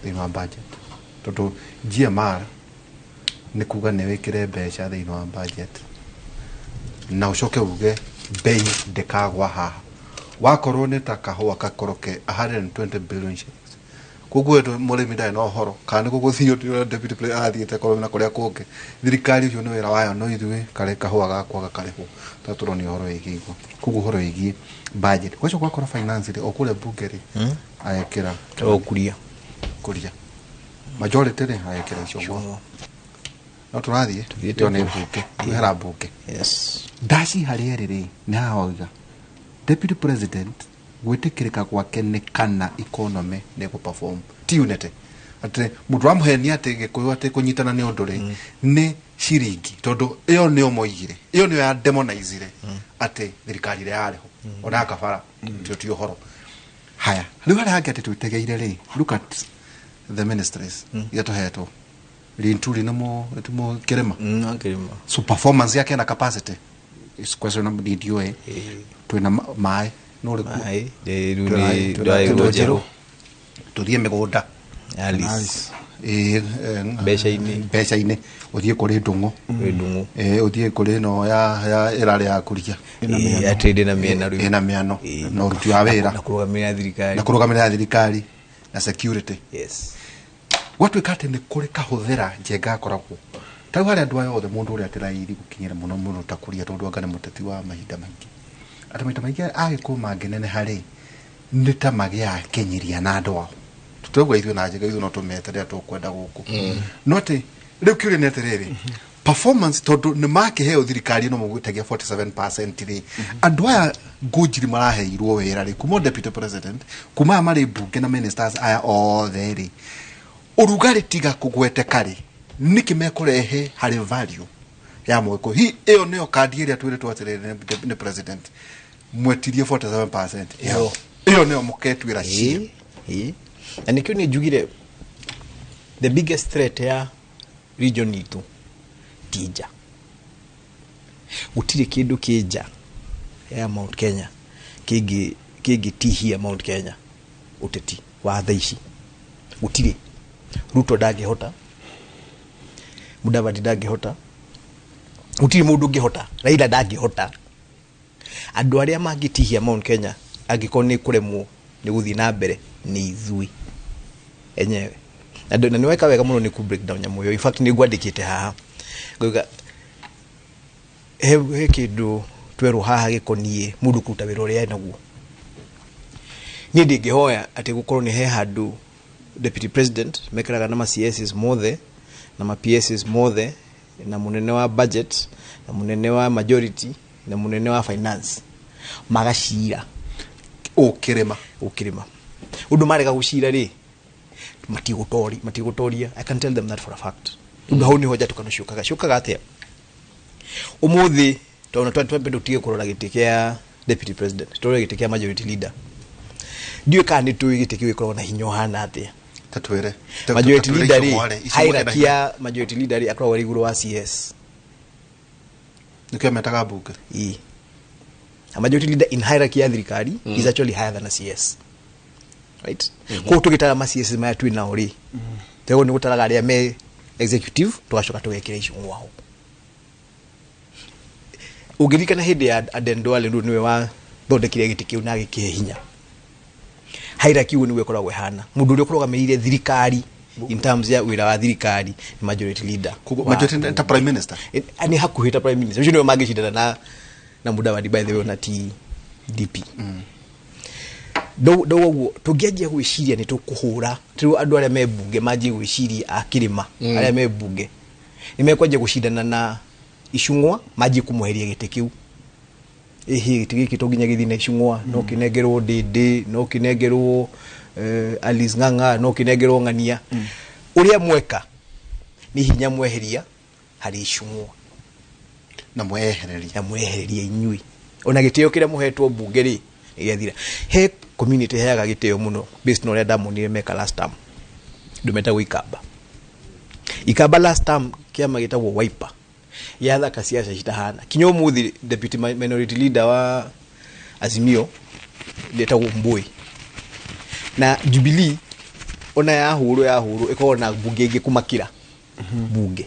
thĩinĩ wa budget, tondũ GMR nĩ kuga nĩ wĩkĩre mbeca thĩinĩ wa budget na ũcoke uge bei ndĩkagwa haha. Wakorwo nĩ ta kahũa gakoroke 120 billion shillings, koguo mũrĩmi ndarĩ na ũhoro kana nĩ gũgũthiĩ ũrĩa deputy president athiĩte korwo na kũrĩa kũngĩ, thirikari ũcio nĩ wĩra wayo, no ithuĩ karĩ kahũa gakwa gakarĩhwo tondũ tũronio ũhoro wĩgiĩ igua. Koguo ũhoro wĩgiĩ budget gwacoka gwakorwo finance rĩ, o kũrĩa mbunge rĩ, aekĩra o kuria kuria majority rĩ, aekĩra Icũng'wa. No tũrathiĩ ĩyo nĩ mbunge, twehera mbunge. Ndaci harĩa ĩrĩ rĩ, nĩ haha wauga deputy president gwĩtĩkĩrĩka gwake nĩ kana economy nĩ gũ-perform ti unity, atĩ mũndũ wamũhenia atĩ Gĩkũyũ atĩ kũnyitana nĩ ũndũ rĩ, nĩ ciringi, tondũ ĩyo nĩyo moigire, ĩyo nĩyo ya demonizire atĩ thirikari ĩrĩa yarĩ ho ona kabara tio ti ũhoro. Haya, rĩu harĩa hangĩ atĩ twĩtegeire rĩ, look at the ministries iria tũhetwo Linturi nĩ mũkĩrĩma, so performance yake na capacity is questionable. Ndiũĩ twĩna maĩ tũthiĩ mĩgũnda. Alice. Mbeca-inĩ. Mbeca-inĩ ũthiĩ kũrĩ ndũng'ũ. Kũrĩ ndũng'ũ. Ũthiĩ kũrĩ ĩno ya ĩrarĩ ya kũria. Atĩ ndĩ na mĩena rĩu. Ĩna mĩano na ũruti wa wĩra. Na kũrũgamĩrĩra thirikari. Na kũrũgamĩrĩra thirikari na security. Yes. Gwatuĩka atĩ nĩ kũrĩ kahũthĩra Njenga akoragwo ta rĩu harĩ andũ aya othe mũndũ ũrĩa atĩ raithi gũkinyĩra mũno mũno ta Kuria tondũ anga nĩ mũteti wa mahinda maingĩ, atĩ maita maingĩ Agĩkũyũ mangĩneneha rĩ nĩ ta magĩaga kĩnyiria na andũ ao. Tũtauga ithuĩ na Njenga ithuĩ no tũmete rĩrĩa tũkwenda gũkũ, no atĩ rĩu kĩũria nĩ atĩrĩrĩ, performance tondũ nĩ makĩheo thirikari ĩno mũgwĩtagia 47% rĩ, andũ aya ngũnjiri maraheirwo wĩra rĩ kuma deputy president kuma aya marĩ mbunge na ministers aya othe rĩ, ũrugarĩ tiga kũgweteka rĩ, nĩkĩ mekũrehe harĩ value ya Mũgĩkũyũ? Hi ĩyo nĩyo kandi ĩrĩa twĩrĩtwo atĩrĩrĩ nĩ president mwetirie 47%, ĩyo ĩyo nĩyo mũketuĩra cira. Ĩĩ. Na nĩkĩo niĩ njugire the biggest threat ya region itũ ti nja. Gũtirĩ kĩndũ kĩ nja ya Mount Kenya kĩngĩtihia Mount Kenya ũteti wa thaa ici. Gũtirĩ. Ruto ndangĩhota, Mudavadi ndangĩhota, gũtirĩ mũndũ ũngĩhota, Raila ndangĩhota. Andũ arĩa mangĩtihia Mount Kenya angĩkorwo nĩ kũremwo nĩ gũthiĩ na mbere nĩ ithuĩ enyewe. Na nĩ weka wega mũno nĩ ku break down nyamũ ĩyo. In fact nĩ ngwandĩkĩte haha ngauga he kĩndũ twerwo haha gĩkoniĩ mũndũ kũruta wĩra ũrĩa enaguo. Niĩ ndingĩhoya atĩ gũkorwo nĩ he handũ deputy president mekaraga na ma CSs mothe na ma PSs mothe na mũnene wa budget na mũnene wa majority na mũnene wa finance magacira ũkĩrĩma ũkĩrĩma ũndũ marega gũcira rĩ matigũtoria. I can tell them that for a fact. Ũndũ hau nĩho njatũkano ciũkaga atĩa ũmũthĩ tondũ twambe tũtige kũrora gĩtĩ kĩa deputy president, tũrore gĩtĩ kĩa majority leader. Ndiũĩ kana nĩ tũĩ gĩtĩ kĩu gĩkoragwo na hinya ũhana atĩa. Tatwĩre majority leader rĩ, hierarchy ya majority leader rĩ akoragwo arĩ igũrũ wa CS. Nĩkĩo metaga mbunge. Ĩĩ. A majority leader in hierarchy ya thirikari is actually higher than a CS. Right? Koguo tũgĩtara ma CS maya twĩ nao rĩ, twagĩrĩirwo nĩ gũtaraga arĩa me executive tũgacoka tũgekĩra Icũng'wa ho. Ũngĩririkana hĩndĩ ya Aden Duale rĩu nĩwe wathondekire gĩtĩ kĩu na agĩkĩhe hinya. Hierarchy ũguo nĩguo ĩkoragwo ĩhana. Mũndũ ũrĩa ũkũrũgamĩrĩire thirikari in terms ya wĩra wa thirikari nĩ majority leader. Majority ta prime minister. Nĩ hakuhĩ ta prime minister. Ũcio nĩwe mangĩcindana na Mudavadi by the way na ti DP. Ndauga ũguo tũngĩanjia gwĩciria nĩ tũkũhũra rĩu andũ arĩa me mbunge manjie gwĩciria a kĩrĩma arĩa me mbunge nĩ mekwanjia gũcindana na Icũng'wa manjie kũmweheria gĩtĩ kĩu. Ĩhĩ gĩtĩ gĩkĩ to nginya gĩthiĩ na Icũng'wa, no kĩnengerwo Ndĩndĩ, no kĩnengerwo Alice Ng'ang'a, no kĩnengerwo Ng'ania. Ũrĩa mweka nĩ hinya mweheria harĩ Icũng'wa na mwehereria na mwehereria inyuĩ. Ona gĩtĩo kĩrĩa mũhetwo mbunge rĩ nĩgĩathira. He community heaga gĩtĩo mũno based na ũrĩa ndamonire meka last term. Andũ metagwo Ikamba. Ikamba last term kĩama gĩtagwo Wiper gĩathaka ciaca citahana. Kinya ũmũthĩ deputy minority leader wa Azimio etagwo Mbui. Na Jubilee ona yahũrwo ĩkoragwo na mbunge ĩngĩ kũmakĩra mbunge.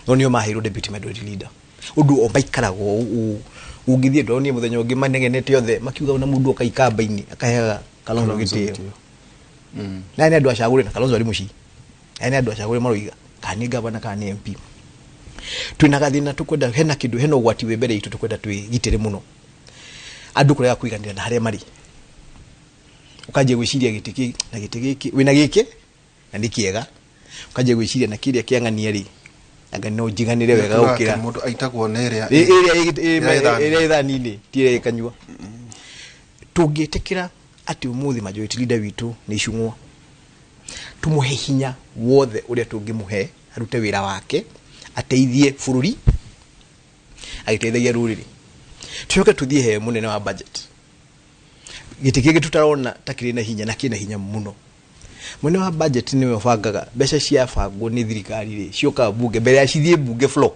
No nĩo maheirwo deputy minority leader. Ũndũ o maikaraga ũngĩthiĩ ndonire mũthenya ũngĩ manegenete othe makiuga ona mũndũ oka Ikamba-inĩ akaheaga Kalonzo gĩtĩo. Na nĩ andũ acagũre na Kalonzo arĩ mũciĩ. Na nĩ andũ acagũre maroiga kana nĩ gavana kana nĩ MP. Twĩna gathĩna tũkwenda hena kĩndũ hena ũgwati wĩ mbere itũ tũkwenda twĩgitĩre mũno. Andũ kũrega kũiganĩra na harĩa marĩ. Ũkanjia gwĩciria gĩtĩ kĩ na gĩtĩ gĩkĩ wĩna gĩkĩ na nĩ kĩega. Ũkanjia gwĩciria na kĩrĩa kĩa Ng'ania rĩ anga no njiganĩre wega gũkĩra mũndũ aitagwo nĩ ĩrĩa ĩrĩa ĩthani-inĩ ti ĩrĩa ĩkanyua. Tũngĩtĩkĩra atĩ ũmũthĩ majority leader witũ nĩ Icũng'wa, tũmũhe hinya wothe ũrĩa tũngĩmũhe arute wĩra wake ateithie bũrũri agĩteithagia rũrĩrĩ. Tũcoke tũthiĩ he mũnene wa budget. Gĩtĩ kĩngĩ tũtarona ta kĩrĩ na hinya na kĩna hinya mũno. Mũnene wa budget nĩwe ũbangaga mbeca ciabangwo nĩ thirikari rĩ ciũkaga mbunge mbere ya cithiĩ mbunge floor.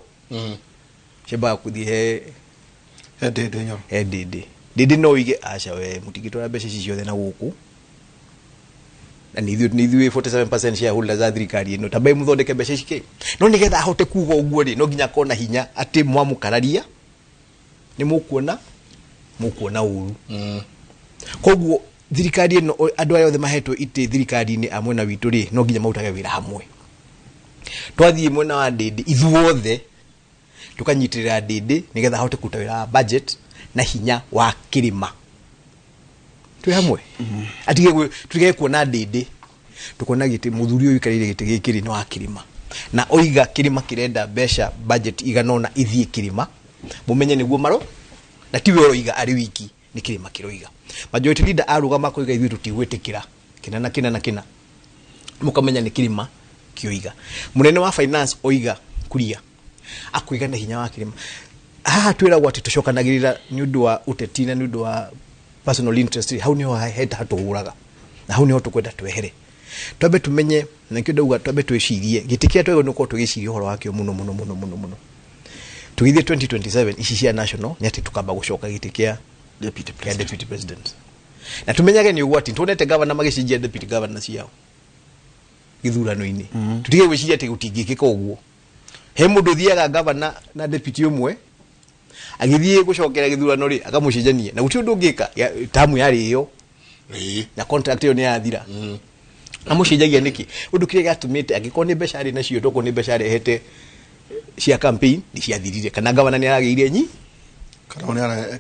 Ciambaga kũthiĩ he Ndĩndĩ Nyoro. He Ndĩndĩ. Ndĩndĩ no uige aca we mũtingĩtwara mbeca ici ciothe na gũkũ. Na nĩ ithuĩ 47% shareholders a thirikari ĩno, tambai mũthondeke mbeca ici kĩ. No nĩgetha ahote kuga ũguo rĩ, no nginya akorwo na hinya atĩ mwamũkararia nĩ mũkuona ũru. Koguo thirikari ĩno, andũ arĩa othe mahetwo itĩ thirikari-inĩ a mwena witũ rĩ, no nginya marutage wĩra hamwe. Twathiĩ mwena wa Ndĩndĩ ithuothe tukanyitĩrĩra Ndĩndĩ nĩgetha ahote kũruta wĩra wa budget na hinya wa kĩrĩma. Twĩ hamwe. Atige tutige kuona Ndĩndĩ, tukona gĩtĩ mũthuri ũyũ ũikarĩire gĩtĩ gĩkĩ rĩ nĩ wa kĩrĩma, na oiga kĩrĩma kĩrenda mbeca budget igana ũna ithiĩ kĩrĩma, mũmenye nĩguo maro, na tiwe ũroiga arĩ wiki, nĩ kĩrĩma kĩroiga. Majority leader arũgama koiga ithuĩ tũtigwĩtĩkĩra kĩna na kĩna na kĩna, mũkamenya nĩ kĩrĩma kĩoiga. Mũnene wa finance oiga kuria akuiga na hinya wa kĩrĩma. Haha twĩragwo atĩ tũcokanagĩrĩra nĩ ũndũ wa ũteti na nĩ ũndũ wa personal interest, hau niho heta hatũhũraga na hau niho tũkwenda twehere. Twambe tumenye, na nĩkĩo ndauga twambe twĩcirie gĩtĩ kĩrĩa twagĩrĩirwo nĩ gũkorwo tũgĩciria ũhoro wakĩo mũno mũno mũno mũno mũno. Tũgĩthiĩ 2027 ici cia national nĩ atĩ tũkamba gũcoka gĩtĩ kĩa deputy president. Na tumenyage nĩ ũgwati, tuonete governor magĩcenjia deputy governor ciao gĩthurano-inĩ. Tũtige gwĩciria atĩ gũtingĩkĩka ũguo. He mũndũ ũthiaga governor na deputy ũmwe agĩthiĩ gũcokera gĩthurano rĩ akamũcenjania, na gũtirĩ ũndũ ũngĩka, tamu yarĩ ĩyo na contract ĩyo nĩ yathira. Amũcenjagia nĩkĩ? Ũndũ kĩrĩa gĩatũmĩte angĩkorwo nĩ mbeca arĩ nacio, tokorwo nĩ mbeca arehete cia campaign nĩ ciathirire, kana governor nĩ aragĩire nyi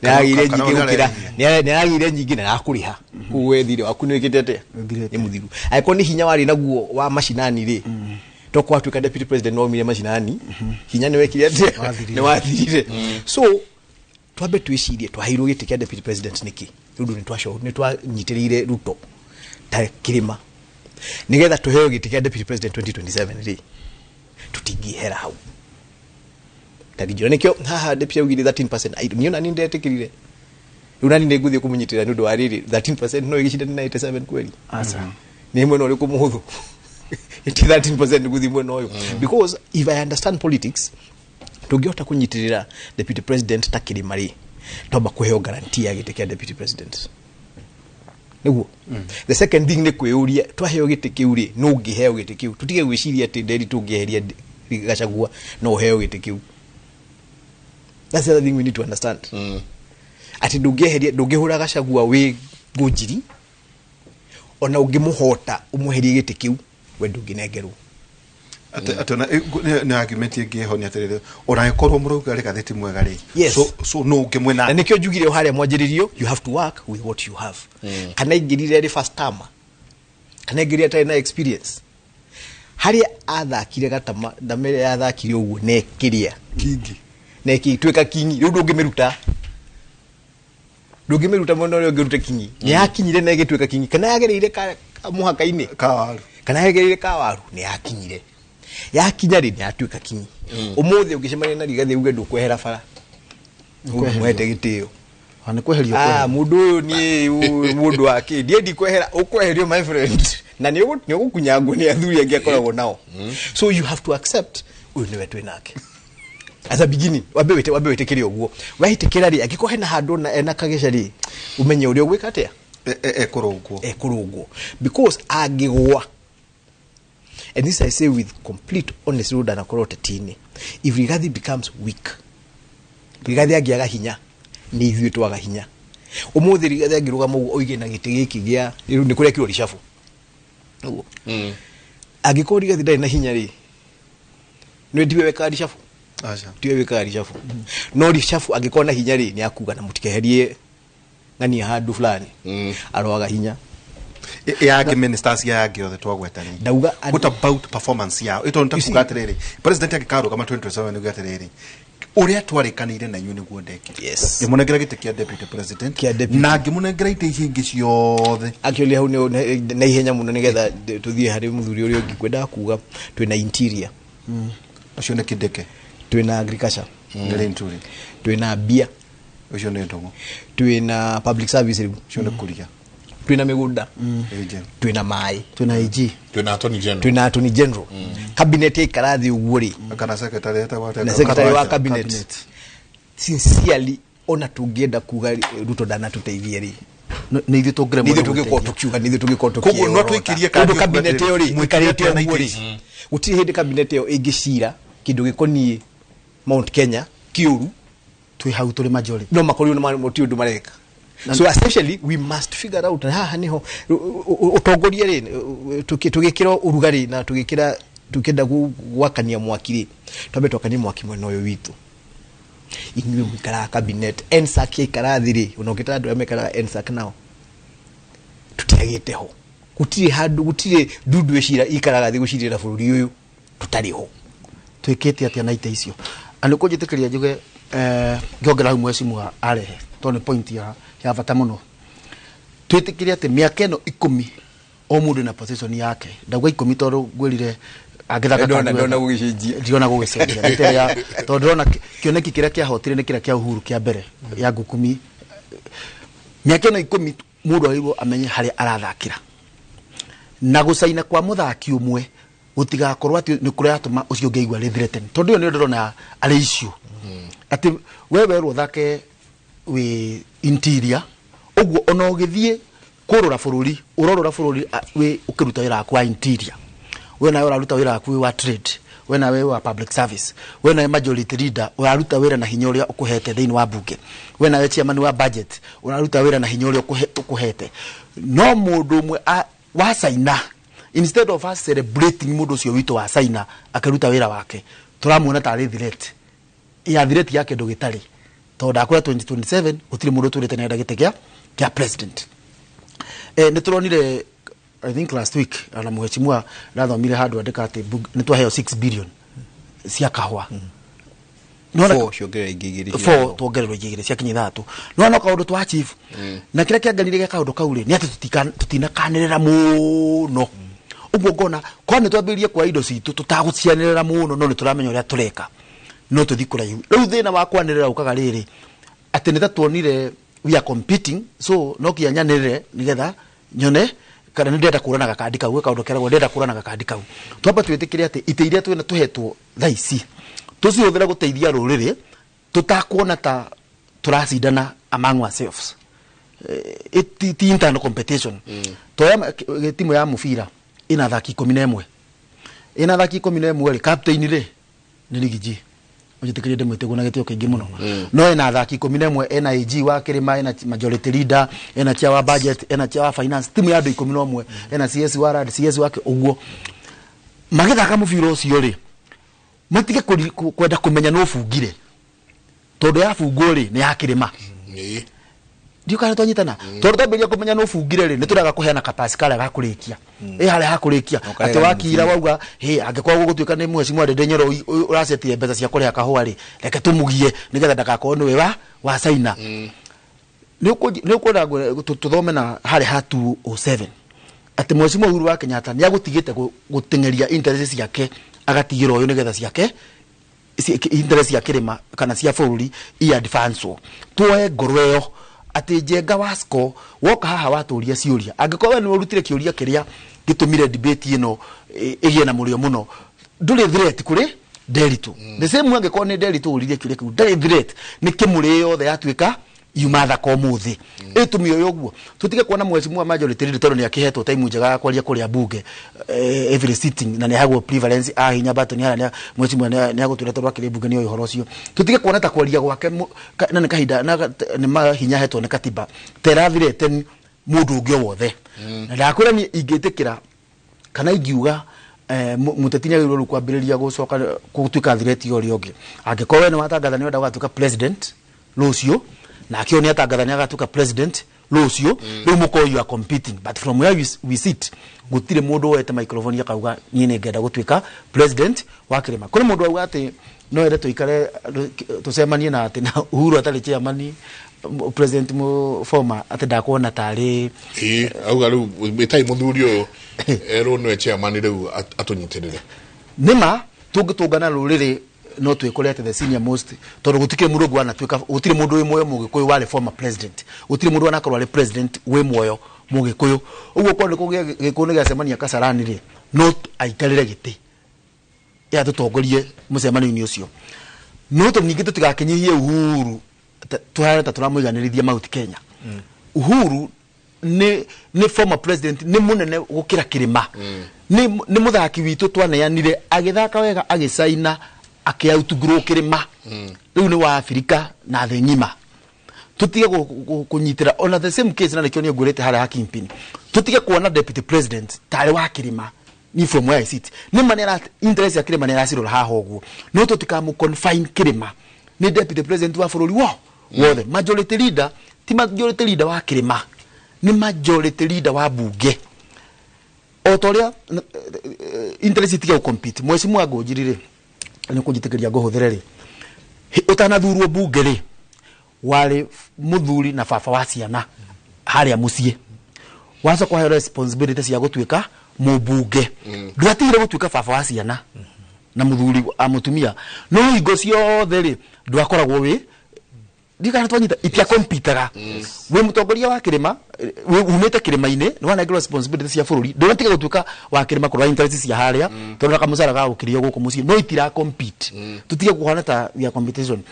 nĩ aragĩire nyingĩ na arakũrĩha, koguo we thirĩ waku nĩ wĩkĩte atĩa? Nĩ mũthiru. Angĩkorwo nĩ hinya warĩ naguo wa macinani rĩ, tokorwo atuĩka deputy president waumire macinani, hinya nĩ wekire atĩa? Nĩ wathirire. So twambe twĩcirie twaheirwo gĩtĩ kĩa deputy president nĩkĩ? Nĩ ũndũ nĩ twanyitĩrĩire Ruto ta kĩrĩma nĩgetha tũheo gĩtĩ kĩa deputy president 2027 rĩ, tũtingĩhera hau. Tarijora nĩkĩo haha deputy augire 13%, niĩ ona niĩ ndetĩkĩrire. Rĩu nani nĩ ngũthiĩ kũmũnyitĩrĩra nĩ ũndũ wa rĩrĩ, 13% no ĩgĩcindane na 87 kweli? Aca. Nĩ mwena ũrĩkũ mũhũthũ? Ti 13% gũthiĩ mwena ũyũ. Because if I understand politics, tũngĩhota kũnyitĩrĩra deputy president ta kĩrĩma rĩ, twamba kũheo guarantee ya gĩtĩ kĩa deputy president. Nĩguo. The second thing nĩ kwĩyũria twaheo gĩtĩ kĩu rĩ, nũ ũngĩheo gĩtĩ kĩu? Tũtige gwĩciria atĩ nderi tũngĩeheria Gachagua no ũheo gĩtĩ kĩu. That's the other thing we need to understand. Atĩ ndũngĩeheria, ndũngĩhũra Gachagua wĩ ngũnjiri, ona ũngĩmũhota ũmweherie gĩtĩ kĩu, we ndũngĩnengerwo. Atĩ ona nĩ argument ĩngĩ ĩho nĩ atĩrĩrĩ, ona angĩkorwo mũrauga Rigathĩ ti mwega rĩ, Yes. so no ũngĩmwena. Na nĩkĩo njugire harĩa mwanjĩrĩrio, you have to work with what you have. Kana aingĩrire arĩ first timer, kana aingĩrire atarĩ na experience, harĩa athakire gatama ndama ĩrĩa yathakire ũguo na ĩkĩrĩa kingi na ĩgĩtuĩka kingi, rĩu ndũngĩmĩruta mwena ũrĩa ũngĩ ũrute kingi, nĩ yakinyire na ĩgĩtuĩka kingi, kana yagereire mũhaka-inĩ kawaru, kana yagereire kawaru, nĩ yakinyire, yakinya rĩ nĩ yatuĩka kingi. Ũmũthĩ ũngĩcemania na Rigathĩ uge ndũkwehera bara, ũmũhete gĩtĩo. Nĩ kweherio. Mũndũ ũyũ niĩ mũndũ wa kĩ ndiĩ ndikwehera, ũkweherio my friend, na nĩ ũgũkunyangwo nĩ athuri angĩ akoragwo nao. So you have to accept ũyũ nĩwe twĩ nake as a beginning. Wambe wĩtĩkĩre ũguo, wehĩtĩkĩra rĩ, angĩkorwo hena handũ na ena kageca rĩ, ũmenye ũrĩa ũgwĩka atĩa, ekũrũngwo, ekũrũngwo, because angĩgwa, and this I say with complete honesty, rĩu ndanakorwo ũteti-inĩ, if Rigathi becomes weak, Rigathi angĩaga hinya, nĩ ithuĩ twaga hinya. Ũmũthĩ Rigathi angĩrũgama ũguo oige na gĩtĩ gĩkĩ gĩa rĩu nĩ kũrekirwo reshuffle ũguo, angĩkorwo Rigathi ndarĩ na hinya rĩ, nĩ tiwe wekaga reshuffle? Aca. Tiwe wĩkaga reshuffle. No reshuffle angĩkorwo na hinya rĩ, nĩ akuga na mũtikeherie ng'ania handũ fulani, aroaga hinya. Yangĩ ministers ya yangĩ othe twagweta rĩ, Ndauga what about performance yao? Ito nitakuga atĩrĩrĩ, president angĩkarũgama 2027 nĩguo atĩrĩrĩ, ũrĩa twarĩkanĩire na inyuĩ nĩguo ndekire. Yes. Ngĩmũnengera gĩtĩ kĩa deputy president Kĩa deputy. na ngĩmũnengera itĩ ici ingĩ ciothe. Actually hau nĩ na ihenya mũno nĩgetha tũthiĩ harĩ mũthuri ũrĩa ũngĩ, kwendaga kuga twĩna interior, Ũcio nĩ Kindiki. Twĩna agriculture, Nĩ Linturi. Twĩna mbia, Ũcio nĩ Ndũng'ũ. Twĩna public service rĩu, Ũcio nĩ Kuria. Twĩna mĩgũnda, Agent. Twĩna maĩ, Twĩna AG, Twĩna attorney general, twĩna attorney general. Cabinet yaikara thĩ ũguo rĩ, Kana secretary etagwo atĩa? Na secretary wa Cabinet. cabinet. Sincerely, ona tũngĩenda kuga Ruto ndanatũteithia rĩ, Nĩ ithuĩ tũngĩremwo nĩ ithuĩ tũngĩkorwo tũkiuga, nĩ ithuĩ tũngĩkorwo tũkiuga. Koguo no twĩkĩrie kandi cabinet ĩyo rĩ ĩikarĩte ũguo rĩ, gũtirĩ hĩndĩ cabinet ĩyo ĩngĩcira kĩndũ gĩkoniĩ Mount Kenya kĩũru, twĩ hau tũrĩ majority no makorirwo na mũti ũndũ mareka. So essentially we must figure out haha niho utongoria ri tugikira urugari na tugikira tukenda gwakania mwaki ri twambe twakanie mwaki mwena uyu witu. Inyuĩ mũikaraga cabinet NSAC yaikara thĩ rĩ, ona ũngĩtara andũ arĩa maikaraga NSAC nao tũtiagĩte ho, gũtirĩ handũ, gũtirĩ ndundu ĩcira ikaraga thĩ gũcirĩra bũrũri ũyũ tũtarĩ ho. Twĩkĩte atĩa na ite icio? Andũ kũnjĩtĩkĩria njuge ngĩongera hau mheshimiwa arehe tondũ nĩ point ya bata mũno. Twĩtĩkĩre atĩ mĩaka ĩno 10 o mũndũ na position yake, ndauga 10 tondũ ngwĩrire angĩthaka ndona gũgĩcenjia, ndiona gũgĩcenjia nĩte tondũ ndĩrona kĩoneki kĩrĩa kĩahotire nĩ kĩrĩa kĩa Uhuru kĩa mbere ya ngukumi. Mĩaka ĩno 10 mũndũ agĩrĩirwo amenye harĩa arathakĩra, na gũcaina kwa mũthaki ũmwe gũtigakorwo atĩ nĩ kũratũma ũcio ũngĩ aigue arĩ threatened, tondũ ĩyo nĩyo ndĩrona arĩ issue atĩ we werwo ũthake wĩ interior ũguo ona ũgĩthiĩ kũrũra bũrũri ũrorũra bũrũri wĩ ũkĩruta wĩra waku wa interior, we nawe ũraruta wĩra waku wa trade, we nawe wa public service, we nawe majority leader ũraruta wĩra na hinya ũrĩa ũkũhete thĩinĩ wa bunge, we nawe chairman wa budget ũraruta wĩra na hinya ũrĩa ũkũhete. No mũndũ ũmwe wa caina, instead of us celebrating mũndũ ũcio witũ wa caina akĩruta wĩra wake, tũramuona tarĩ threat ya threat ya kĩndũ gĩtarĩ, tondũ ndakwĩra 2027 gũtirĩ mũndũ ũtũrĩte nĩenda gĩtĩ kĩa president. Nĩ tũronire I think last week ana mheshimiwa ndathomire handũ andĩka atĩ nĩ twaheo 6 billion cia kahũa, four tuongererwo ingĩ igĩrĩ ciakinya 3. No no kaũndũ twa chief na kĩrĩa kĩanganire gĩa kaũndũ kau rĩ nĩ atĩ tũtinakanĩrĩra mũno. Ũguo ngona kwa nĩ twambĩrĩrie kwa indo citũ tũtagũcianĩrĩra mũno, no nĩ tũramenya ũrĩa tũreka, no tũthiĩ kũraihu. Rĩu thĩna wa kwanĩrĩra ũkaga rĩrĩ atĩ nĩ ta tuonire we are competing, so no kinya nyanĩrĩre nĩgetha nyone kana nĩ ndĩrenda kũrana gakandi kau, kaũndũ keragwo ndĩrenda kũrana gakandi kau. Twamba twĩtĩkĩre atĩ itĩ iria twĩna tũhetwo thaa ici tũcihũthĩre gũteithia rũrĩrĩ, tũtakuona ta tũracindana among ourselves. Ti internal competition. Toya timu ya mũbira ĩna athaki 11, ĩna athaki 11 rĩ, captain rĩ nĩ Rigiji, ũnjĩtĩkĩrie ndĩmwĩte na gĩtĩo kĩingĩ mũno, no ĩna athaki 11, ĩna AG wa kĩrĩma, ĩna majority leader, ĩna chair wa budget, ĩna chair wa finance, timu ya andũ 11, ĩna CS wa RAD, CS wa ũguo magĩthaka mũbira ũcio rĩ, matige kwenda kũmenya nũ bungire, tondũ yabungwo rĩ nĩ ya kĩrĩma. Ndiũ kana twanyitana, tondũ twambĩrĩria kũmenya nũ bungire rĩ, nĩ tũrega kũheana kapasi karĩa ga kũrĩkia, ĩ harĩa ha kũrĩkia atĩ wakira wauga hĩ angĩkorwo gũgũtuĩka nĩ mheshimiwa Ndindi Nyoro ũracetire mbeca cia kũrĩha kahũa rĩ, reke tũmũgie nĩgetha ndagakorwo nĩwe wa caina. Nĩ ũkwenda tũthome na harĩa ha 207 atĩ mheshimiwa Uhuru wa Kenyatta nĩ agũtigĩte gũteng'eria interest ciake agatigĩra ũyũ nĩgetha ciake interest cia kĩrĩma kana cia bũrũri i advance. Tuoe ngoro ĩyo atĩ Njenga wa score woka haha watũria ciũria, angĩkorwo we nĩ ũrutire kĩũria kĩrĩa gĩtũmire debate ĩno ĩgĩe na mũrĩo mũno, ndũrĩ threat kũrĩ Nderitu. The same way angĩkorwo nĩ Nderitu ũririe kĩũria kĩu, ndarĩ threat, nĩ kĩmũrĩ yothe yatuĩka yuma thaka ũmũthĩ. Ĩtũmi ũyũ ũguo tũtige kuona mheshimiwa majority leader tondũ nĩ akĩhetwo time njega ya kwaria kũrĩa bunge every sitting na nĩ ahagwo preference ahinya button harĩa mheshimiwa nĩ agũtwĩra tondũ akĩrĩ bunge nĩ oĩ ũhoro ũcio. Tũtige kuona ta kwaria gwake na nĩ kahinda na nĩ mahinya ahetwo nĩ katiba terathirete mũndũ ũngĩ o wothe. Na ndakwĩra niĩ ingĩtĩkĩra kana ingiuga mũteti nĩ agĩrĩirwo rĩu kwambĩrĩria gũcoka gũtuĩka threat ũrĩa ũngĩ. Angĩkorwo we nĩ watangatha nĩ wenda gũgatuĩka president rũciũ, nake ũyũ nĩ atangatha nĩ agatuĩka president rũciũ, rĩu mũkorwo you are competing, but from where we sit gũtirĩ mũndũ woete microphone akauga niĩ nĩ ngenda gũtuĩka president wa kĩrĩma. Kũrĩ mũndũ auga atĩ no ende tũikare tũcemanie na atĩ na Uhuru atarĩ chairman president former atĩ ndakuona tarĩ auga rĩu ĩtai mũthuri ũyũ erwo nĩwe chairman rĩu atũnyitĩrĩre. Nĩma tũngĩtũngana rũrĩrĩ no twĩkore atĩ the senior most, tondũ gũtikĩrĩ mũndũ ũngĩ wanatuĩka, gũtirĩ mũndũ wĩ muoyo mũgĩkũyũ warĩ former president, gũtirĩ mũndũ wanakorwo arĩ president wĩ muoyo mũgĩkũyũ. Ũguo korwo nĩ kũgĩa gĩkũyũ nĩ gĩacemania Kasarani rĩ, no aikarĩre gĩtĩ atũtongorie mũcemanio-inĩ ũcio. No ningĩ tũtigakĩnyihie Uhuru tũhane ta tũramũiganĩrithia Mount Kenya. Uhuru Nĩ former president, nĩ mũnene gũkĩra kĩrĩma. Nĩ mũthaki witũ twaneanire, agĩthaka wega, agĩcaina, akĩ-outgrow kĩrĩma. Rĩu nĩ wa Afrika na thĩ ng'ima. Tutige kũnyitĩra ona the same case, na nĩkĩo niĩ ngwĩrĩte harĩa ha Kingpin, tutige kuona deputy president tarĩ wa kĩrĩma. Ni from where I sit, nĩ ma nĩ interest ya kĩrĩma nĩ aracirora haha ũguo, no tũtikamũ confine kĩrĩma. Nĩ deputy president wa bũrũri wo wothe. Majority leader ti majority leader wa kĩrĩma, nĩ majority leader wa bunge. O ta ũrĩa interest itige gũcompete. Mheshimiwa Ngũnjiri rĩ, nĩ kũnjĩtĩkĩria ngũhũthĩre rĩ, ũtanathurwo bunge rĩ, warĩ mũthuri na baba wa ciana harĩa mũciĩ. Wacoka waheo responsibility cia gũtuĩka mũmbunge, ndwatigire gũtuĩka baba wa ciana na mũthuri a mũtumia, no hingo ciothe rĩ, ndwakoragwo wĩ ndikana twanyita itiakompitaga. Wĩ mũtongoria wa kĩrĩma, umĩte kĩrĩma-inĩ, nĩ wanengerwo responsibility cia bũrũri, ndũnatiga gũtuĩka wa kĩrĩma kũrora interest cia harĩa, tondũ na kamũcara ga gũkĩrio gũkũ mũciĩ, no itira compete. Tutige kũhana ta we are competition.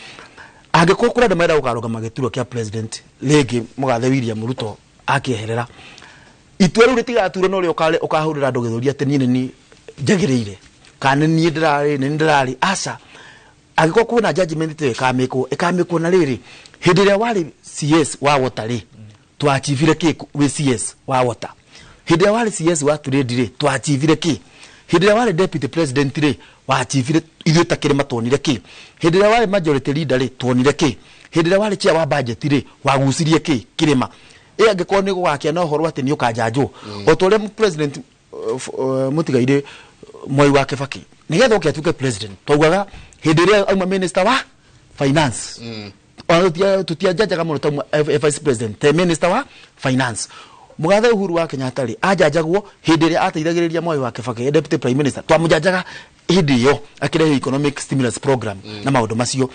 Angĩkorwo kũrĩ andũ marenda gũkarũgama gĩturwa kĩa president rĩngĩ, mũgathe William Ruto akĩeherera, itua rĩu rĩtigaturwo na ũrĩa ũkahũrĩra andũ gĩthũri atĩ niĩ nĩ niĩ njagĩrĩire kana nĩ niĩ ndĩrarĩ, nĩ niĩ ndĩrarĩ. Aca, angĩkorwo kwĩna judgment ta ĩyo ĩkamĩkwo, ĩkamĩkwo na rĩrĩ, hĩndĩ ĩrĩa warĩ CS wa water rĩ, twachivire kĩ wĩ CS wa water? Hĩndĩ ĩrĩa warĩ CS wa trade rĩ, twachivire kĩ? Hĩndĩ ĩrĩa warĩ deputy president rĩ, wachivire ithuĩ ta kĩrĩma tuonire kĩ? Hĩndĩ ĩrĩa warĩ majority leader rĩ, tuonire kĩ? Hĩndĩ ĩrĩa warĩ chair wa budget rĩ, wagucirie kĩ kĩrĩma? Ĩ angĩkorwo nĩ gũgakĩa na ũhoro atĩ nĩ ũkanjanjwo, o ta ũrĩa president mũtigairĩ Mwai wa Kibaki, nĩgetha oke atuĩke president, twaugaga hĩndĩ ĩrĩa auma minister wa finance, ona tũtianjanjaga mũno ta vice president, te minister wa finance. Mũgathe Uhuru wa Kenyatta rĩ, anjanjagwo hĩndĩ ĩrĩa ateithagĩrĩria Mwai wa Kibaki, deputy prime minister. Twamũjanjaga hĩndĩ ĩyo akĩrehe economic stimulus program na maũndũ macio.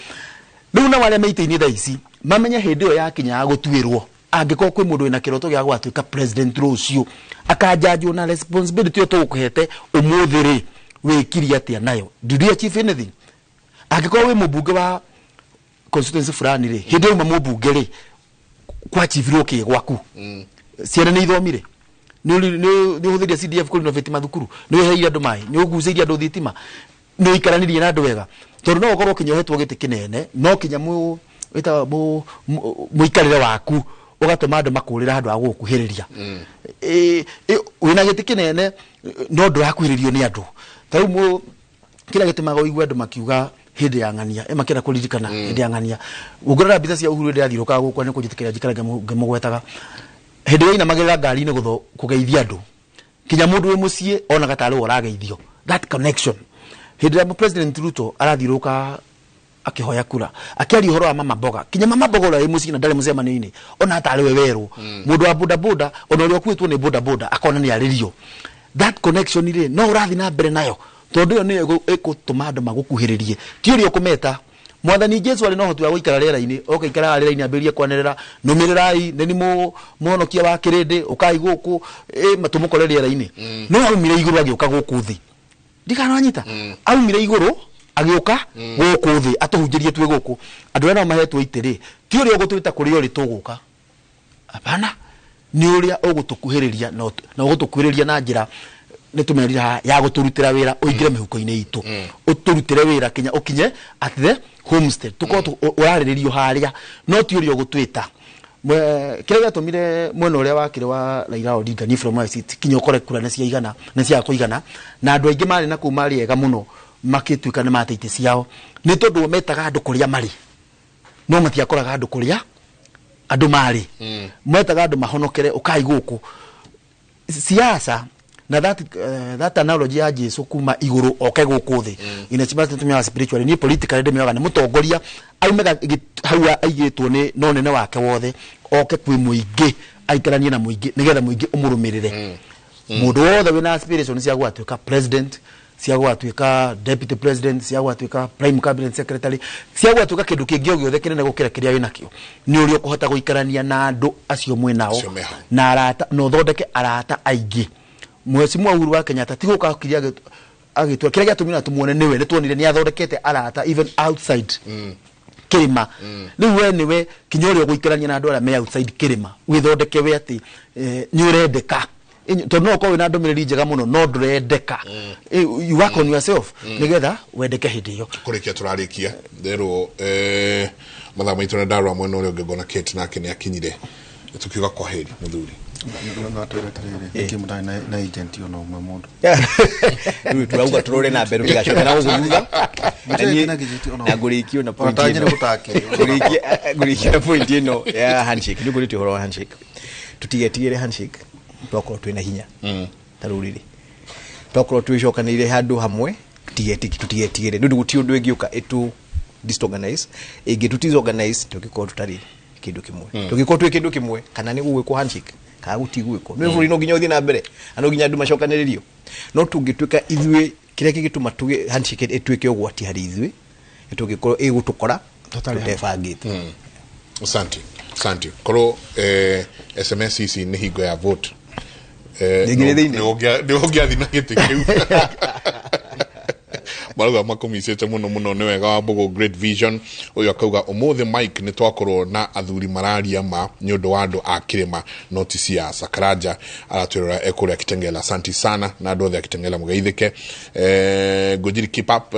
Rĩu nao arĩa meitĩ-inĩ thaa ici mamenye hĩndĩ ĩyo yakinya ya gũtuĩrwo, angĩkorwo kwĩ mũndũ wĩna kĩroto gĩa gũgatuĩka president rũciũ, akanjanjwo na responsibility ĩyo tũgũkũhete ũmũthĩ rĩ, wĩkire atĩa nayo? Did you achieve anything? Angĩkorwo wĩ mũmbunge wa constituency fulani rĩ, hĩndĩ ĩyo uma mũmbunge rĩ, kwachivirwo kĩ gwaku? Ciana nĩ ithomire? Nĩ ũhũthĩrire CDF kũrenovate mathukuru? Nĩ ũheire andũ maĩ? Nĩ ũgucĩirie andũ thitima? Nĩ ũikaranirie na andũ wega? Tondũ no ũkorwo kinya ũhetwo gĩtĩ kĩnene, no kinya mũ wĩtaga mũikarĩre waku ũgatũma andũ makũrĩra handũ ha gũgũkuhĩrĩria. Wĩna gĩtĩ kĩnene no ndũrakuhĩrĩrio nĩ andũ. Ta rĩu kĩrĩa gĩtũmaga ũigue andũ makiuga hĩndĩ ya ng'ania ĩmakĩenda kũririkana hĩndĩ ya ng'ania, ũngĩrora mbica cia Uhuru hĩndĩ yathiũrũrũkaga gũkũ, nĩ kũnjĩtĩkĩra njikare ngĩmũgwetaga, hĩndĩ ĩrĩa ainamagĩrĩra ngari-inĩ kũgeithia andũ, kinya mũndũ wĩ mũciĩ onaga tarĩ we ũrageithio, that connection. Hĩndĩ ĩrĩa President Ruto arathiũrũrũka akĩhoya kura, akĩaria ũhoro wa mama mboga, kinya mama mboga ũrĩa wĩ mũciĩ na ndarĩ mũcemanio-inĩ ona tarĩ we werwo. Mũndũ wa boda boda, ona ũrĩa ũkuĩtwo nĩ boda boda, akona nĩ arĩrio. That connection rĩ, no ũrathiĩ na mbere nayo, tondũ ĩyo nĩyo ĩgũtũma andũ magũkuhĩrĩrie, ti ũrĩa ũkũmeta. Mwathani Jesu arĩ na ũhoti wa gũikara rĩera-inĩ, oka ikaraga rĩera-inĩ ambĩrĩrie kwanĩrĩra, nũmĩrĩrai, nĩ ni mũhonokia wa kĩrĩndĩ, ũkai gũkũ, tũmũkore rĩera-inĩ. No aumire igũrũ agĩũka gũkũ thĩ. Ndikananyita. Aumire igũrũ agĩũka gũkũ thĩ atũhunjĩrie twĩ gũkũ. Andũ arĩa nao mahetwo itĩ rĩ, ti ũrĩa ũgũtwĩta kũrĩa ũrĩ tũgũka, hapana, nĩ ũrĩa ũgũtũkuhĩrĩria, na ũgũtũkuhĩrĩria na njĩra nĩ tũmerire haha ya gũtũrutĩra wĩra, ũingĩre mĩhuko-inĩ itũ, ũtũrutĩre wĩra kinya ũkinye at the homestead, tũkorwo ũrarĩrĩrio harĩa, no ti ũrĩa ũgũtwĩta. Kĩrĩa gĩatũmire mwena ũrĩa wakĩrĩ wa Raila Odinga, ni from my seat, kinya ũkore kura nĩ ciaigana, nĩ ciaga kũigana, na andũ aingĩ marĩ na kũu marĩ ega mũno makĩtuĩka nĩ mate itĩ ciao, nĩ tondũ metaga andũ kũrĩa marĩ, no matiakoraga andũ kũrĩa andũ marĩ. Metaga andũ mahonokere, ũkai gũkũ siasa. Na that analogy ya Jesu kuma igũrũ oke gũkũ thĩ, in a chimba tumia spiritually, ni politically ndĩmĩoga nĩ mũtongoria aume hau aigĩtwo nĩ no nene wake wothe, oke kwĩ mũingĩ, aikaranie na mũingĩ nĩgetha mũingĩ ũmũrũmĩrĩre. Mũndũ wothe wĩna aspiration cia gwatuĩka president, cia gwatuĩka deputy president, cia gwatuĩka prime cabinet secretary, cia gwatuĩka kĩndũ kĩngĩ o gĩothe kĩnene gũkĩra kĩrĩa wĩnakĩo, nĩ ũrĩa ũkũhota gũikarania na andũ acio mwĩ nao. Acio me hau. Na arata, na ũthondeke arata aingĩ. Mheshimiwa Uhuru wa Kenyatta ti gũka kiria agĩtua kĩrĩa gĩatũmire tumuone nĩwe, nĩ tuonire nĩ athondekete arata even outside. Kĩrĩma. Rĩu we nĩwe kinya ũrĩa ũgũikarania na andũ arĩa me outside kĩrĩma, wĩthondeke we atĩ nĩ ũrendeka. Tondũ no ũkorwo wĩna ndũmĩrĩri njega mũno no ndũrendeka. You work on yourself nĩgetha wendeke hĩndĩ ĩyo. Kũrĩkia tũrarĩkia nderwo mathaa maitũ na ndarora mwena ũrĩa ũngĩ ngona Kate nake nĩ akinyire, tukiuga kwa heri mũthuri. No atwĩre atĩrĩrĩ, nĩkĩ mũtarĩ na agent ona ũmwe mũndũ? Rĩu turauga tũrore na mbere tũtigacoke na gũkũ thutha. Mũtirĩ na agent ona Na ũmwe. ngũrĩkie na Ona point ta Nyeri ĩno. gũtakĩrĩ. Ngũrĩkie na point ĩno ya handshake. Nĩ ngũrĩtie ũhoro wa handshake. Tũtigetigĩre handshake twakorwo twĩna hinya ta rũrĩrĩ, twakorwo twĩcokanĩire handũ hamwe, tũtigetigĩre nĩ ũndũ gũtirĩ ũndũ ĩngĩũka ĩtũ disorganize, ĩngĩtũ disorganize tũngĩkorwo tũtarĩ kĩndũ kĩmwe. Tũngĩkorwo twĩ kĩndũ kĩmwe, kana nĩ gũgwĩkwo handshake kana gũtigwĩkwo, nĩ bũrũri no nginya ũthiĩ na mbere na no nginya andũ macokanĩrĩrio. No tũngĩtuĩka ithuĩ kĩrĩa kĩngĩtũma tuge handshake ĩtuĩke ũgwati harĩ ithuĩ, tũngĩkorwo ĩgũtũkora tũtebangĩte. Asante, asante. Korwo SMS ici nĩ hingo ya vote, Rĩngĩ nĩ thĩinĩ. nĩ ũngĩathi na gĩtĩ kĩu. Marauga makomicĩte mũno mũno nĩ wega wa Mbũgũ Great Vision. Ũyũ akauga ũmũthĩ Mike nĩ twakorwo na athuri mararia ma nĩ ũndũ wa andũ a kĩrĩma no ti siasa. Karanja aratwĩrora ekũrĩa Kitengela. Asante sana na andũ othe a Kitengela mũgeithĩke. Ngũnjiri keep up,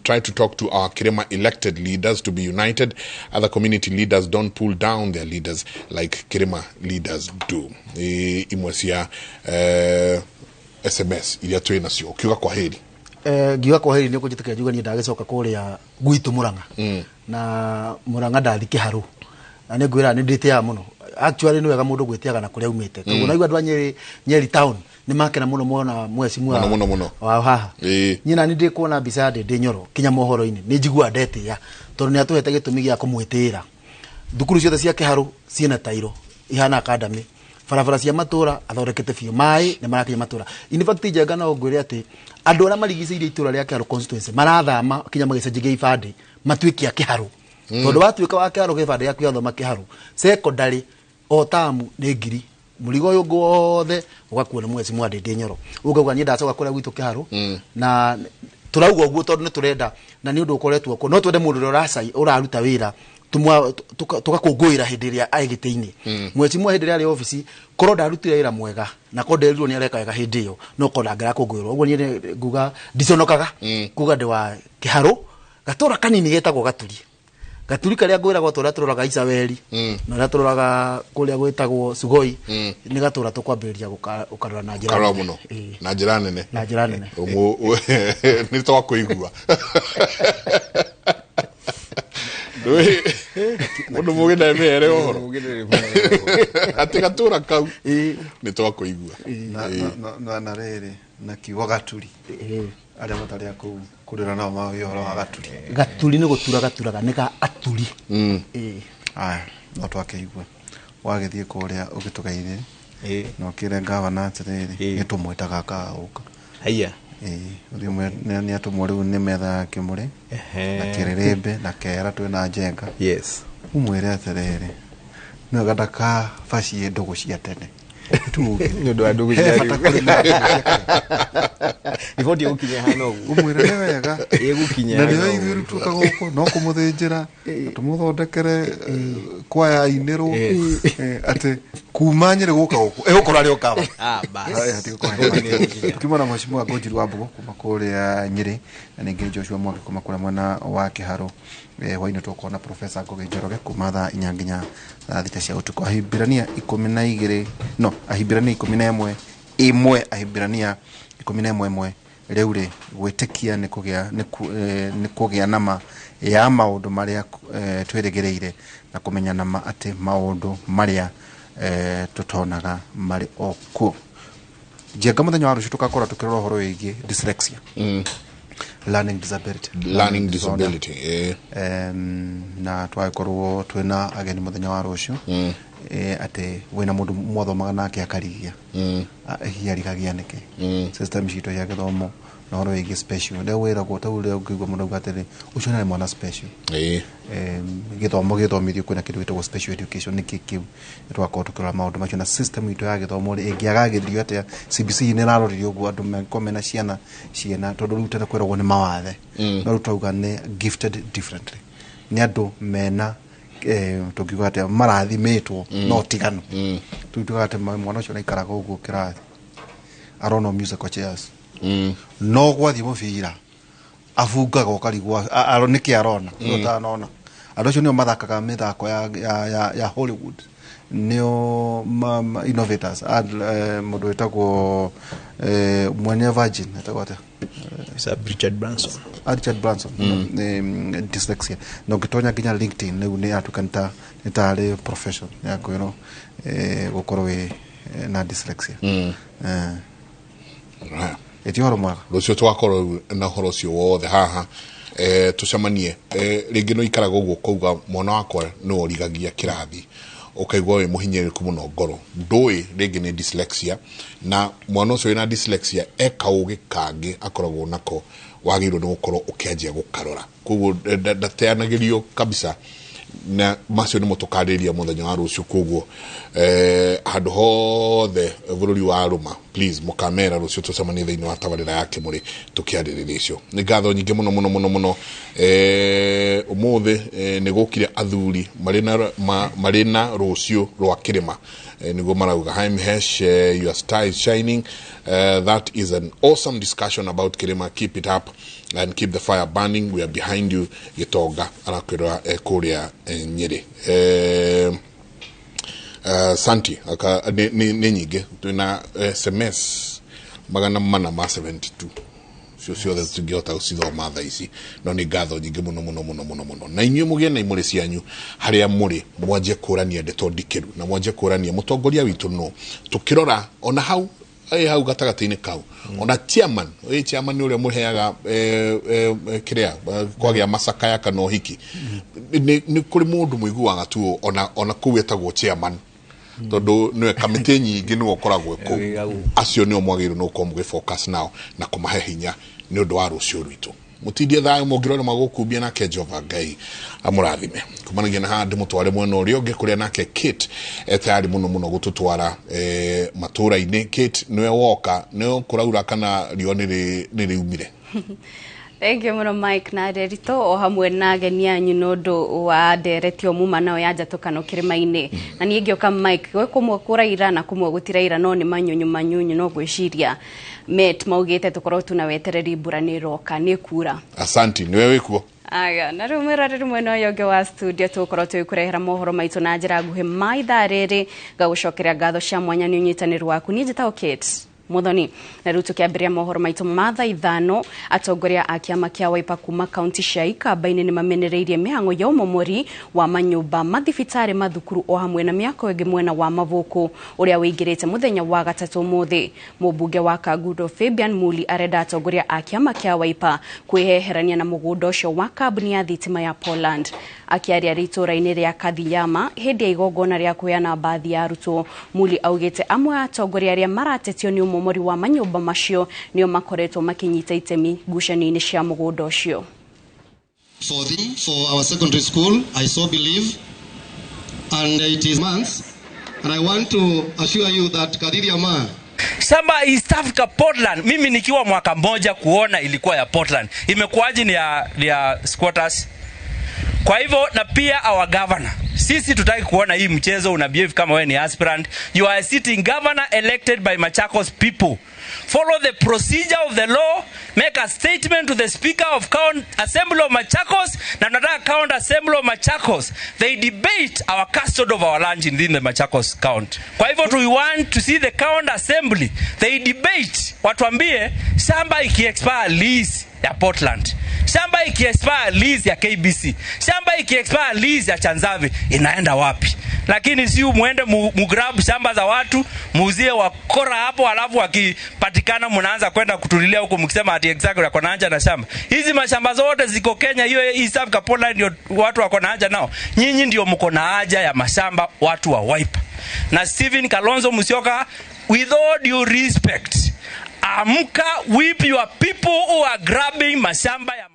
try to talk to our Kirima elected leaders to be united. Other community leaders don't pull down their leaders like Kirima leaders do. Imwe cia SMS iria twĩ nacio. Ũkiuga kwa heri. Ngiuga kwa heri nĩ ũkũnjĩtĩkĩra njuge niĩ ndagĩcoka kũrĩa gwitũ Mũrang'a. Na Mũrang'a ndathi kĩharũ na nĩ ngwĩra nĩ ndĩtĩaga mũno. Actually nĩ wega mũndũ gwĩtĩaga na kũrĩa aumĩte, tondũ naigua andũ a Nyeri town nĩ makena mũno mona mwecimu Mũno, mũno, mũno. wa haha. Niĩ nani ndĩ kuona mbica ya Ndĩndĩ Nyoro kinya mohoro-inĩ nĩ njiguaga ndetĩĩa, tondũ nĩ atũhete gĩtũmi gĩa kũmwĩtĩĩra. Thukuru ciothe cia kĩharũ ciĩna tairo ihana academy, barabara cia matũra athondekete biũ, maĩ nĩ marakinya matũra. In fact Njenga no ngwĩre atĩ andũ arĩa marigicĩirie itũra rĩa Kĩharũ constituency marathama kinya magĩcenjagia ibandĩ matuĩke a Kĩharũ. Tondũ watuĩka wa Kĩharũ gĩbandĩ gĩaku gĩathoma Kĩharũ secondary o tamu nĩ ngiri, mũrigo ũyũ ũngĩ wothe ũgakuo nĩ mweci mwa Ndĩndĩ Nyoro. Ũngauga niĩ ndacoka kũrĩa gwitũ Kĩharũ, na tũrauga ũguo tondũ nĩ tũrenda na nĩ ũndũ ũkoretwo kuo. No twende mũndũ ũrĩa ũraruta wĩra tũgakũngũĩra hĩndĩ ĩrĩa arĩ gĩtĩ-inĩ. Mweci mwa hĩndĩ ĩrĩa arĩ obici korwo ndarutire wĩra mwega na korwo nderirwo nĩ areka wega hĩndĩ ĩyo, no korwo ndangĩrakũngũĩrwo. Ũguo niĩ nguga ndiconokaga kuga ndĩ wa Kĩharũ, gatũra kanini getagwo Gaturi. Gaturi karĩa ngwĩragwo tũrĩa tũroraga Icaweri na ũrĩa tũroraga kũrĩa gwĩtagwo Sugoi, nĩ gatũra tũkwambĩrĩria gũkarora na njĩra Karora nene. Mũno na njĩra nene. Na njĩra nene. Nĩ twakũigua mũndũ mũgĩ ndemere ũhoro atĩ gatũra kau nĩ twakũigua. Na rĩrĩ na kiugo gaturi, arĩa matarĩ a kũu kũrĩra nao mawĩ ũhoro wa gaturi. Gaturi nĩ gũtura gaturaga, nĩ ga aturi. Aya, no twakĩigua wagĩthiĩ kũrĩa ũgĩtũgeithie na ũkĩre ngavana atĩrĩrĩ nĩ tũmwĩtaga akaga gũka. Haiya. Ũthiĩ nĩ atũmwo rĩu nĩ metha ya Kĩmũrĩ na Kĩrĩrĩmbĩ na Kera twĩna Njenga. Ũmwĩre atĩrĩrĩ nĩ wega ndakabacie ndũgũ cia tene. Nĩ ũndũ wa ndũgũ cia He bata rĩu. kũrĩ na ndũgũ cia tene. Riboti ĩgũkinya hana ũguo. Ũmwĩre nĩ wega. Ĩgũkinya Na hana nĩyo ũguo. ithuĩ rĩu tũka gũkũ no kũmũthĩnjĩra na tũmũthondekere kwaya ainĩrwo atĩ kuma Nyĩrĩ gũka gũkũ ĩgũkorwo arĩ o kaba. Ah, bas. Haya, Kiuma na mheshimiwa Ngũnjiri wa Mbũgũ kuma kũrĩa Nyĩrĩ na ningĩ Joshua Mwangi kuma kũrĩa mwena wa Kĩharũ. Hwaĩ-inĩ tũgũkorwo na Professor Ngũgĩ Njoroge kuma thaa 4 nginya thaa 6 cia ũtukũ. Ahibirania 12, no Ahibirania 11 ĩmwe, Ahibirania 11 ĩmwe. Rĩu rĩ gwĩtĩkia nĩ kũgĩa nĩ kũgĩa nama ya maũndũ marĩa twĩrĩgĩrĩire na kũmenya nama atĩ maũndũ marĩa tũtonaga marĩ o kuo. Njenga mũthenya wa rũciũ tũgakorwo tũkĩrora ũhoro wĩgiĩ dyslexia, learning disability. Learning disability. Na twagĩkorwo twĩna ageni mũthenya wa rũciũ, atĩ wĩna mũndũ mwathomaga nake akarigia. Hihi arigagia nĩkĩ? System citũ cia gĩthomo na ũhoro wĩgiĩ special rĩu wĩragwo ta ũrĩa ũngĩigua mũndũ auga atĩrĩ ũcio nĩ mwana special. Gĩthomo gĩthomithio kwĩna kĩndũ gĩtagwo special education, nĩkĩ kĩu? Nĩ tũgakorwo tũkĩrora maũndũ macio na system itũ ya gĩthomo rĩ ĩngĩagagĩrio atĩa. CBC nĩ ĩraroririo ũguo andũ mangĩkorwo mena ciana ciĩna, tondũ rĩu tene kwĩragwo nĩ mawathe, no rĩu tũrauga nĩ gifted differently. Nĩ andũ mena tũngiuga atĩa marathimĩtwo no tigano. Tugaga atĩ mwana ũcio naikaraga ũguo kĩrathi arona musical chairs, no gwathiĩ mũbira abungaga ũkarigwo nĩkĩ arona ũtanona. Andũ acio nĩo mathakaga mĩthako ya Hollywood, nĩo innovators. Mũndũ wĩtagwo mwene Virgin etagwo atĩa? Sir Richard Branson. Richard Branson. Dyslexia na ũngĩtonya nginya LinkedIn rĩu nĩ yatuĩka nĩ tarĩ profession ya kwĩrwo gũkorwo wĩ na dyslexia. Ĩti ũhoro mwega. Rũciũ tũgakorwo na ũhoro ũcio wothe haha, tũcemanie rĩngĩ. No ikaraga ũguo ũkauga mwana wakwa nĩ origagia kĩrathi, ũkaigua wĩ mũhinyĩrĩrĩku mũno ngoro, ndũĩ rĩngĩ nĩ dyslexia, na mwana ũcio wĩna dyslexia e kaũgĩ kangĩ akoragwo nako wagĩrĩirwo nĩ gũkorwo ũkĩanjia gũkarora. Koguo ndateanagĩrio kabisa, na macio nĩmo tũkarĩria mũthenya wa rũciũ. Koguo handũ hothe bũrũri wa rũma, please mũkamera rũciũ tũcemanie thĩinĩ wa tabarĩra ya Kĩmũrĩ tũkĩarĩrĩria icio. Nĩ ngatho nyingĩ mũno mũno mũno mũno. Ũmũthĩ nĩ gũkire athuri marĩ na rũciũ rwa kĩrĩma, nĩguo marauga. Hi Mhesh, your star is shining. That is an awesome discussion about Kirima. Keep it up and keep the fire burning. We are behind you. Gĩtonga arakwĩra kũrĩa Nyĩrĩ. Santi aka, nĩ nyingĩ, twĩna SMS 472, cio ciothe tũtingĩhota gũcithoma thaa ici, no nĩ ngatho nyingĩ mũno mũno mũno mũno mũno. Na inyuĩ mũgĩe na imũrĩ cianyu harĩa mũrĩ, mwanjie kũrania ndeto ndikĩru na mwanjie kũrania mũtongoria witũ no tũkĩrora ona hau hau gatagatĩ-inĩ kau, ona chairman, chairman nĩ ũrĩa mũheaga kĩrĩa kwagĩa macakaya kana ũhiki. Nĩ kũrĩ mũndũ mũiguaga tu ona kũu etagwo chairman tondũ nĩwe kamĩtĩ nyingĩ nĩwe ũkoragwo kũu. Acio nĩo mwagĩrĩirwo nĩ gũkorwo mũgĩ focus nao na kũmahe hinya nĩ ũndũ wa rũciũ rwitũ. Mũtindie thayũ mũngĩrora magũkumbia nake Jehova Ngai amũrathime. Kumanagia na haha ndĩmũtware mwena ũrĩa ũngĩ kũrĩa nake Kate tayari mũno mũno gũtũtwara matũra-inĩ. Kate, nĩwe woka, nĩwe kũraura kana riũa nĩ rĩumire? Thank you mũno Mike na Nderito o hamwe na ageni anyu nĩ ũndũ wa ndereti o muma nao ya njatũkano kĩrĩma-inĩ. Na niĩ ngĩũka Mike, gwĩ kũmwe kũraira na kũmwe gũtiraira, no nĩ manyunyu manyunyu, no ngwĩciria Met maugĩte tũkorwo tuna wetereri mbura nĩ ĩroka, nĩ kura. Asanti, nĩwe wĩkuo. Aya, na rĩu mwĩroreri mwena ũyũ ũngĩ wa studio tũgũkorwo tũgĩkũrehera mohoro maitũ na njĩra nguhĩ ma ithaa rĩrĩ. Ngagũcokeria ngatho cia mwanya nĩ ũnyitanĩri waku. Niĩ njĩtagwo Kate Muthoni. Na rĩu tũkĩambĩrĩria mohoro maitũ ma thaa 5, atongoria a kĩama kĩa Wiper kuma kaunti cia Ikamba-inĩ nĩ mamenereirie mĩhang'o ya ũmomori wa manyũmba, mathibitarĩ, mathukuru o hamwe na mĩako ĩngĩ mwena wa Mavoko ũrĩa wĩingĩrĩte mũthenya wa gatatũ ũmũthĩ. Mũmbunge wa Kangundo Fabian Muli arenda atongoria a kĩama kĩa Wiper kwĩheherania na mũgũnda ũcio wa kambuni ya thitima ya Poland. Akĩaria itũũra-inĩ rĩa Kathiyama hĩndĩ ya igongona rĩa kũheana mbathi ya arutwo, Muli augĩte amwe a atongoria arĩa maratetio nĩ ũmomori wa manyũmba macio nĩo makoretwo makĩnyita itemi ngucanio-inĩ cia mũgũnda ũcio. For our secondary school, I so believe, and it is months, and I want to assure you that Kathiriama Shamba East Africa Portland, mimi nikiwa mwaka mmoja kuona ilikuwa ya Portland, imekuwaje ni ya squatters? Kwa hivyo na pia our governor, sisi tutaki kuona hii mchezo una behave kama wewe ni aspirant. You are a sitting governor elected by Machakos people. Follow the procedure of the law, make a statement to the Speaker of County Assembly of Machakos, na tunataka County Assembly of Machakos. They debate our custody of our land in the Machakos County. Kwa hivyo we want to see the County Assembly. They debate, watuambie shamba iki-expire lease ya Portland, shamba iki-expire lease ya KBC, shamba iki-expire lease ya Chanzavi inaenda wapi? Lakini si muende mugrab shamba za watu, muuzie wakora hapo, alafu wakipatikana mnaanza kwenda kutulilia huko mkisema ati exactly wako na haja na shamba. Hizi mashamba zote ziko Kenya, hiyo East Africa Portland ndio watu wako na haja nao. Nyinyi ndio mko na haja ya mashamba, watu wa Wiper. Na Stephen Kalonzo Musyoka, with all due respect, amka, whip your people who are grabbing mashamba ya.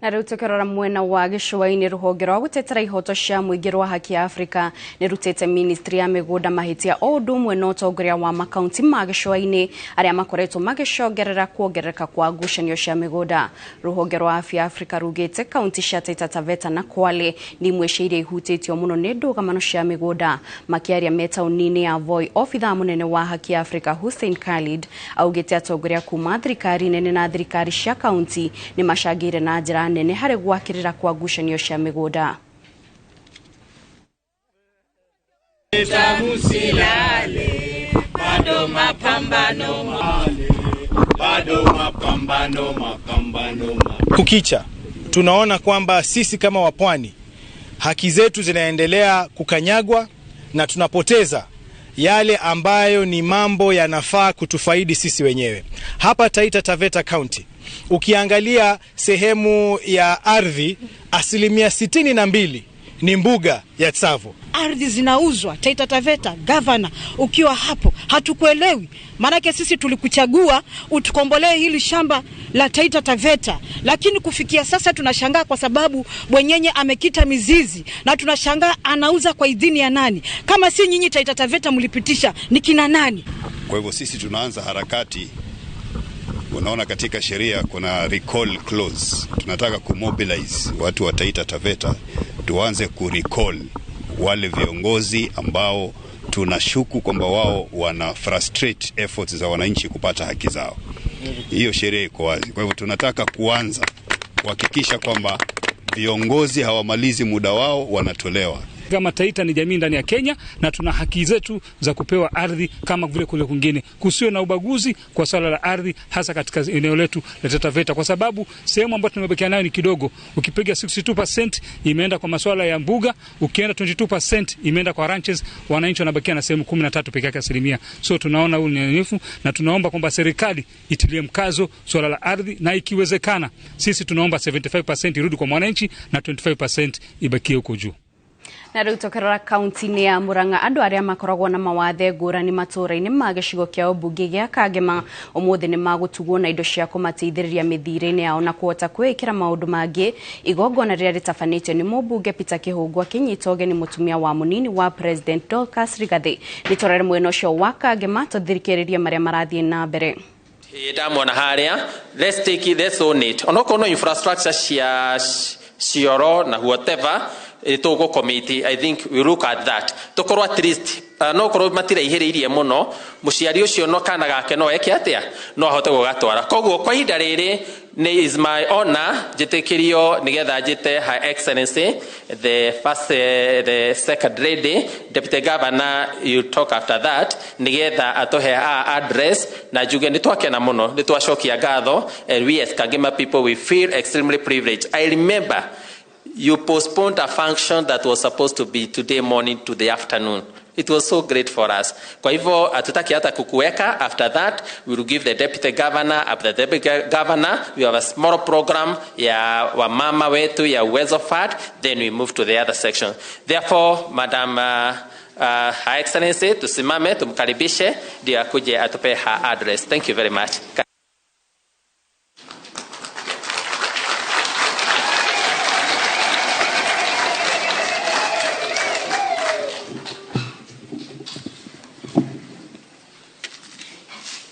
Na rĩu tũkĩrora mwena wa gĩcũa-inĩ, rũhonge rwa gũtetera ihoto cia mũingĩ rwa Haki ya Afrika nĩ rutĩte ministry ya mĩgũnda mahĩtia o ũndũ ũmwe na ũtongoria wa makaunti ma gĩcũa-inĩ arĩa makoretwo magĩcongerera kuongerereka kwa ngucanio cia mĩgũnda. Rũhonge rwa Afya ya Afrika rugĩte kaunti cia Taita Taveta na Kwale nĩ imwe cia iria ihutĩtio mũno nĩ ndũgamano cia mĩgũnda. Makĩaria me taũni-inĩ ya Voi, obithaa mũnene wa Haki ya Afrika Hussein Khalid augĩte atongoria kuma thirikari nene na thirikari cia kaunti nĩ macangĩire na njĩra nene harĩ gwakĩrĩra kwa ngucanio cia mĩgũnda. Kukicha tunaona kwamba sisi kama wapwani haki zetu zinaendelea kukanyagwa na tunapoteza yale ambayo ni mambo yanafaa kutufaidi sisi wenyewe. Hapa Taita Taveta County, ukiangalia sehemu ya ardhi, 62% ni mbuga ya Tsavo. Ardhi zinauzwa Taita Taveta. Governor, ukiwa hapo hatukuelewi, maanake sisi tulikuchagua utukombolee hili shamba la Taita Taveta, lakini kufikia sasa tunashangaa kwa sababu bwenyenye amekita mizizi na tunashangaa anauza kwa idhini ya nani? Kama si nyinyi Taita Taveta mlipitisha, ni kina nani? Kwa hivyo sisi tunaanza harakati. Unaona katika sheria kuna recall clause. Tunataka kumobilize watu wa Taita Taveta, tuanze kurecall wale viongozi ambao tunashuku kwamba wao wana frustrate efforts za wananchi kupata haki zao. Hiyo sheria iko wazi. Kwa hivyo tunataka kuanza kuhakikisha kwamba viongozi hawamalizi muda wao, wanatolewa. Kama Taita ni jamii ndani ya Kenya na tuna haki zetu za kupewa ardhi kama vile kule kwingine. Kusiwe na ubaguzi kwa swala la ardhi, hasa katika eneo letu la Taita Taveta, kwa sababu sehemu ambayo tumebakia nayo ni kidogo. Ukipiga 62% imeenda kwa masuala ya mbuga, ukienda 22% imeenda kwa ranches, wananchi wanabakia na sehemu 13 pekee yake asilimia. So tunaona huu ni unyanyufu na tunaomba kwamba serikali itilie mkazo swala la ardhi, na ikiwezekana sisi tunaomba 75% irudi kwa mwananchi na 25% ibakie huko juu. Na rĩu tũkĩrora kaunti-inĩ ya Murang'a, andũ arĩa makoragwo na mawathe ngũrani matũũra-inĩ ma gĩcigo kĩa ũmbunge gĩa Kangema ũmũthĩ nĩ magũtugwo na indo cia kũmateithĩrĩria mĩthiĩre-inĩ yao na kũhota kwĩĩkĩra maũndũ mangĩ. Igongona rĩrĩa rĩtabanĩtio nĩ mũmbunge Peter Kĩhũngũ akĩnyita ũgeni mũtumia wa mũnini wa President Dorcas Rigathi. Nĩ tũrore mwena ũcio wa Kangema tũthikĩrĩrie marĩa marathiĩ na mbere. Ndamwona harĩa, let's take it, let's own it. Onokorwo no infrastructure cia cioro na whatever tugo committee, I think we look at that. Tukorwo at least no korwo matiraihĩrĩirie mũno, mũciari ũcio no kana gake no eke atĩa, no ahote gũgatwara. Koguo kwa ihinda rĩrĩ nĩ is my honor njĩtĩkĩrio nĩgetha njĩte Her Excellency the first the second lady Deputy Governor, you talk after that, nĩgetha atũhe address na njuge nĩ twakena mũno, nĩ twacokia ngatho, and we as Kangema people we feel extremely privileged. I remember you postponed a function that was supposed to be today morning to the afternoon. It was so great for us. Kwa hivyo hatutaki hata kukuweka. After that we will give the deputy governor. After the deputy governor we have a small program ya wamama wetu ya Uwezo Fund, then we move to the other section. Therefore, Madam Her Excellency, tusimame tumkaribishe ndio akuje atupe her address. Thank you very much.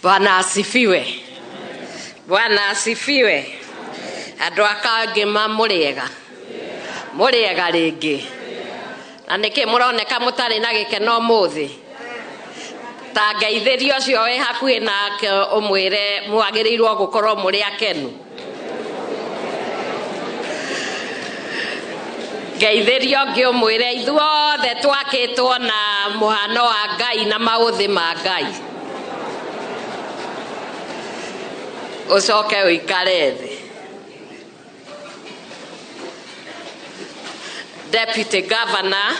Bwana asifiwe. Bwana asifiwe. Andũ a Kangema mũrĩega. Mũrĩega rĩngĩ. Na nĩkĩ mũroneka mũtarĩ na gĩkeno ũmũthĩ? Ta ngeithĩrio ũcio wĩ hakuhĩ nake ũmwĩre mwagĩrĩirwo gũkorwo mũrĩ akenu. Ngeithĩrio ũngĩ ũmwĩre ithuothe twakĩtwo na mũhano wa Ngai na maũthĩ ma Ngai. Ucoke ũikare thĩ. Deputy Governor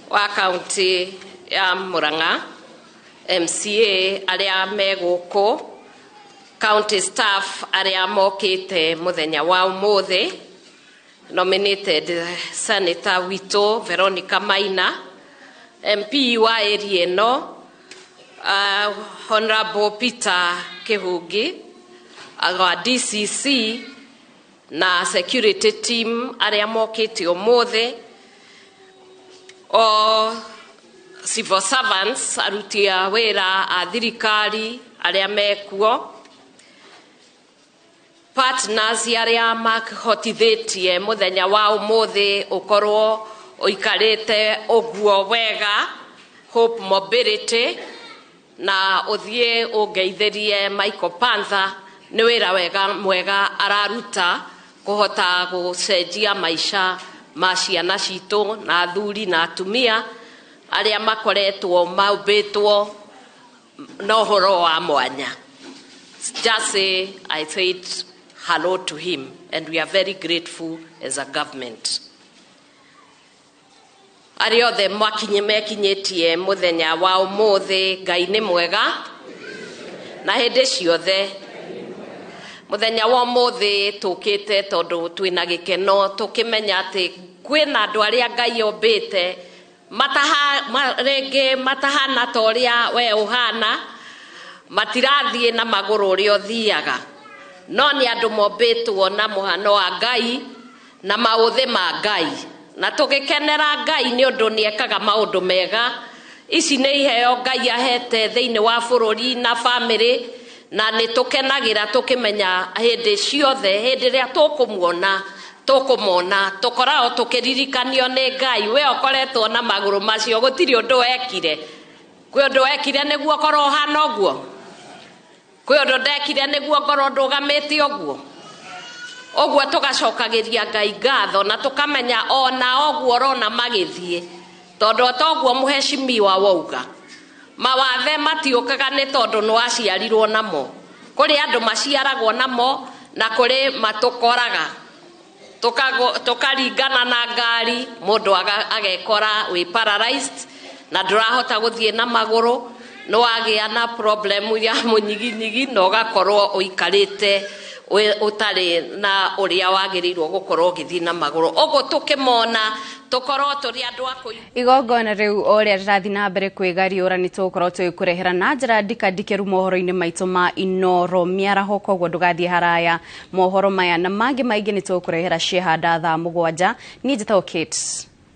wa kaunti ya Murang'a, MCA arĩa me gũkũ, county staff arĩa mokĩte mũthenya wa ũmũthĩ, nominated Senator witũ Veronica Maina, MP wa area ĩno, Honorable Peter Kĩhũngĩ, wa DCC, Na security team arĩa mokĩte ũmũthĩ, o civil servants, aruti a wĩra a thirikari arĩa mekuo, partners arĩa mahotithĩtie mũthenya wa ũmũthĩ ũkorwo ũikarĩte ũguo wega, Hope Mobility, na ũthiĩ ũngeithĩrie Michael Panther nĩ wĩra wega mwega araruta kũhota gũcenjia maica ma ciana citũ na athuri na atumia arĩa makoretwo maumbĩtwo na ũhoro wa mwanya. Just say I said hello to him and we are very grateful as a government. Arĩa othe mwakinye mekinyĩtie mũthenya wa ũmũthĩ, Ngai nĩ mwega na hĩndĩ ciothe. Mũthenya wa ũmũthĩ tũkĩte tondũ twĩna gĩkeno tũkĩmenya atĩ kwĩna andũ arĩa Ngai ombĩte rĩngĩ matahana ta ũrĩa we ũhana, matirathiĩ na magũrũ ũrĩa ũthiaga, no nĩ andũ mombĩtwo na mũhano wa Ngai na maũthĩ ma Ngai, na tũgĩkenera Ngai nĩ ũndũ nĩ ekaga maũndũ mega. Ici nĩ iheo Ngai ahete thĩinĩ wa bũrũri na bamĩrĩ, na nĩ tũkenagĩra tũkĩmenya hĩndĩ ciothe hĩndĩ ĩrĩa tũkũmuona tũkũmona tũkoragwo tũkĩririkanio nĩ Ngai. We ũkoretwo na magũrũ macio gũtirĩ ũndũ wekire, kwĩ ũndũ wekire nĩguo ũkorwo ũhana ũguo, kwĩ ũndũ ndekire nĩguo ngorwo ndũgamĩte ũguo. Ũguo tũgacokagĩria Ngai ngatho na tũkamenya ona ũguo ũrona magĩthiĩ, tondũ o ta ũguo mũheshimiwa wauga, mawathe matiũkaga nĩ tondũ nĩ waciarirwo namo. Kũrĩ andũ maciaragwo namo na kũrĩ matũkoraga tũkaringana na ngari, mũndũ agekora wĩ paralyzed na ndũrahota gũthiĩ na magũrũ, nĩ wagĩa na problem ya mũnyiginyigi na ũgakorwo ũikarĩte ũtarĩ na ũrĩa wagĩrĩirwo gũkorwo ũgĩthiĩ na magũrũ. Ũguo tũkĩmona tũkorwo tũrĩ andũ a kũigua. Igongona rĩu o ũrĩa rĩrathiĩ na mbere kwĩgariũra nĩ tũgũkorwo tũgĩkũrehera na njĩra ndikandikĩru mohoro-inĩ maitũ ma Inoro mĩaraho, koguo ndũgathiĩ haraya. Mohoro maya na mangĩ maingĩ nĩ tũgũkũrehera ciehanda thaa 7. Niĩ njĩtagwo Kate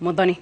Muthoni.